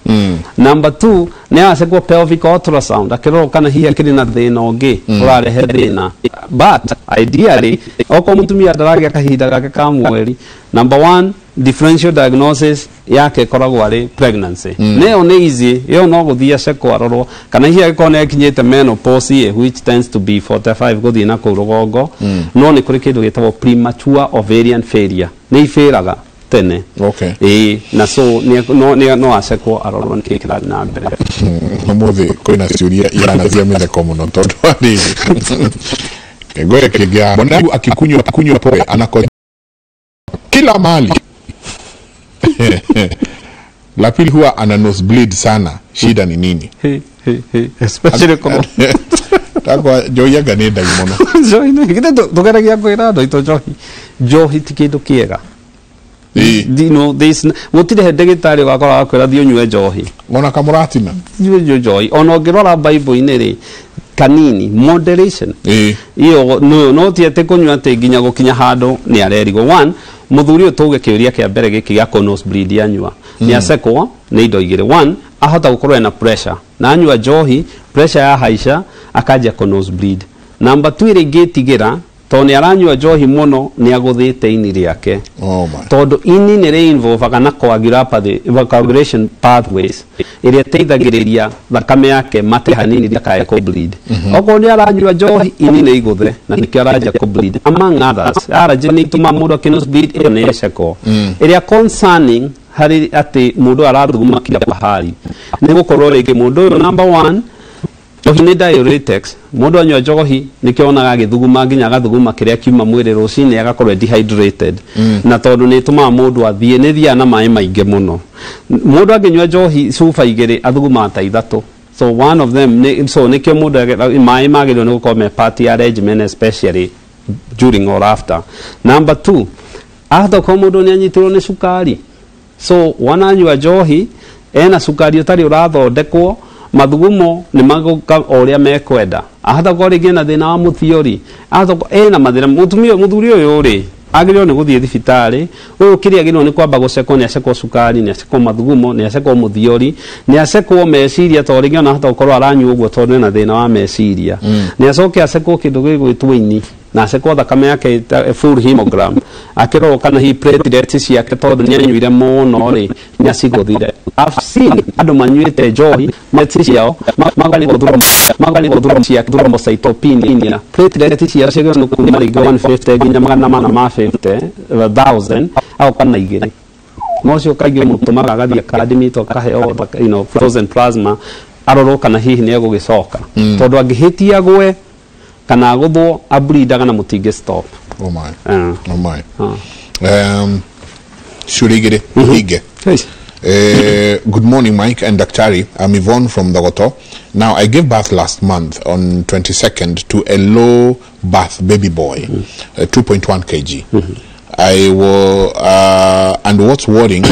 Number 2, nĩ acekwo pelvic ultrasound, akĩrorwo kana hihi akĩrĩ na thĩna ũngĩ ũrarehe thĩna. But ideally, okorwo mũtumia ndaragĩa kahinda gake ka mweri, number 1 differential diagnosis yake ĩkoragwo arĩ pregnancy. Nĩyo nĩ easy, ĩyo no gũthiĩ acekwo arorwo kana hihi angĩkorwo nĩ akinyĩte menopause, which tends to be 45 gũthiĩ na kũu rũgongo, no nĩ kũrĩ kĩndũ gĩtagwo premature ovarian failure, nĩ ibĩraga tene. Okay. Ĩĩ, na so no acekwo arorwo nĩkĩĩ kĩrathiĩ na mbere. Ũmũthĩ kwĩna ciũria ihana cia mĩtheko mũno tondũ wa rĩrĩ. Ngoja kĩngĩ, mwanangu akikunywa pombe anako kila mahali. La pili huwa ana nosebleed sana, shida ni nini? Especially kwa takwa njohi anga nĩ ndagi mũno. Njohi nĩ githĩ tũgeragia kwĩra andũ aitũ njohi. Njohi ti kĩndũ kĩega. You know, this gũtirĩ ndagĩtarĩ ũgakora akwĩra thiĩ ũnyue njohi. Ona kamũratina. Thiĩ ũnyue njohi. Ona ũngĩrora Bible-inĩ rĩ, kanini moderation. Iyo no ti atĩ kũnyua atĩ nginya gũkinya handũ nĩ arerigwo. One, mũthuri ũyũ tuge kĩũria kĩa mbere gĩkĩ gĩa nosebleed anyua. Nĩ acekwo nĩ indo igĩrĩ. One, ahota gũkorwo ena pressure. Na anyua njohi, pressure ya haica, akanjia kũ nosebleed. Number 2, ĩrĩa ingĩtigĩra Tondũ nĩ aranyua njohi mũno nĩ agũthĩte ini rĩake. Oh my. Tondũ ini nĩ rĩ-involvaga na coagulation pathways ĩrĩa ĩteithagĩrĩria thakame yake mate hanini ndakae kũ bleed. Okorwo nĩ aranyua njohi ini nĩ igũthe na nĩkĩo aranjia kũ bleed. Among others, allergy nĩ itũmaga mũndũ akĩ bleed, ĩyo nĩ eceko. Ĩrĩa concerning harĩ atĩ mũndũ arathuguma kila pahali nĩ gũkorwo rĩngĩ mũndũ ũyũ number one njohi nĩ diuretics. Mũndũ anyua njohi nĩkĩo onaga agĩthuguma nginya agathuguma kĩrĩa kiuma mwĩrĩ rũcinĩ agakorwo dehydrated. Na tondũ nĩ ĩtũmaga mũndũ athiĩ nĩ thiaga na maĩ maingĩ mũno. Mũndũ angĩnyua njohi cuba igĩrĩ athugumaga ta ithatũ. So one of them nĩ, so nĩkĩo mũndũ maĩ magĩrĩirwo nĩ gũkorwo me part ya regimen especially during or after. Number two, ahota gũkorwo mũndũ nĩ anyitirwo nĩ cukari. So wananyua njohi ena cukari ũtarĩ ũrathondekwo, mathugumo nĩ magũka o ũrĩa mekwenda. Ahota gũkorwo rĩngĩ ena thĩna wa mũthiori, ahota gũkorwo ena mathĩna. Mũtumia mũthuri ũyũ rĩ agĩrĩirwo nĩ gũthiĩ thibitarĩ. Ũyũ kĩrĩa agĩrĩirwo nĩ kwamba gũcekwo, nĩ acekwo cukari, nĩ acekwo mathugumo, nĩ acekwo mũthiori, nĩ acekwo meciria, tondũ rĩngĩ ona ahota gũkorwo aranyua ũguo tondũ ena thĩna wa meciria. Nĩ acoke acekwo kĩndũ gĩgwĩtwo ini, na acekwo thakame yake full hemogram, akĩrorwo kana hihi platelets ciake tondũ nĩ anyuire mũno rĩ nĩ acigũthire. I've seen andũ manyuĩte njohi platelets ciao magarĩ cia thrombocytopenia, platelets ciao ciagĩrĩirwo nĩ kuma rĩngĩ 150 nginya 450,000 au kana igĩrĩ. No ũcio kaingĩ mũtũmaga agathiĩ akadimĩtwo akaheo frozen plasma arorwo kana hihi nĩ egũgĩcoka. Tondũ angĩhĩtia gwe kana agũthwo ableedaga na mũtingĩ stop. Oh my. Oh my. Ciũria igĩrĩ hinge. Good morning, Mike and Daktari. I'm Yvonne from Dogoto. Now, I gave birth last month on 22nd to a low birth baby boy, 2.1 kg. I will, and what's worrying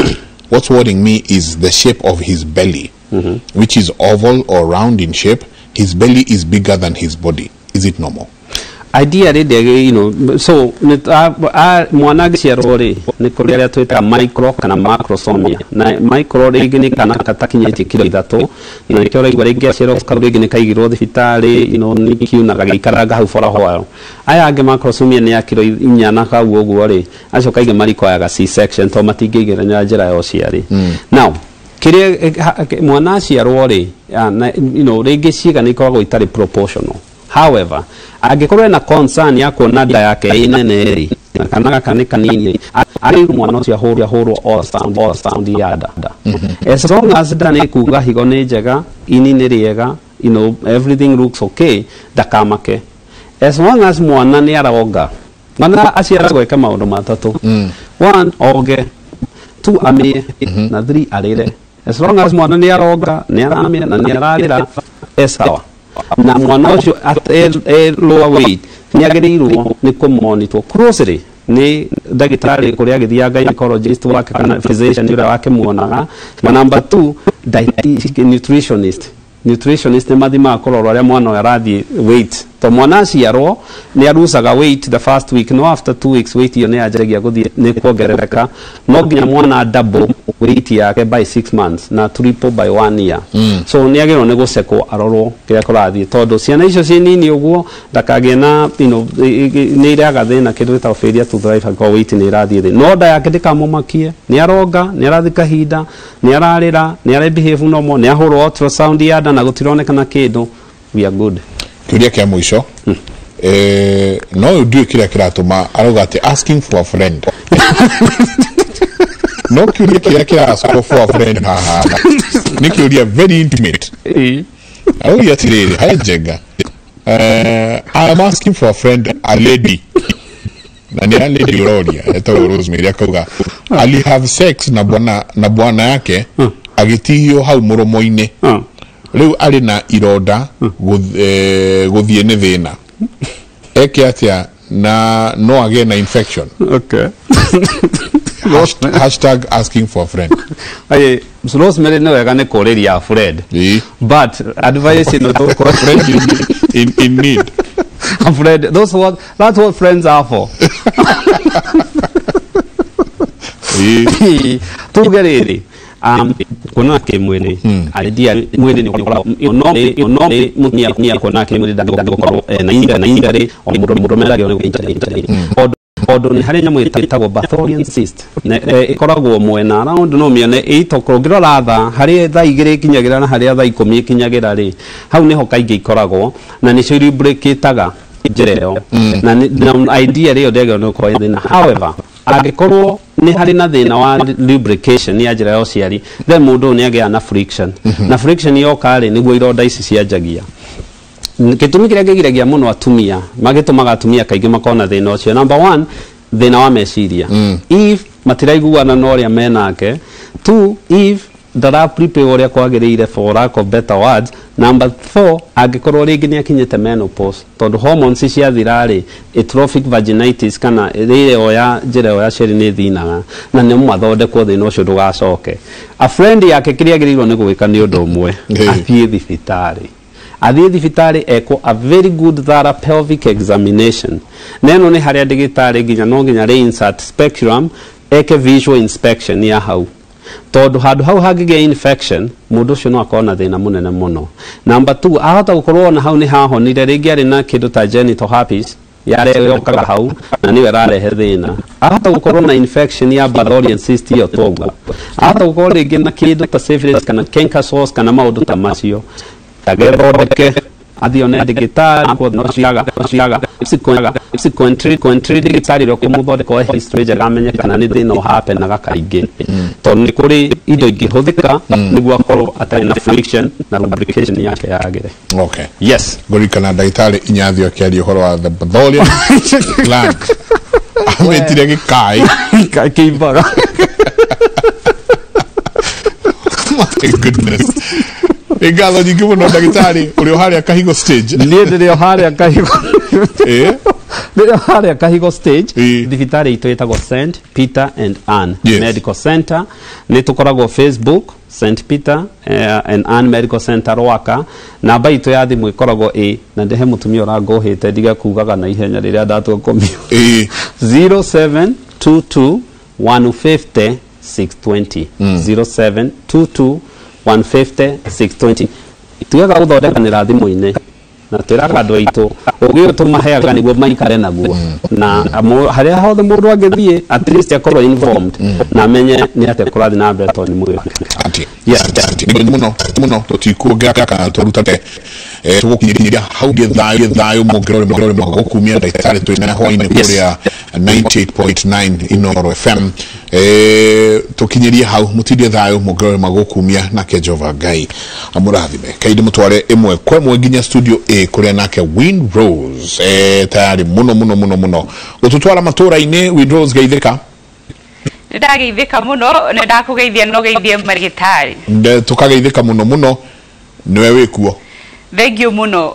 me is the shape of his belly, which is oval or round in shape. His belly is bigger than his body. Is it normal? Ideally, so mwana agĩciarwo rĩ nĩ kũrĩ arĩa twĩtaga micro kana macrosomia. Na micro rĩngĩ nĩ kana gatakinyĩtie kiro ithatũ, na nĩkĩo ũraigua rĩngĩ aciarwo kau rĩngĩ nĩ kaigirwo thibitarĩ, NICU na gagĩikaranga hau for a while. Aya angĩ macrosomia nĩ ya kiro inya na kau ũguo rĩ, acio kaingĩ marikwayaga C-section tondũ matingĩigĩra na njĩra ya ũciari. Now, kĩrĩa mwana aciarwo rĩ, rĩngĩ ciĩga nĩ ikoragwo itarĩ proportional. However, angĩkorwo ena concern ya kuona nda yake ĩ nene rĩ, kana gaka nĩ kanini, arĩ mwana ũcio ahũrwo ultrasound ya nda. As long as nda nĩ kuga higo nĩ njega, ini nĩ rĩega, everything looks okay, ndakamake. As long as mwana nĩ aronga, mwana aciaragwo eke maũndũ matatũ. One, oge, two, amĩe, na three, arĩre. As long as mwana nĩ aronga, nĩ aramĩa na nĩ ararĩra, e sawa. Na mwana ũcio lower weight nĩ agĩrĩirwo nĩ kũmonitwo closely nĩ ndagĩtarĩ kũrĩa agĩthiaga gynecologist wake kana physician ũrĩa wake muonaga. Na number two, nutritionist. Nutritionist nĩ mathimaga kũrora ũrĩa mwana ũyũ arathiĩ weight. To mwana aciarwo nĩ arucaga weight the first week, no after 2 weeks weight ĩyo nĩ yanjagia gũthiĩ nĩ kuongerereka, no nginya mwana double weight yake by 6 months na triple by 1 year. So nĩ agĩrĩirwo nĩ gũcekwo arorwo kĩrĩa kũrathiĩ, tondũ ciana icio ciĩ nini ũguo ndakagĩe na nĩ irehaga thĩna kĩndũ gĩtagwo failure to thrive angĩkorwo weight nĩ ĩrathiĩ thĩ. No nda yake ndĩkamũmakie, nĩ aronga, nĩ arathiĩ kahinda, nĩ ararĩra, nĩ ara behave normal, nĩ ahũrwo ultrasound ya nda na gũtironekana kĩndũ, we are good. Kĩũria kĩa mũico, no ndiũĩ kĩrĩa kĩratũma arauga atĩ asking for a friend. No kĩũria kĩrĩa kĩra for a friend haha nĩ kĩũria very intimate. Arauga atĩrĩrĩ, hi Njenga, I am asking for a friend, a lady. Na nĩ a lady ũroria, etagwo Rosemary, akauga ali have sex na bwana yake agĩtihio hau mũromo-inĩ. Rĩu arĩ na ironda gũthiĩ nĩ thĩna. Eke atĩa na no agĩe na infection. Okay. Hashtag asking for a friend. Aye, Rosemary nĩ wega nĩ kũrĩria a friend. But advice ĩno tũkũ friend in need. A friend, that's what friends are for. Tuge rĩrĩ, Kuonana kĩmwĩrĩ idea mwĩrĩ nĩ ũkoragwo no no mũtumia kuonana kĩmwĩrĩ ndangĩkorwo na inda na inda rĩ o mũndũ meragio nĩ tondũ nĩ harĩ nyamũ ĩtagwo Bartholin cyst ĩkoragwo mwena around no mĩone 8 o'clock ũngĩrora thaa harĩa thaa 2 ikinyagĩra na harĩa thaa 10 ikinyagĩra rĩ hau nĩho kaingĩ ikoragwo na nĩcio lubricataga njĩra ĩyo na idea rĩyo ndĩagĩrĩirwo nĩ gũkorwo thĩna. However, angĩkorwo nĩ harĩ na thĩna wa lubrication ya njĩra ya ũciari, then mũndũ ũyũ nĩ agĩaga na friction, na friction yoka rĩ nĩguo ironda ici cianjagia. Gĩtũmi kĩrĩa kĩgiragia mũno atumia magĩtũmaga atumia kaingĩ makorwo na thĩna ũcio, number 1 thĩna wa meciria, if matiraiguana na ũrĩa menake, 2 if ndara prepare ũrĩa kwagĩrĩire for lack of better words, number 4 angĩkorwo rĩngĩ nĩ akinyĩte menopause tondũ hormones ciathira rĩ atrophic vaginitis kana ĩrĩa ya njĩra ĩyo ya ciari nĩ thinaga na nĩ mathondekwo thĩna ũcio ndũgacoke. A friend yake kĩrĩa agĩrĩirwo nĩ gwĩka nĩ ũndũ ũmwe, athiĩ thibitarĩ, athiĩ thibitarĩ ekwo a very good thorough pelvic examination. Neno nĩ harĩa ndagĩtarĩ nginya no nginya reinsert speculum eke visual inspection ya hau tondũ handũ hau hangĩgĩa infection mũndũ ũcio no akorwo na thĩna mũnene mũno. Number 2 ahota gũkorwo ona hau nĩ hahonire rĩngĩ arĩ na kĩndũ ta genital herpes yarehokaga hau na nĩyo ĩrarehe thĩna. Ahota gũkorwo na infection ya Bartholin cyst ĩyo twauga, ahota gũkorwo rĩngĩ na kĩndũ ta syphilis kana canker sores kana maũndũ ta macio, agethondeke athiĩ one ndagĩtarĩ no ciaga ciaga subsequently ndagĩtarĩ ũrĩa ũkũmũthondeka oe history njega amenye kana nĩ thĩna ũhapenaga kaingĩ tondũ nĩ kũrĩ indo ingĩhũthĩka nĩguo akorwo atarĩ na friction na lubrication yake yagĩre. Okay. Yes. Ngũririkana ndagĩtarĩ Inyathio akĩaria ũhoro wa the Bartholin gland amĩtire gĩkai kĩimbaga. My goodness. Nĩ ngatho nyingĩ mũno ndagĩtarĩ ũrĩ o harĩa Kahigo stage. Niĩ ndĩrĩ o harĩa Kahigo. Ndĩrĩ o harĩa Kahigo stage. Thibitarĩ itũ ĩtagwo St Peter and Ann Medical Center. Nĩ tũkoragwo Facebook St Peter and Ann Medical Center Rwaka. Namba itũ ya thimũ ĩkoragwo ĩ na ndehe mũtumia ũrangũhĩte ndige kugaga na ihenya rĩrĩa ndatua kũmio. 0722 150 620 0722 150 620. Tugaga gũthondekanĩra thimũ-inĩ na twĩraga andũ aitũ ũgĩ ũyũ tũmaheaga nĩguo maikare naguo na harĩa hothe mũndũ angĩthiĩ at least akorwo informed na amenye nĩ atĩa kũrathiĩ na mbere tondũ nĩ mwĩrĩ. Yes, mũno mũno tũtikuongerera kana tũrutate tũgũkinyĩria hau gĩthayũ mũngĩrore mũngĩrore gũkumia ndagĩtarĩ twĩna hwainĩ kũrĩa 98.9 Inoro FM. Tũkinyĩrie hau mũtindie thayũ mũngĩrore magũkumia nake Jehova Ngai amũrathime. Kainde mũtware ĩmwe kwa ĩmwe nginya studio A kũrĩa nake Win Rose tayari mũno mũno mũno mũno gũtũtwara matũra-inĩ. Win Rose geithĩka. Nĩndageithĩka mũno, nĩndakũgeithia no geithie marigitari. Tũkageithĩka mũno mũno nĩwe wĩkuo. Thank you mũno.